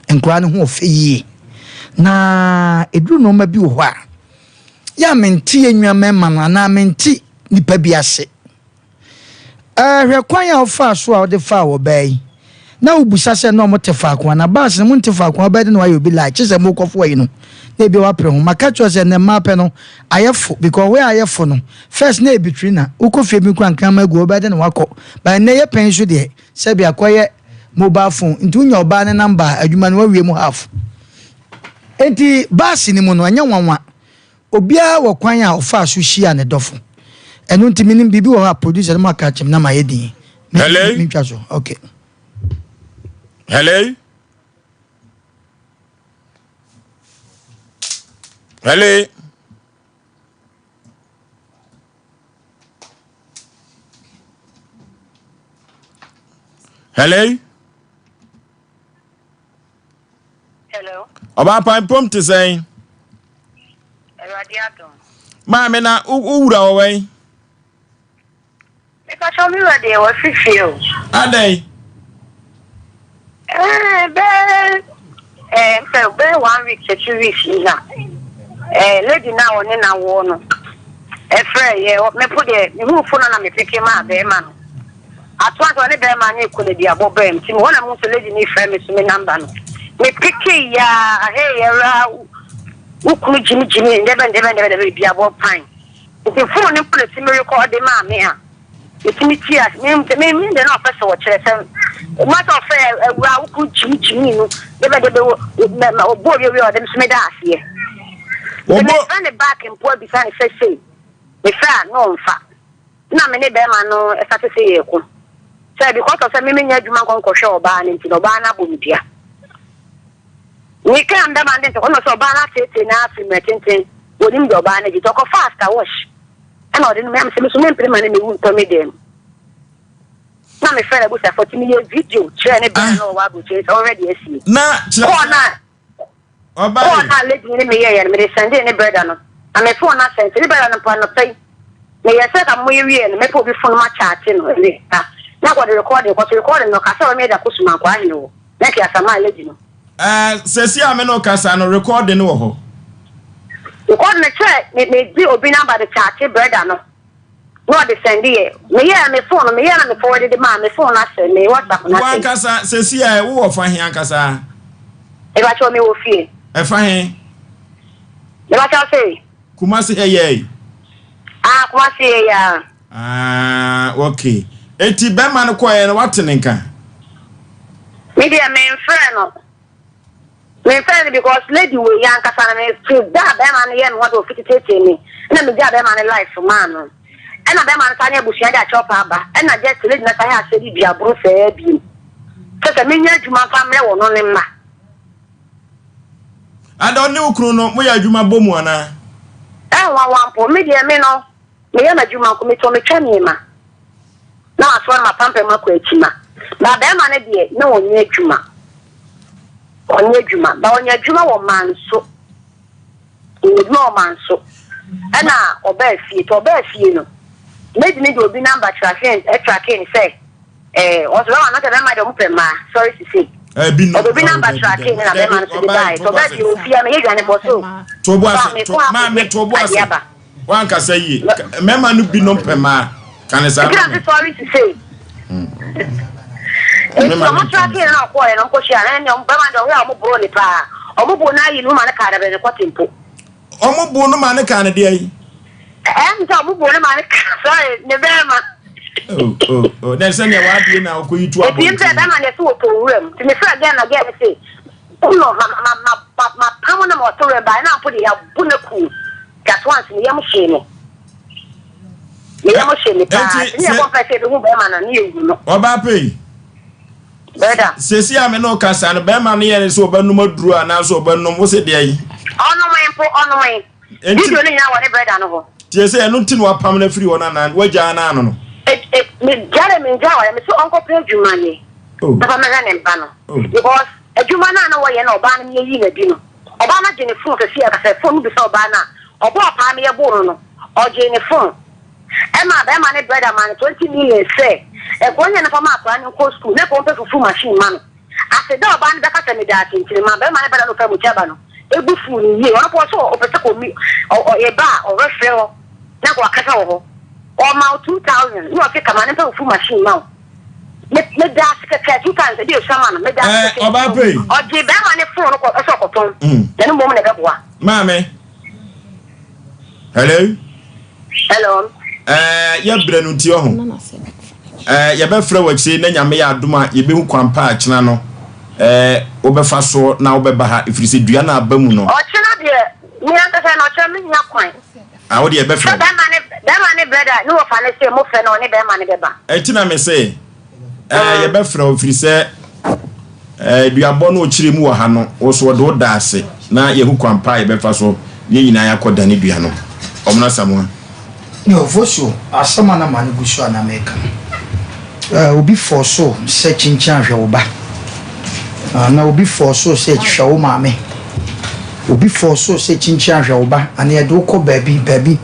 nkwadaa no ho ɔfɛ yie na ɛduru nneɛma bi wɔ hɔ a yɛ a mente yɛn nua mmarima no anaa mente nipa bi ase Ɛɛ, hwɛ kwan a wofaa so a wode faa ɔbaa yi. Na wobisa sɛ na wɔte faako anaa? Bus no, monte faako a, wobɛyɛ dɛn na woayɛ obi lie? Kyesɛ mokɔfoa yi no, na ebia woapere ho. Maka kyerɛ wo sɛ nnɛ mmaa pɛ no, ayɛ fo because wei a ayɛ fo no, first na ɛyɛ bitiri na wokɔ fie bi koraa nkraman gu hɔ, wobɛyɛ dɛn na woakɔ? But nnɛ yɛ pɛn yi so deɛ, sɛbi akɔyɛ mobile phone, nti wonya ɔbaa no number a, adwuma no woawie mu half. Enti bus no mu no, ɛnyɛ nwanwa. Obiara wɔ kwan a ɔfaa so hyiaa ne dɔfo. Ɛno nti menim biribi wɔ hɔ a producer no mu aka akyerɛ me na mayɛ din. Me, Hello? mentwa so. Okay. Hello? Hello? Hello? Hello. Ɔbaa mpom te sɛn? Awurade adom. Maame na wo wura wɔ wɛn? Mepatwa me wura deɛ wɔsi fie o. Adɛn? Ɛɛ bɛɛ ɛɛ mpɛ bɛɛ one week to 2 weeks yi na ɛɛ lady na ɔne na wɔ no ɛfrɛ yɛ mepo deɛ mehu fo no na mepeke maa bɛrima no. Atoa so ɔne bɛrima no rekɔ na duabɔ baa mu nti mehɔ na mehu sɛ lady no refrɛ me so me number no. Me pekee yaa hey awuraa wo kunu gyimi gyimi ndɛbɛ ndɛbɛ ndɛbɛ ndɛbɛ duabɔ pan. Nti phone no mpo na ɛtumi rekɔɔde maa me a metumi tie ase me me me deɛ na ɔpɛ sɛ ɔkyerɛ sɛ matter of fact awuraa wo kunu gyimi gyimi no ndɛbɛ ndɛbɛ wɔ ɔbɔ wie wie ɔde me so meda aseɛ. Nti mefrɛ ne back mpo abisa ne sɛ sei mefrɛ a na ɔmfa. Nna me ne bɛrima no starte sɛ yɛreko sɛ because of sɛ me mennya adwuma nkɔ nkɔhwɛ ɔbaa no nti no ɔbaa no abɔ me dua. Mekaa me bɛrima no de ntɔkwa na ɔsɛ ɔbaa no ateetee no ara firi mmerɛ tenten wɔnim deɛ ɔbaa no gye nti ɔkɔfaa after wash ɛna ɔde no me sɛ me so mempene ma no mewu ntɔ me dan mu. Na mefrɛ no abusuafoɔ nti meyɛ video kyerɛɛ ne bɛrima no ɔwɔ aburokyire sɛ ɔnhwɛ deɛ asie. Na kyerɛ Kɔɔ na Ɔbaa Call no a lady no ne me yɛeɛ no, mede sɛndee ne brɛda no, na me phone no asɛe, nti ne brɛda no mpo anɔpa yi, meyɛɛ sɛ ka moyɛ wieɛ no, mɛpɛ obi phone ma kyaate no awie a, na nka ɔde recording kɔ, so recording no, ɔka sɛ ɔbɛma yɛde akɔ Sumankwaa hene hɔ, na nka yɛasamaa lady no. Ɛɛ, sɛsi a me ne wo kasa no, recording no wɔ hɔ? Recording no kyerɛ, me, megye obi number de kyaate brɛda no. Na ɔde sɛnde yɛ. Me yɛɛ me phone no me yɛɛ na me forward de maa me phone no asɛe me WhatsApp no asɛe. Wankasa sɛsi a wo wɔ fa he ankasa? Mepakyɛw me wɔ fie. Ɛfa he? Mepakyɛw se. Kumasi ha yɛi. Ah Kumasi yɛ ya. Ah okay. Eti bɛma no kɔɛ no wate ne nka? Me deɛ me nfrɛ no. Me nfrɛ no because lady wei ankasa no me fi da a bɛrima no yɛ me ho de ofiti tietie me ɛna me gyaa bɛrima no life maa no ɛna bɛrima no san ne abusua de akyɛw paa ba ɛna just lady no san yɛ asɛ de dua boro sɛɛ biem sɛ sɛ menya adwuma nfa mmerɛ wɔ no ne mma. Ada ɔne wo kunu no moyɛ adwuma bɔ mu anaa? Ɛnwanwa mpo me deɛ me no Meyɛ m'adwuma nko, metɔ metwa nneɛma na masoa no m'apampam akɔ akyima. Ba barima no deɛ, na ɔnyɛ adwuma. Ɔnyɛ adwuma. Ba ɔnya adwuma wɔ Manso. Ɔnya adwuma wɔ Manso. Ɛna ɔbaa fie. Nti ɔbaa fie no, maid no de obi number tracking, tracking no sɛ, eh, ɔsɛ bɛrima no sɛ bɛrima deɛ ɔmo pɛ mmaa, sorry to say. Ebi Ɔde obi number tracking no na bɛrima no so de baeɛ. Nti ɔbaa fie, ofie a meyɛ aduane bɔ so. Tobo Ba, ase, mekɔ to, maame akɔgye tobo adeɛ ase. aba. Wankasa yie. Mmarima no binom pɛ mmaa. Ka ne saa ma me. Sorry to say. Nti ɔmo tra kee na ɔkɔɔ yɛ no ɔmo kɔ hyia na ɛne ɔmo bɛma deɛ ɔhwɛ a ɔmo boro ne paa. Ɔmo bo no ayi no ma ne kaa dabɛ ne kɔte mpo. Ɔmo bo no ma ne kaa ne deɛ yi. Ɛm sɛ ɔmo bo no ma ne kaa sorry ne bɛrima. Oh oh oh na sɛ nea wabie na ɔkɔ yi tu abɔnten. Efi mpɛ bɛrima na ɛsɛ wɔ tɔ nwura mu. Nti me frɛ gɛn na gɛn ne se Uno ma ma ma ma ma pam na ma ɔtɔ nwura mu baa na mpo de yɛ abo na kuu. Just once me yam hyee me. Me yam hyee me paa. Enti Ne yɛ bɔ mpae sɛ yɛbɛhu bɛrima no ne yɛhu no. Ɔbaa pɛ yi. Brɛda. Sɛsi a me ne wo kasa no bɛrima no yɛ ne sɛ ɔbɛnom aduro anaasɛ ɔbɛnom wo se deɛ yi. Ɔnomee mpo ɔnomee. Video no nyinaa wɔ ne brɛda no hɔ. Tie sɛ ɛno nti na wapam no afiri hɔ no anaa wagyaa no ano no. Me gya me ngya wɔ me sɛ ɔnkɔpɛ adwuma nyɛ. Oh. Na fa mɛhwɛ ne mba no. Oh. Because adwuma no a na wɔyɛ na ɔbaa no yɛyi no adi no. Ɔbaa no agye ne phone sɛsi a kasɛ phone no bisa ɔbaa no a ɔbɔɔ paa me yɛboo no no ɔgyee ne phone. Ɛmaa bɛrima no brɛda maa no 20 million sɛ ɛkɔ ɔnyɛ no fa ma akwadaa no nkɔ sukuu na ɛkɔ ɔmpɛ fufu machine ma no. Ase dɛ ɔbaa no bɛka sɛ meda ase ntsi no ma bɛrima no brɛda no ɔfaa mu kyɛba no bo fuuw no yie. Ɔno mpo ɔse ɔpɛ sɛ kɔ mi ɔ ɔ eba a ɔbɛfrɛ hɔ na nka ɔakasa wɔ hɔ. Ɔma wo 2000 na ɔse ka ma no mpɛ fufu machine ma wo. Me meda ase kɛkɛ 2000 ebi esua ma no meda ase Ɛɛ kɛkɛ ɔbaa nti pɛ yi. no ɔgyee bɛrima ne phone no kɔ sɛ ɔkɔtɔn na ɛno mbom na ɛbɛboa. Maame. Hello. Hello. Ɛɛ yɛ brɛ no nti ɔho. Ɛɛ yɛbɛfrɛ wɔ akyire na nyame yɛ adom a yɛbɛhu kwan pa a kyena no ɛɛ wobɛfa soɔ na wobɛba ha ɛfiri sɛ dua no aba mu no. Ɔkyena deɛ me ankasa no ɔkyena mennya kwan. Ah wo deɛ yɛbɛfrɛ Sɛ wo. bɛrima ne bɛrima ne brɛda ne wɔfa ne se mo frɛ no ɔne bɛrima no bɛba. Ɛnti na me se Ɛɛ, yɛbɛfrɛ wo, ɛfiri sɛ, ɛɛ, duabɔ no ɔkyerɛ mu wɔ ha no, wo so wɔde wo da ase, na yɛhu kwan pa a yɛbɛfa so na yɛn nyinaa yɛakɔ dane dua no. Ɔmono Asamoah. Ne Ofosu, asɛm a na m'ano gu so a na mereka no, eh, obi force wo sɛ kyinkyin ahwɛ wo ba, anaa obi force wo sɛ hwɛ wo maame, obi force wo sɛ kyinkyin ahwɛ wo ba, anaa yɛde wo kɔ baabi baabi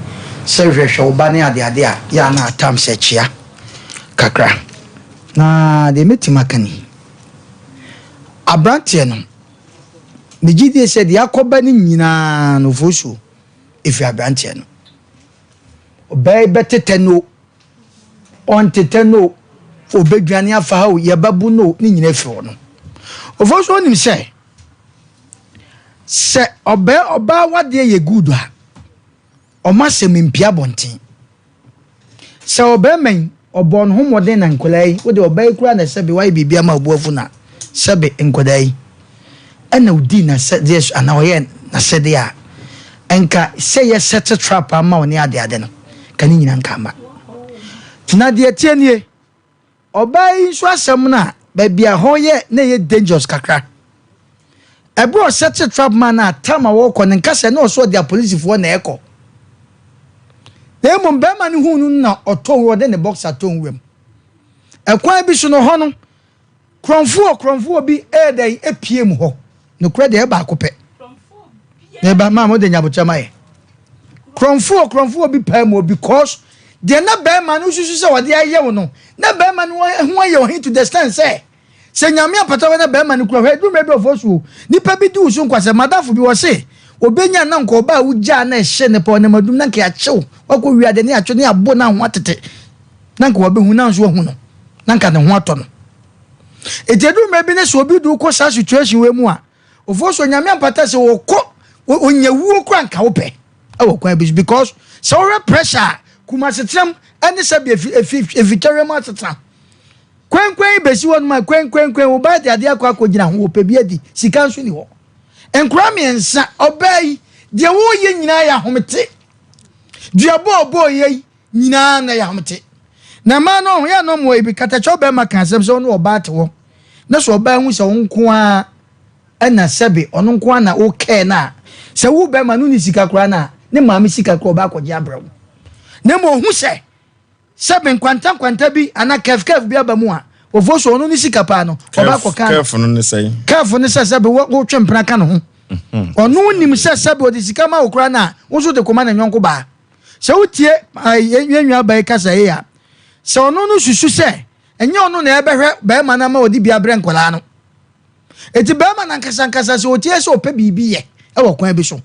sɛ hwɛhwɛ wo ba ne adeade a, yɛ a na at times ɛkyea. kakra. Na deɛ mɛtumi aka ni, aberanteɛ no, megye die sɛ deɛ akɔba no nyinaa no fosuo ɛfiri aberanteɛ no. Ɔbaa yi bɛtetɛ no o, ɔntetɛ no o, ɔbɛdwane afa ha o, yɛbɛbo no o, ne nyinaa firi hɔ no. Ofosuo nim sɛ, sɛ ɔbaa ɔbaa wadeɛ yɛ good a, ɔma asɛm mpue abɔnten. Sɛ ɔbarima yi, ɔbɔɔ ne ho mmɔden na nkwadaa yi, wode ɔbaa yi koraa na sɛbe wayɛ biribi ama wo bo afu na sɛbe nkwadaa yi, ɛna ɔdii n'asɛdeɛ so anaa ɔyɛɛ n'asɛdeɛ a, nka sɛ yɛ set trap ama wo ne adeade no, ka ne nyina nka ama. Na deɛ ɛteɛ nie, Ɔbaa yi nso asɛm no a baabi a hɔ yɛ na ɛyɛ dangerous kakra. Ɛberɛ a ɔsɛte trap man no a tam a wɔrekɔ no nka sɛ na ɔsɛ ɔde apolisifoɔ na ɛrekɔ. Na mmom barima no huu no no na ɔtɔ nwura ɔde ne boxer tɔ nwura mu. Ɛkwan bi so no hɔ no korɔmfoɔ korɔmfoɔ bi ɛyɛ dɛn epie mu hɔ. Nokorɛ deɛ ɛyɛ baako pɛ. Meba maa mo de nyabotrɛ ma yɛ. Korɔmfoɔ korɔmfoɔ bi paa mu because deɛ na bɛrima no susu sɛ ɔde ayɛ wo no na bɛrima no ho ayɛ ɔhe to the extent sɛ sɛ nyame apata hɔ na bɛrima no kura hɔ ɛduru mmerɛ bi ɔfoɔ so nipa bi di wo so nkwasɛ madamfo bi wɔ se obɛnya na nka ɔbaa wogyaa na ɛhye ne pɔ ne madum na nka yɛakyew wakɔ wia de ne atwe ne abo na ho atete na nka wabɛhu na nso wahu no na nka ne ho atɔ no ɛti ɛduru mmerɛ bi ne sɛ obi de wokɔ saa situation wei mu a Ofoɔ so Nyame ampata sɛ wɔkɔ onya wuo kora nka wopɛ ɛwɔ kwan bi so because sɛ wohwɛ pressure a kumasetenam ɛne sɛbi efi efi efitɛrɛ mu asetena kwankwan yi bɛsi hɔ nom a kwankwankwan wo ba de adeɛ akɔ akɔgyina ho wɔpɛ bi adi sika nso ni hɔ nkora mmiɛnsa ɔbaa yi deɛ wɔreyɛ nyinaa yɛ ahomete duabɔ ɔbɔɔ yɛ yi nyinaa na ɛyɛ ahomete. Na mmaa no ɔho yɛ na ɔmo ebi katakyɛ ɔbɛrima ka asɛm sɛ ɔne ɔbaa te hɔ na sɛ ɔbaa hu sɛ wo nko ara ɛna sɛbe ɔno nko ara na wo kɛɛ no a sɛ wo bɛrima no ne sika koraa no a ne maame sika koraa ɔbaa akɔgye abrɛ wo na mmom ɔhu sɛ sɛbe nkwanta nkwanta bi anaa kɛf kɛf bi aba mu a wɔfo so ɔno ne sika paa no ɔbaa akɔka kɛf no ne sɛn kɛf ne sɛ sɛbe wotwe mpena ka ne ho mhm. ɔno nim sɛ sɛbe ɔde sika ma wo koraa no a wo nso de kɔma ne nyɔnko baa Sɛ wotie yɛn nuabaa yi kasa yi a, sɛ ɔno no susu sɛ ɛnyɛ ɔno na ɛbɛhwɛ bɛrima no ama ɔde bi abrɛ nkwadaa no. Eti bɛrima no ankasa ankasa sɛ ɔtie sɛ ɔpɛ biribi yɛ wɔ kwan bi so.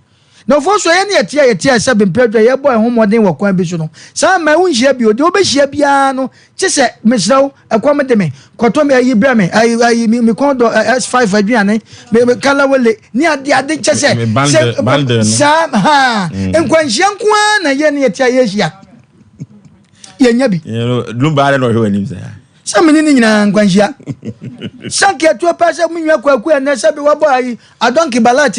Na ɔfoɔ so ɛyɛ ne yɛte a yɛte a sɛ bempɛ adwa yɛbɔ ɛho mmɔden wɔ kwan bi so no, saa mmaa wonhyia bio. Deɛ wobɛhyia biara no kye sɛ mesrɛ wo ɛkɔm de me kɔtɔ me ayi brɛ me ayi ayi me me kɔn dɔ S5 aduane me me kalawele ne ade ade kyɛ sɛ sɛ saa ha mm. nkwanhyia nko ara na yɛ ne yɛte a yɛhyia yɛnya bi. Lumba na ɔhwɛ w'anim saa. Sɛ mene ne nyinaa nkwanhyia sanke atuo paa sɛ me nua kwaku ɛnɛ sɛ bi wabɔ ayi adɔnki balat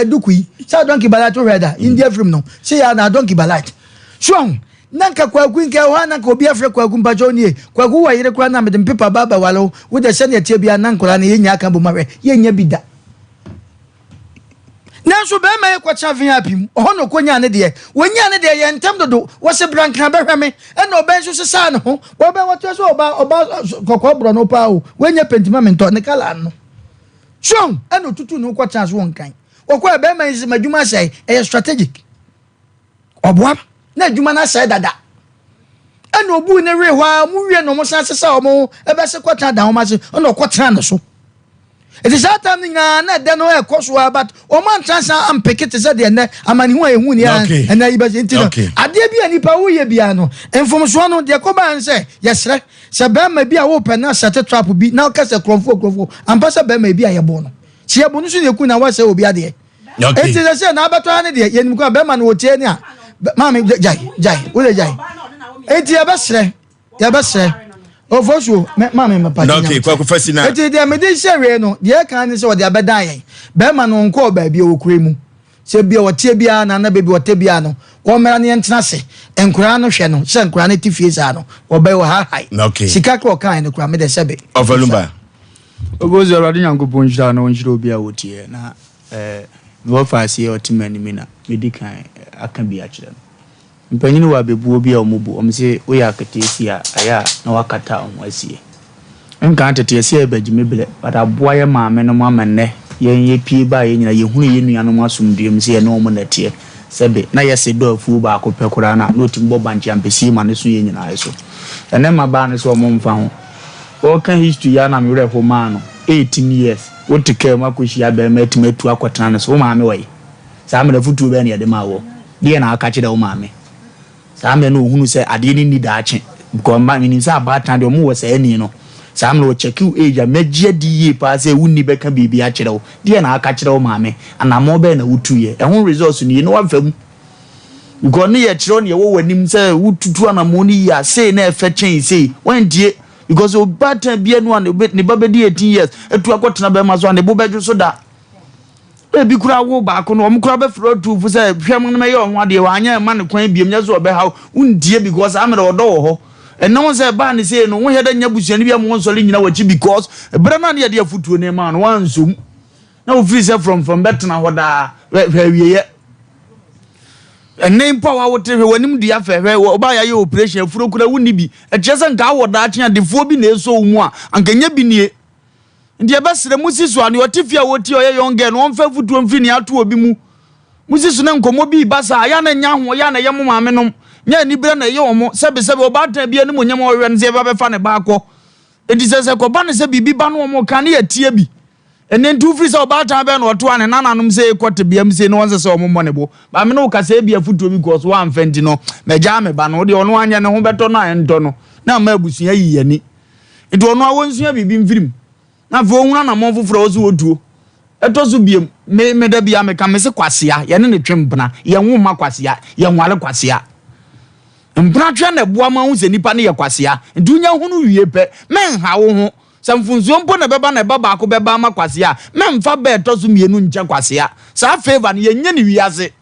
duku yi sɛ adɔnki balat wohwɛ da India film no sɛ yɛ na adɔnki balat so ahu Na nka Kwaku nka ɛhɔ a na nka obi afrɛ Kwaku mpakyɛw nie Kwaku wɔ yere koraa na mede me pepa ba abɛwale wo wo deɛ sɛnea ɛteɛ biara na nkwadaa no yɛn nyinaa ka bom ahwɛ yɛnnya bi da nanso bɛrima yi kɔkyena VIP mu ɔhɔ na ɔkɔnyaa ne deɛ wɔnyaa ne deɛ yɛ ntɛm dodo wɔse bra nkran bɛhwɛ me ɛna ɔbɛn nso sesaa ne ho wɔbɛn wɔteɛ sɛ ɔba ɔba kɔkɔɔ borɔ no paa o wɔnyɛ pentima mentɔ ne kala no so ɛna ɔtutu ne ho kɔtena so wɔ nkran wɔkɔɛ bɛrima yi sɛ m'adwuma asɛe ɛyɛ strategic Ɔboa na adwuma no asɛe dada. Ɛna obuu ne wee hɔ ara, wɔn wie na wɔn san sesa wɔn ho ɛbɛse kɔtena dan wɔn ase, ɛna ɔkɔtena ne so. Eti saa time no nyinaa na ɛdɛ no ɛkɔ so ara but wɔn antena san ampeke te sɛ deɛ ɛnɛ amanehu a ehu ni a ɛnɛ yi bɛsi nti no adeɛ bi a nipa woyɛ biara no mfomsoɔ no deɛ kɔbaa no sɛ yɛsrɛ sɛ bɛrima bi a wopɛ na sɛte trap bi na ɔka sɛ kurɔfoɔ kurɔfoɔ ampa sɛ bɛrima bi a yɛbɔ no sɛ yɛbɔ no so na eku na wasɛ obi adeɛ. Eti sɛ sɛ na abɛtɔ ha ne deɛ yɛnim kora bɛrima no wɔtie ne a maame gyae gyae wode gyae eti yɛbɛsrɛ yɛbɛsrɛ ofosuo maame mpa eti deɛ mede hyɛ wie no deɛ ɛka ne sɛ ɔde abɛdan yɛn bɛrima no nkɔɔ baabi a ɔkura mu sɛ bia ɔteɛ biara na na baabi ɔte biara no wɔmmra ne yɛntena ase nkoraa no hwɛ no sɛ nkoraa no te fie saa no wɔbɛyɛ wɔ ha hae sika kora ɔkae no kora mede sɛbe ɔfalumba Obozu Awurade Nyankopɔn nhyira na ɔnhyira obi a wɔtie na Eh, me wɔfa ase a ɔte m'anim yi na medi kan aka bi akyerɛ no. Mpanyin wɔ abɛbuo bi a wɔn bu, wɔn se woyɛ aketeesia a, ɛyɛ a na wakata wo ho asie. Nkan tete yɛse yɛbɛgye me blɛ, but aboa yɛ maame nom ama nnɛ yɛn yɛpie baa yɛn nyinaa yɛhunu yɛn nuanom asomdwoeɛ mu sɛ yɛne wɔn na ɛteɛ. Sɛbe na yɛse dɔ afuo baako pɛ koraa no a, na ɔtumi bɔ bankye ampesie ma no so yɛn nyinaa so. Ɛnnɛ mmabaa no sɛ wɔn mfa ho. Ɔreka history yi ara na me werɛ ho maa no, 18 years. Wote kaa mu akɔhyia barima atumi atu akɔtena ne so, wo maame wɔ he? Saa mmerɛ afotuo bɛn na yɛde maa woɔ? Deɛn na woka kyerɛɛ wo maame? Saa mmerɛ no ɔhunu sɛ adeɛ no nni daakye because mma menim sɛ abaatan deɛ wɔwɔ saa ani no. Saa mmerɛ ɔkyɛke wo age a mɛgye adi yie paa sɛ wonni bɛka biribi akyerɛ wo. Deɛn na woka kyerɛ wo maame? Anammɔn bɛn na wotuiɛ? Ɛho results nie na woafa mu. Because ne yɛkyerɛ wo deɛ ɛwɔ w'anim sɛ wotutu anammɔn no yie a sei na ɛfɛ kyɛn sei. Woantie. Because ɔbaatan bia no a ne ba bɛdi 18 years atu akɔtena bɛrima so a ne bo bɛdwo so da. Ebi koraa wo baako no wɔn koraa bɛfrɛ ɔtu fo sɛ hwɛ mo no mɛyɛ ɔho adeɛ wanyɛ mma ne kwan biom nyɛ so ɔbɛhaw wontie because saa mmerɛ ɔdɔ wɔ hɔ. Ɛnam sɛ ɛbaa ne sei no wohɛ dɛ nya busuani bi a mo nsɔre nyina w'akyi because berɛ no a ne yɛde afotuo no maa no wansom na wofiri sɛ frɔmfrɔm bɛtena hɔ daa hwɛ awieɛ. Ɛnnɛ mpo a wawote hwɛ w'anim dua fɛ hwɛ ɔbaa yɛayɛ operation afuro kura wonni bi ɛkyerɛ sɛ nka awɔ daakye adefoɔ bi na ɛsɔ wo mu a anka nyɛ bi nie nti ɛbɛsrɛ mo si so a nea ɔte fie a wɔtie ɔyɛ young girl no ɔmfa afutuo mfiri nea ato obi mu mo si so na nkɔmmɔ bi ba saa yɛ na nya ho yɛ na ɛyɛ mo maame nom nyɛ aniberɛ na ɛyɛ wɔn sɛbesɛbe ɔbaatan bi anim onyam ɔhwɛ no sɛ yɛba bɛfa ne ba akɔ nti sɛ sɛ kɔba ne sɛ biribi ba no wɔn ka ne yɛtie bi Ɛnnɛ nti wofiri sɛ ɔbaatan bɛn na ɔto a ne nananom sɛ ekɔ tebea mu sei na wɔnsɛ sɛ wɔmmɔ ne bo. Ba me ne wo kasa ebi afotuo bi kɔɔ so woamfa nti no magyaa me ba no. Wodeɛ ɔno anyɛ ne ho bɛtɔ no a ɛntɔ no na ama abusua ayi yɛn ani. Nti ɔno a wɔnsua biribi mfiri mu na afei ɔhunu anammɔn foforɔ a ɔwɔ sɛ ɔtuo. Ɛtɔ so biom, me me da biara meka mese kwasea, yɛne no twe mpena, yɛnwo mma kwasea, yɛnware kwasea. Mpenatweɛ na ɛboa ma wohu sɛ nipa no yɛ kwasea. Nti wonya hunu wie pɛ, mɛnha wo ho. Sɛ mfomsoɔ mpo na ɛbɛba na ɛba baako bɛba ama kwasea a, mɛmfa ba a ɛtɔ so mmienu nkyɛ kwasea. Saa favour no, yɛnyɛ no wiase.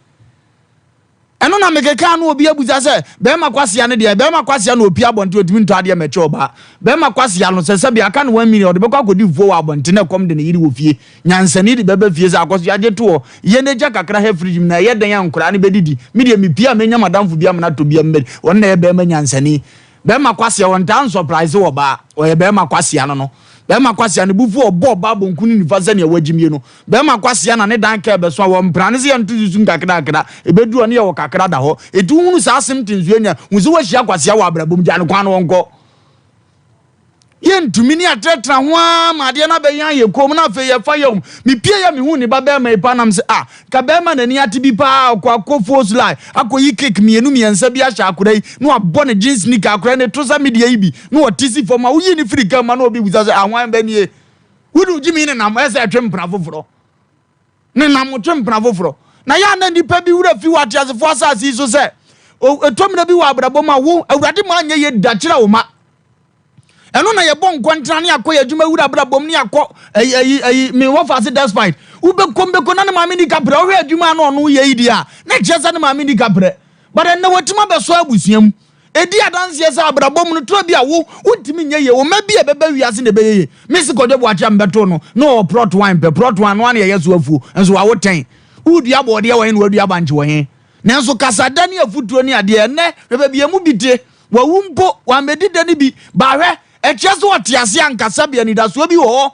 Ɛno na mekekaa no obi abusa sɛ, bɛrima kwasea no deɛ, bɛrima kwasea na ɔpie abɔnten ɔtumi ntɔ adeɛ mɛkyɛ ɔbaa. Bɛrima kwasea no, sɛ sɛbi aka no 1 million ɔde bɛkɔ akɔdi fufuo wɔ abɔnten na ɛkɔm de ne yere wɔ fie. Nyansani de bɛba fie sɛ akɔso yɛagye to hɔ, yɛ n'agya kakra ha fridge mu na ɛyɛ dɛn a nkoraa no bɛdidi. Me deɛ mepie a mɛnya m'adamfo bi amena atɔ bi ammɛdi. Ɔno na ɛyɛ bɛrima nyansani. Bɛrima kwasea ɔntaa nsɔpraese wɔ baa, ɔyɛ bɛrima kwasea no no. Bɛrima kwasea ne bo fu ɔbɔ ɔbaa bonku ne nifa sɛnea wagyimie no. Bɛrima kwasea na ne dan kaa bɛso a wɔmpra ne sɛ yɛnto susu nkakrakra, ɛbɛduru ɔne yɛwɔ kakra da hɔ. Enti wohunu saa symptoms wei nya, hu sɛ woahyia kwasea wɔ abrabɔ mu, gya no kwan na ɔnkɔ. Yɛntumi ne atrɛtrɛ ho ara ma adeɛ no abɛyan yɛ kɔn mu na afei yɛfa yɛm. Mepie yɛ mehuu ne ba bɛrima yi paa nam sɛ ah ka bɛrima n'ani ate bi paa ɔkɔ akɔ fos line akɔyi cake mmienu mmiɛnsa bi ahyɛ akora yi na wabɔ ne jeans nika akora yi ne to sɛ medeɛ yi bi na ɔte si fam a woyi ne firi ka ma na obi bisa sɛ ahwan bɛ nie wode wogyimi ne nam ɛsɛ ɛtwe mpena foforɔ ne nam twe mpena foforɔ na yɛ a na nnipa bi wura fi wɔ ateasefoɔ asase yi so sɛ ɛtɔ mmerɛ bi wɔ abrabɔ mu a wo awurade ma anyɛ yɛ da kyerɛ wo ma ɛno na yɛbɔ nkɔntena ne akɔ yɛ adwuma wura abrabɔ mu ne akɔ ayi ayi ayi me wɔ faase despite wobɛkɔ mbɛkɔ na ne maame ni kaprɛ ɔhwɛ adwuma na ɔno yɛ yi deɛ a na kyerɛ sɛ ne maame ni kaprɛ but ɛnna watumi abɛsɔ abusua mu ɛdi adanseɛ sɛ abrabɔ mu no toro bi a wo wontumi nyɛ yie wo mma bi a ɛbɛba wiase na ɛbɛyɛ yie mesi kɔdwa boakye a mbɛto no na ɔwɔ plot one pɛ plot one no ana ɛyɛ so afuo nso wawo tɛn wodua bɔɔdeɛ wɔ he na wadua bankye wɔ he nanso kasada ne afutuo ne adeɛ ɛnɛ hwɛ baabi emu bi te Wawu mpo, wammɛdi da no bi. Ba hwɛ, ɛkyerɛ sɛ ɔte ase ankasa bi, anidasoɔ bi wɔ hɔ.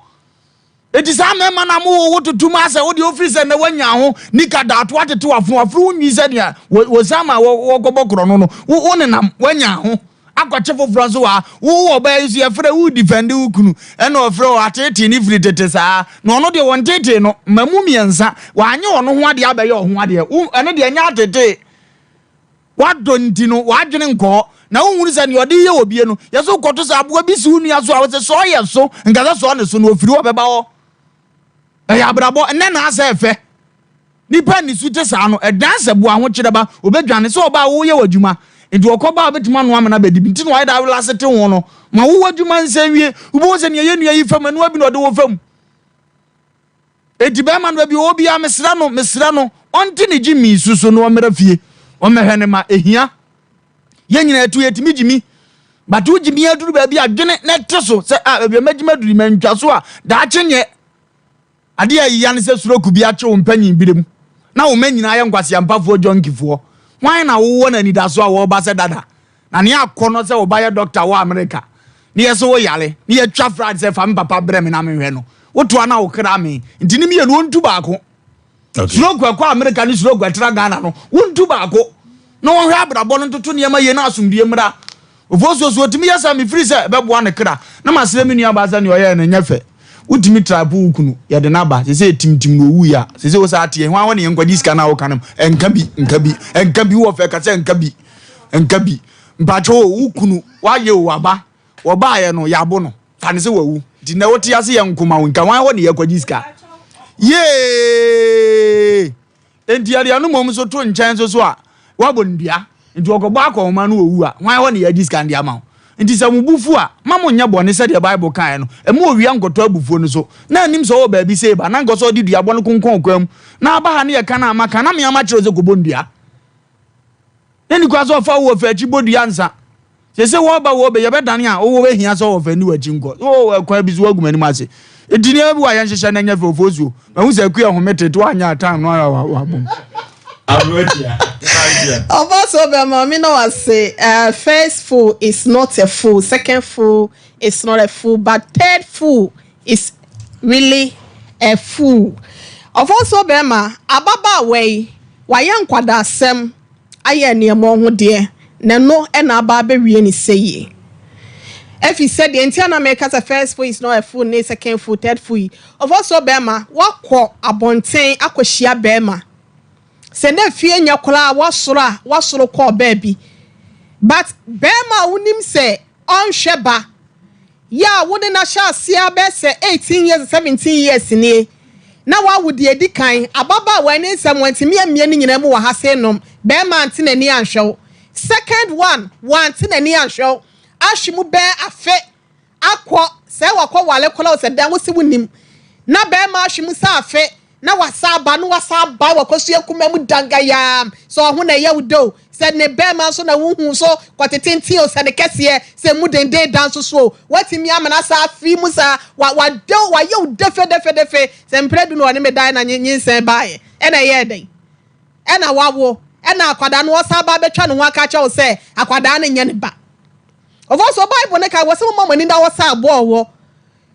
Enti saa mmarima no a mowowo toto mu asɛ wo deɛ wofiri sɛ nnɛ woanya ho nika daato atete w'afono, w'afono wo nwi sɛdeɛ wɔsan ma wɔkɔbɔ korɔno no, wo nenam woanya ho. akɔkye foforɔ nso wɔ ha. Wo ɔbaa yi so yɛfrɛ wo defend wo kunu ɛna ɔfrɛ wo ateetee ne firi tete saa na ɔno deɛ wɔnteetee no mmamu mmiɛnsa wanyɛ ɔno ho adeɛ abɛyɛ ɔho adeɛ wo ɛno deɛ ɛnyɛ atetee wadɔ nti no wadwene nkɔɔ na wohunu sɛ nea ɔde yɛ wɔ bie no yɛ so kɔto sɛ aboa bi si wo nua so a wɔsɛ sɛ ɔyɛ so nka sɛ sɔɔ ne so na ofiri hɔ bɛba hɔ. Ɛyɛ abrabɔ ɛnɛ na asɛ ɛfɛ. Nipa nisu te saa no ɛdan sɛ bu ahokyerɛ ba obɛdwane sɛ ɔbaa woyɛ w'adwuma nti ɔkɔ ba a wobɛtumi anoa amena bɛdi bi nti na wayɛ da awelase te ho no ma wo w'adwuma nsɛ nwie. Wobɛhu sɛ nea yɛ nua yi fam ɛnoa bi na ɔde wo fam. Enti bɛrima no baabi ɔwɔ biara mesrɛ no mesrɛ no ɔnte ne gyimi su so na ɔmmra fie ɔmmɛhwɛ ne ma ɛhia. Yɛn nyinaa ɛtu yɛtumi gyimi but wo gyimi aduru baabi a dwene na ɛte so sɛ a baabi a mɛgyimi aduru yi mantwa so a daakye nyɛ. Adeɛ a ɛyea ne sɛ stroke bi akye wo mpanyin berɛ mu na wo mma nyinaa yɛ nkwaseampafoɔ junkifoɔ. Hwan na wowɔ no anidasoɔ a wɔreba sɛ dada? Na nea akɔnnɔ sɛ wo ba yɛ dɔkta wɔ Amerika na yɛse wo yare na yɛtwa flight sɛ fa me papa brɛ me na menhwɛ no. Wotoa na wo kra me. Nti ne mmienu wɔntu baako. Stroke ɛkɔ Amerika ne stroke ɛtra Ghana no wontu baako na wɔnhwɛ abrabɔ no ntoto nneɛma yie na asomdue mmra. Ofosuo so otumi yɛ saa mefiri sɛ ɛbɛboa ne kra na masrɛ me nua baa sɛ nea ɔyɛɛ no nyɛ fɛ. Wotumi tra po wo kunu yɛde no aba sese timtim na owui a sese wo saa teɛ hwan hɔ ne yɛnkɔgye sika no a woka no ɛnka bi nka bi ɛnka bi wɔ fɛ ka sɛ ɛnka bi nka bi mpakyɛ o wo kunu wayɛ o waba wɔbaayɛ no yɛabo no fa ne sɛ wawu nti nɛ wote ase yɛ nkoma wo nka hwan hɔ ne yɛkɔgye sika yee. Enti yɛde ɛno mmom nso to nkyɛn nso so a, woabɔ no dua. Nti ɔkɔbɔ akɔnhoma no owu a, hwan hɔ na yɛagye sika no de ama wo? Nti sɛ mo bo fu a, mma monnyɛ bɔne sɛdeɛ Bible kaeɛ no. Mma owia nkɔtɔ abufuo no so. Na nnim sɛ ɔwɔ baabi sei ba, na anka ɔsɛ ɔde duabɔ no konkɔn ɔkwan mu. Na aba ha ne yɛka no a maka, na me ara makyerɛ wo sɛ kɔbɔ no dua. Na nni kwan sɛ ɔfa wo wɔfa akyi bɔ dua nsa. Sese wɔba wɔ bɛ yɛbɛdane a wowɔ bɛhia sɛ wɔfa ni w'akyi nkɔ. Wowɔ ɛkwan bi so woagu m'anim ase. Enti nneɛma bi wɔ a yɛnhyehyɛ na ɛnyɛ fɛ ofosuo. Mahu sɛ akua home tete woanyɛ a time no ara wabom. Ɔba so bɛma me na wase uh, first fool is not a fool, second fool is not a fool, but third fool is really a fool. Ɔfɔ so bɛma ababaawa yi wayɛ nkwadaasɛm ayɛ nneɛma ɔho deɛ na ɛno na aba abɛwie ne sɛyie. Ɛfiri sɛ deɛ nti a na meka sɛ first fool is not a fool ne second fool, third fool yi, ɔfɔ so bɛrima wakɔ abɔnten akɔhyia bɛrima. Sɛ na fie nyɛ koraa wasoro a wasoro kɔɔ baabi. But bɛrima a wonim sɛ ɔnhwɛ ba Yɛ a wo ne no ahyɛ aseɛ ara bɛyɛ sɛ 18 years, 17 years nie, na woawo deɛ ɛdi kan, ababaawa yi ne nsɛm wantumi ammie ne nyinaa mu wɔ ha sei nom, barima ante n'ani anhwɛ wo. Second one, wante n'ani anhwɛ wo, ahwe mu bɛyɛ afe akɔ, sɛ wakɔ ware koraa o sɛ dɛn, wo se wonim, na barima ahwe mu sɛ afe, Na wasan aba, na wasan aba wɔ kosua kumaa mu dangayaam. Sɛ ɔho na ɛyɛ wo dɛ o, sɛ ne bɛrima nso na wohu so kɔtetenten o, sɛ ne kɛseɛ, sɛ emu denden da nso so o, watumi amena saa afi mu saa, wa, wade wo, wayɛ wo defedefedefe. Sɛ mprɛ du na ɔne me dae na nye, nyinsɛn baeɛ, ɛna ɛyɛɛ dɛn? Ɛna wawo, ɛna akwadaa no ɔsan ba abɛtwa ne ho aka akyerɛ wo sɛ akwadaa no nyɛ ne ba. Ɔfɔ so Bible no ka wɔ sɛ momma mo ani nna hɔ sɛ aboa ɔwɔ.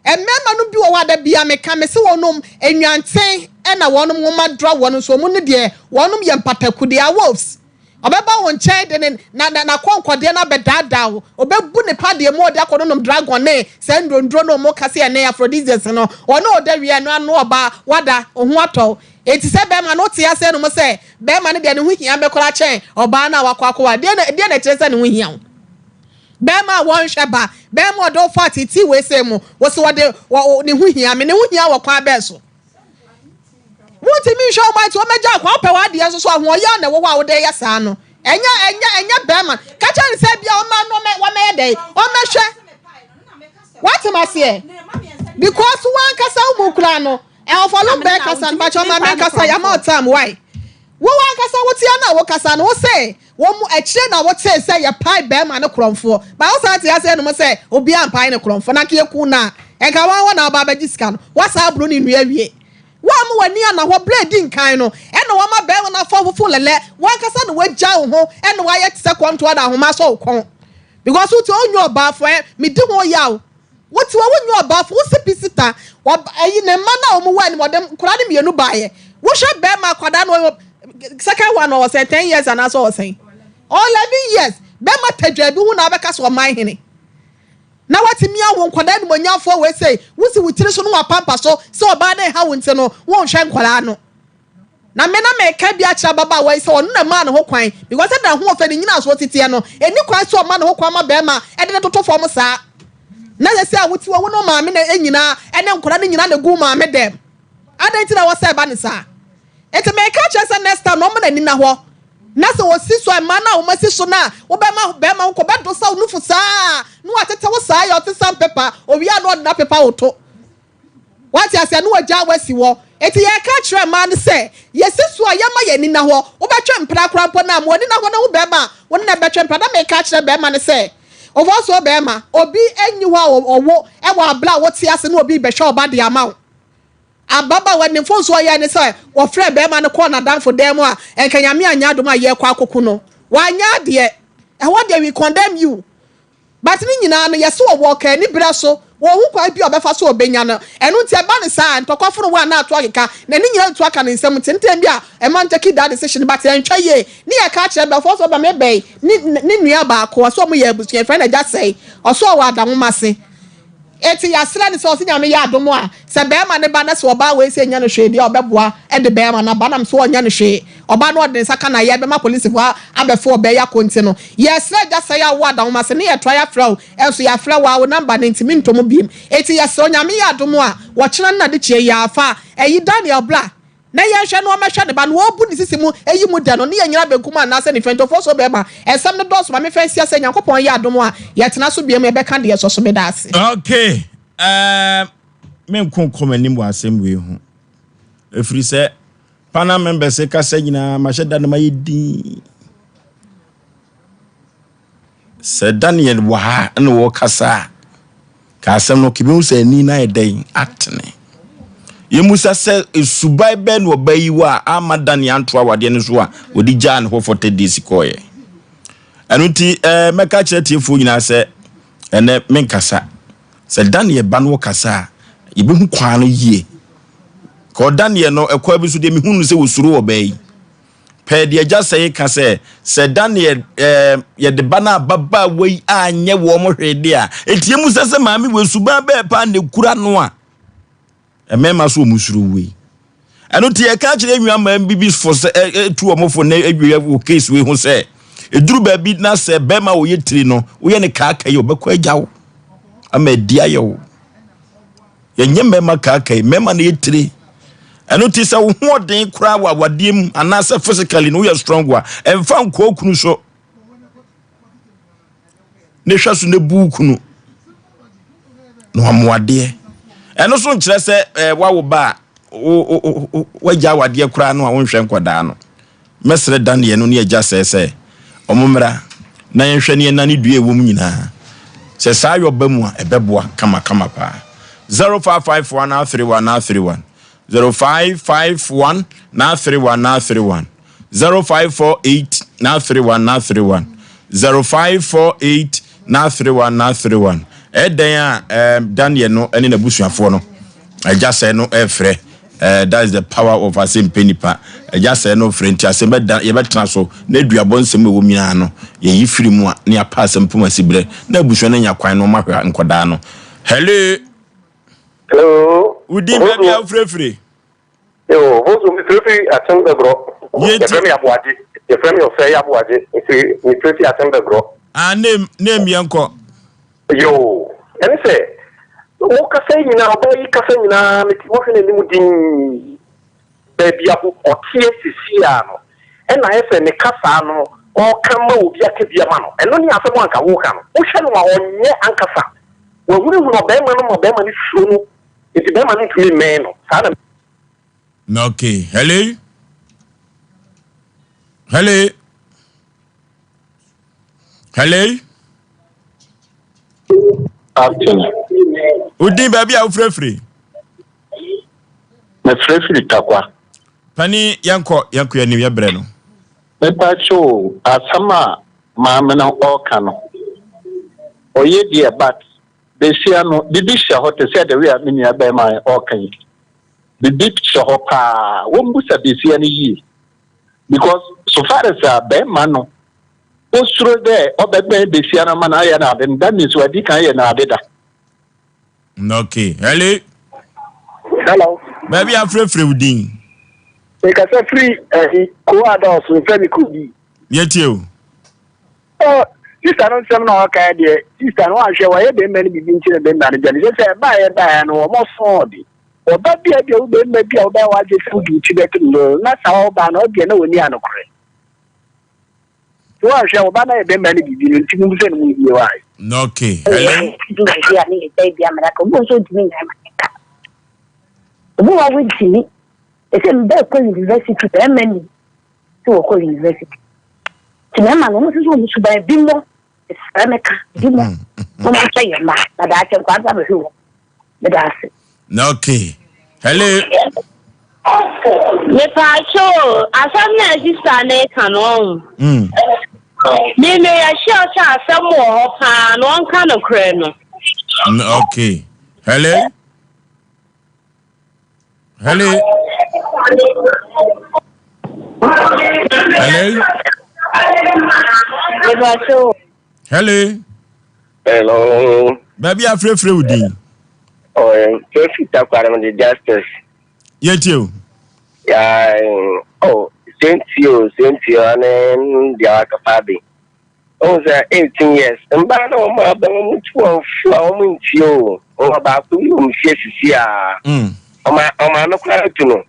Mmarima no bi wɔ hɔ a da biara meka, mese wɔnom nnwanten na wɔnom nwoma dura wɔn nso, wɔn no deɛ wɔnom yɛ mpataku, they are wolves. Ɔbɛba wo nkyɛn de ne na na n'akɔnkɔdeɛ no abɛdaadaa wo, ɔbɛbu ne padeɛ mu ɔde akɔnonom dragon ne saa nnuronduro no wɔn ka sɛ ɛne aphrodisiacs no, ɔne ɔda wie ɛno ano ɔbaa wada, wo ho atɔ wo. Enti sɛ bɛrima no wote aseɛ nom sɛ bɛrima no deɛ ne ho hia me koraa kyɛn ɔbaa no a wakɔ akɔware, deɛ na deɛ na ɛkyerɛ sɛ ne ho hia wo? Bɛɛma a wɔnhwɛ ba, bɛɛma ɔde wo fa ateetee wei sei mu, wo se wɔde, wɔ, ne ho hia me, ne ho hia wɔ kwan bɛɛ so? Wontumi nhwɛ wo ma nti wɔmɛgya akwa, wopɛ w'adeɛ nso so ahoɔyaa na ɛwɔ hɔ a wode yɛ saa no, ɛnyɛ, ɛnyɛ, ɛnyɛ bɛɛma. Ka kyerɛ no sɛ bia ɔma no ɔmɛ, wɔmɛyɛ dɛn, ɔmɛhwɛ. Woate maseɛ? Because wankasa wo mu koraa no, ɛwɔfɔ lo bɛɛ kasa no, bakyɛ ɔma menkasa, yɛama wo time, why? Wo ankasa wo tea no a wokasa no, wo se wɔn mu akyire na wotee sɛ yɛpae barima no korɔmfoɔ. But wo san te aseɛ nom sɛ obiara mpae no korɔmfoɔ. Na anka yɛkuu no a, nka wɔn hɔ na wɔba abɛgye sika no. Woasan aboro ne nnua awie. Woamma w'ani anna hɔ berɛ a ɛdi nkan no, ɛna wɔama barima no afa wo fofo lɛlɛ. Wo ankasa na woagyae wo ho ɛna woayɛ te sɛ kɔntoa de ahoma asɔ wo kɔn. Because wote ɔnyɛ ɔbaafoɔ ɛ, medi ho yaw. Wote hɔ wonyɛ ɔbaafo wo se pisita ɔb ɛyi ne mma no a wɔn wɔ anim ɔde nkwadaa no mmienu baayɛ wohwɛ bɛrima akwadaa no ɔyɛ second one ɔwɔ sɛn ten years anaasɛ ɔwɔ sɛn 11 years. Bɛrima tadwaa bi ho na wabɛka sɛ ɔman hene. Na watumi awo nkwadaa animuonyamfoɔ wei sei, wosi wo tiri so no wapampa so sɛ ɔbaa no reha wo nti no, wonhwɛ nkwadaa no. Na me na meka bi akyerɛ ababaawa yi sɛ ɔno na ɛmaa ne ho kwan because sɛdeɛ n'ahoɔfɛ ne nyinasoɔ teteɛ no, ɛnni kwan sɛ ɔma ne ho kwan ma barima de no toto fam saa. Na sɛsɛ a wote hɔ, wo ne wo maame na nyinaa ne nkwadaa no nyinaa na ɛgu wo maame dɛm. Adɛn nti na ɛwɔ sɛ ɛba no saa? Nti meka kyerɛ sɛ next time no ɔmma n'ani nna hɔ. Na sɛ wɔsi so a, mmaa no a wɔasi so no a wobɛma barima wo kɔ bɛdosa wo nufu saa na watete wo saa yɛ ɔte sandpaper, owie a na ɔde n'apepa wo to. Wate aseɛ? Na wagyaa wo asi hɔ. Enti yɛreka akyerɛ mmaa no sɛ, yɛsi so a, yɛmma yɛn ani nna hɔ. Wobɛtwe mpena koraa mpo no a, ma w'ani nna hɔ na hu barima a wo ne no bɛtwe mpena. Na meka akyerɛ barima no sɛ, Ofosuo barima, obi nni hɔ a ɔwo wɔ abere a wote ase na obi rebɛhwɛ wo ba de ama wo. Ababaawa no, ne mfomsoɔ a ɔyɛɛ ne sɛ, ɔfrɛɛ barima no kɔɔ n'adamfo dan mu a nka Nyame anyɛ adom a yɛrekɔ akɔku no. Wanyɛ adeɛ. Ɛhɔ deɛ we condemn you. But ne nyinaa no yɛse ɔwɔ ɔka aniberɛ so, ɔnhu kwan bi a ɔbɛfa so a ɔbɛnya no, ɛno nti ɛba no saa a ntɔkwa fono wɔ a na ato akeka, na ne nyinaa ntu aka ne nsam nti ntɛm bi a ɛma no take that decision but ɛntwa yie ne yɛka akyerɛ bɛfoɔ sɛ ɔba mebɛn ne ne nua baako ɔse ɔmo yɛ abusua yɛfrɛ no agya sɛe ɔse ɔwɔ adanwoma se Enti yɛasrɛ no sɛ ɔse Nyame yɛ adom a sɛ bɛɛma no ba na sɛ ɔbaa wei sɛ nnya no hwee deɛ a ɔbɛboa de bɛɛma no aba nam so ɔnnya no hwee ɔbaa no ɔde ne nsa ka no a yɛbɛma polisifo abɛfa ɔbaa yi akɔ nti no yɛsrɛ agya sɛe a wowɔ adanwoma se ne yɛtra yɛafrɛ wo nso yɛafrɛ wo a wo number no nti mentɔ mu biem enti yɛsrɛ wo Nyame yɛ adom a wɔkyena ne nadekyeɛ yi ara fa ayi Daniel bra Na yɛnhwɛ na ɔmmɛhwɛ ne ba no, ɔrebu ne sisi mu ayi mu dɛ no, ne yɛnnyina benkum anaasɛ nifa nti, ɔfoɔ so bɛrima, nsɛm no dɔɔso, ma memfa nsia sɛ Nyankopɔn yɛ adom a, yɛtena so biom, yɛbɛka deɛ ɛsɔ so, meda ase. Ok, eh, menko nkɔ m'anim wɔ asɛm wei ho, ɛfiri sɛ panel members kasa nyinaa mahyɛ da no mayɛ din. Sɛ Daniel wɔ ha na ɔrekasa a, ka asɛm no kebehu sɛ ani no ayɛ dɛn atene. Yɛmmusa sɛ suban bɛn na ɔbaa yi wɔ a amma Daniel anto awadeɛ no so a wɔde gyaa ne hɔ 40 days kɔɔeɛ. Ɛno nti eh, mɛka kyerɛ tiefoɔ nyinaa sɛ ɛnɛ menkasa. Sɛ Daniel ba no ɔkasa a, yɛbɛhu kwan no yie. Kɔ Daniel no, ɛkwan bi so deɛ mehu no sɛ wɔsuro ɔbaa yi. Pɛɛ deɛ agya sɛe ka sɛ, sɛ Daniel ɛɛ yɛde ba no ababaawa yi anyɛ wɔn hwee de a, etie mu sɛ sɛ maame wei suban bɛɛ paa na ekura no a, mmarima so wɔn suro wei. Ɛno ti yɛka kyerɛ nwa mmaa bi bi fo sɛ ɛtu wɔn fo na edwia wɔ case wei ho sɛ, eduru baabi na sɛ bɛrima wɔyɛ tiri no, woyɛ ne kaaka yi ɔbɛkɔ agya wo ama adi ayɛ wo. Yɛnyɛ mmarima kaakae, mmarima na yɛ tire. Ɛno ti sɛ wo hoɔden koraa wɔ awadeɛ mu anaasɛ physically no woyɛ strong a, ɛmfa nkɔɔ kunu so. Ne hwɛ so ne bu kunu na wamoadeɛ. Ɛno so nkyerɛ sɛ eh, wawo ba a wagya awadeɛ koraa no a wonhwɛ nkwadaa no. Mɛsrɛ Daniel no ne agya sɛɛ sɛ wɔmmra na yɛnhwɛ ne yɛnnane dua a ɛwɔ mu nyinaa. Sɛ saa yɔ ba mu a, ɛbɛboa kamakama paa. 0551 931 931 0551 931 931 0548 931 931 0548 931 931 Ɛyɛ dɛn a eh, Daniel no ne n'abusuafoɔ no agya sɛɛ no ɛrefrɛ Eh, that is the power of asɛmpɛ nipa. Agya sɛɛ no frɛ nti asɛm bɛda yɛbɛtena so na aduabɔ nsɛm a ɛwɔ mu nyinaa no yɛyi firi mu a na yɛapa asɛm pom asiberɛ na abusua no anya kwan na wɔn ahwɛ nkɔdaa no. Hello. Hello. Wodin baabi a wofirefiri? Yo, Bonsu, mefirefiri Akyem Bɛgorɔ. Yɛfrɛ me Aboagye. Yɛfrɛ me Ɔsɛe Aboagye. Mefiri mefirefiri Akyem Bɛgorɔ. Ah, name, name yɛnkɔ. Yoo, ɛne sɛ, wo kasa yi nyinaa, ɔbaa yi kasa nyinaa, mete hɔ hwɛ n'anim dinn. Baabi a ɔteɛ seesei ara no, ɛna ayɛ sɛ ne kasaa no, ɔreka ma obi aka bi ama no. Ɛno ne asɛm a anka woreka no. Wohwɛ no a, ɔnyɛ ankasa. Wahunahuna ɔbarima no ma barima no suro no, enti barima no ntumi mmɛn no. Saa na. Okay, hello? Hello? Hello? Afternoon. Wodin baabi a wofirafiri? Mefirafiri Takwa. Pani yɛnkɔ yɛnkɔ yɛnim yɛbrɛ no. Mepa kyɛw asɛm a maame no ɔka no ɔyɛ deɛ but besia no bibi hyɛ hɔ te sɛ the way a me nua bɛrima ɔka yi bibi hyɛ hɔ paa wɔn busa besia no yie because so far as a bɛrima no. Osuro dɛ ɔbɛbɛn besia no ma no ayɛ no ade no, that means wadi kan ayɛ no ade da. Okay. Hello. Hello. Baabi afrɛfrɛ wo din. Mekasa firi ɛhi kuro adɔɔso mfrɛ me Kobi. Yɛtie o. Oh, sista no nsɛm na ɔka deɛ sista no wanhwɛ wɔyɛ bɛrima no biribi nti na bɛrima no gya no sɛ sɛ ɛbaeɛ baeɛ no wɔn ɔsɔn de ɔba bi a deɛ wo bɛrima bi a wobɛyɛ w'adwe sɛ wode wo ti bɛto no na saa ɔbaa no ɔdeɛ na wɔni anokorɛ. So wanhwɛ wo ba no ayɛ bɛrima no biribi no nti mo sɛ no mu yie wae. Okay. Hello. Obi wɔ hɔ ntumi ɛsɛ mbɛ kɔ university bɛrima ni sɛ wɔkɔ university nti mɛma no wɔn nso wɔn suban bi mo ɛsɛ mɛka bi mo wɔn ahyɛ yɛn mma na daakye nkwa nsa bɛhwɛ wɔn meda ase. Okay. Hello. Mepaakyɛ o, asɛm na sista no reka no ɔho. Me meyɛ sure sɛ asɛm wɔ hɔ paa na ɔnka nokorɛ no. Okay. Hello. Hello. Hello. Mepaakyɛ o. Hello. Hello. Baabi afrɛfrɛ wo din. Oh, Fefi Takwara de Justice. Yɛtie o. Ya, oh, senti o, senti o, ane deɛ wakafa bi. Ohun sɛ 18 years, mbaa na wɔn aba wɔn tu wɔn fo a wɔn ntie o. Wɔn baako yi wɔn fie sisi a. Wɔn wɔn ano koraa tu no.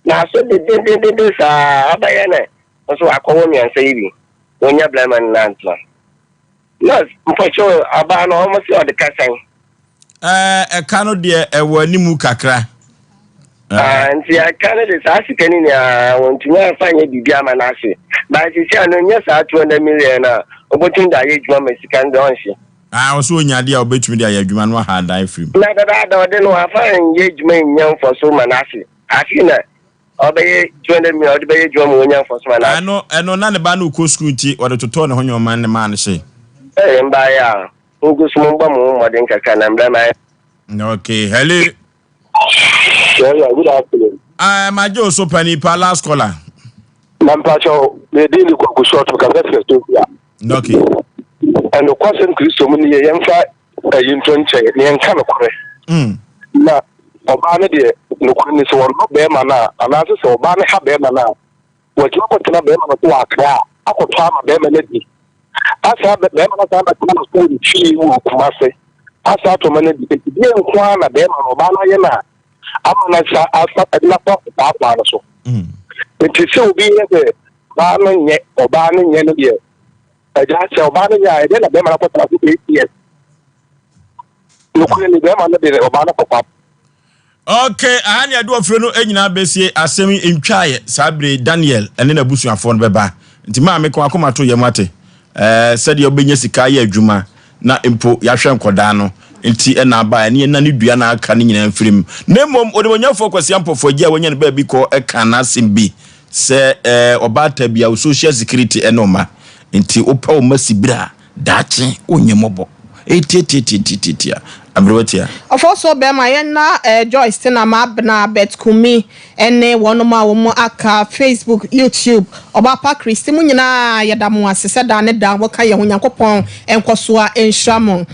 Na aso dedendendenden saa abɛyɛ nɛ nso wakɔwɔ mmiɛnsa yi bi. Wɔnya blɛma no nantena. Nurse, mpɔkyɛw ɔbaa no ɔmo se ɔde ka sɛn? Ɛɛ ɛka no deɛ ɛwɔ animu kakra. Ah, nti ɛka no de saa sika no nyinaa wɔntumi amfa nyɛ biribi ama no ahye. But sisi a no nyɛ saa 200 million a obotumi de ayɛ adwuma ma sika no deɛ ɔnhye. Ah, ɔsɛ onya adeɛ a obetumi de ayɛ adwuma no aha adan afiri mu. Na dadaada ɔde no wafa nyɛ adwuma nnya mfɔso ma no ahye. Afei na Ɔbɛyɛ 200 million ɔde bɛyɛ adwuma ma wɔnya mfaso anaa? Ɛno ɛno na ne ba no rekɔ sukuu nti ɔde totɔɔ ne ho nneɛma ne maa no hyee. Ɛɛ mbaayɛ a mo so mo mbɔ mo ho mmɔden kakra na mbrɛ ma. Okay, hello. Yeah, yeah, good afternoon. Uh, magye wo so pani pa last caller. Na mpakyɛw, me din de Kwaku Short, mekasa firi Ethiopia. Okay. Ɛnokwasɛm Kristo mu ne yɛ yɛmfa ɛyi nto nkyɛn na yɛnka nokorɛ. Mm. Na ɔbaa no deɛ nokorɛ ni sɛ ɔnnɔ bɛrima no a anaasɛ sɛ ɔbaa no ha bɛrima no a watumi akɔtena bɛrima no so wɔ Accra akɔtɔ ama bɛrima no adi asa bɛrima no asan bɛtena no so wɔ ne fie wɔ Kumase asa atɔ ma no adi nti deɛ nko ara na bɛrima no ɔbaa no ayɛ no a ama no asa asa ɛde no akɔ saa kwan no so mm. nti sɛ obi yɛ sɛ ɔbaa no nyɛ ɔbaa no nyɛ no deɛ Agya, sɛ ɔbaa no nyɛ a, ɛdeɛn na bɛrima no akɔtena so 8 years? Nokorɛ ni, bɛrima no de ɔbaa no kɔfa. Okay, aha ne ɛde ɔfrɛ no nyinaa bɛsie asɛm yi ntwaeɛ saa bere Daniel ne n'abusuafoɔ no bɛba. Nti maame ka wakoma to yam ate ɛɛ sɛdeɛ wobɛnya sika ayɛ adwuma na mpo yɛahwɛ nkɔdaa no nti ɛna aba ɛne ɛna ne dua na aka no nyinaa mfiri mu. Na mmom onimuonyamfoɔ Kwasi Ampɔfoɔ agye a wanya no baabi kɔ ɛka n'asɛm bi Sɛ ɔbaatan bi a wo social security ɛne wo mma nti wopɛ wo mma sibire a daakye wonyɛ mmɔbɔ. Etiatiatiatiatia. Aberewa tia. Ɔfɔsoɔ bɛɛma yɛn na Joyce Tena Mabena Beth Kumi ɛne wɔnom a wɔn aka Facebook YouTube Ɔbaapa Christy mo nyinaa yɛda mo ase sɛ daa ne daa mo ka yɛn ho Nyankopɔn nkɔsoa nhyira mo.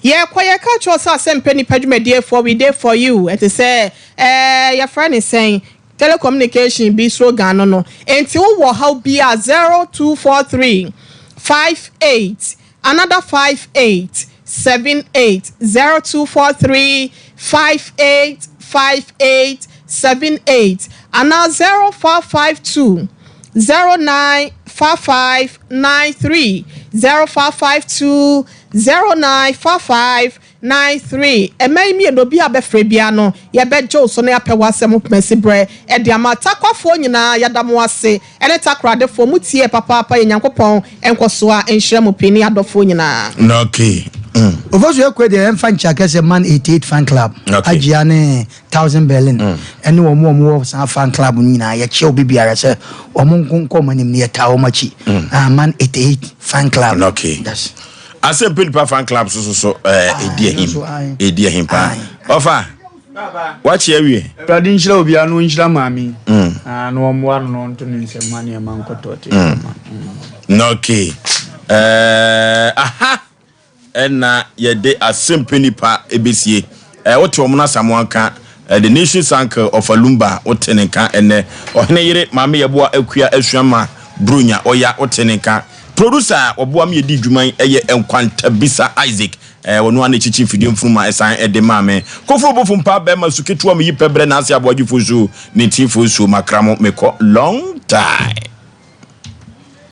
Yɛkɔ yɛka kyerɛ wo sɛ asɛmpɛ nipa dwumadie foɔ we dey for you ɛte sɛ ɛɛ yɛfrɛ ne sɛn Telecommunication bi slogan no no. Enti wo wɔ ɔhaw bi a 0243 58 another 58 78 0243 58 58 78 anaa 0452 09 55 93 0452 09 55 93, Ɛmɛ yi mmienu obiara a bɛfrɛ biara no yɛbɛgye wo so na yɛapɛ w'asɛm ho pomasi berɛ de ama. Takwafoɔ nyinaa yɛda mo ase ɛne Takoradefoɔ mo tiee papaapa yɛ Nyankopɔn nkɔsoɔ a nhyira mo pii ne yɛadɔfoɔ nyinaa. Okay. Ofosu Ekwe deɛ yɛmfa nkyɛ akɛsɛ Man 88 fan club Okay. Agyia ne Thousand Berlin ɛne wɔn a wɔwɔ saa fan club no nyinaa yɛkyɛ obi biara sɛ wɔn nko nkɔ wɔn anim na yɛtaa wɔn akyi. Ah, Man 88 fan club. Okay. Yes. Asɛmpa Nipa Fan Club so so so ɛdi ahim ɛdi ahim paa ɔfa wakye awie. Awurade nhyira obiara na ɔnhyira maame yi na ɔmmoa no na ɔnto ne nsam ma nneɛma nkɔtɔ te. Mm. Okay. Ɛɛ aha ɛna yɛde asɛmpɛ nipa ɛbɛsie. Ɛɛ wote wɔn asamoa nka eh, the nation's uncle of Alumba wote ne nka ɛnɛ. Ɔhene yere maame yɛboa akua asua ma Bronya ɔya wote ne nka. Producer a ɔboa me yɛdi dwuma yi ɛyɛ Nkwantabisa Isaac. Eh, ɔno ara na ɛkyikyi mfidie mfunuma ɛsan ɛde maa me. Koforo bofo mpa bɛrima su ketewa meyi pɛ brɛ n'ase aboagyefo nsuo ne ntinfoɔ nsuo makra mo mekɔ long time.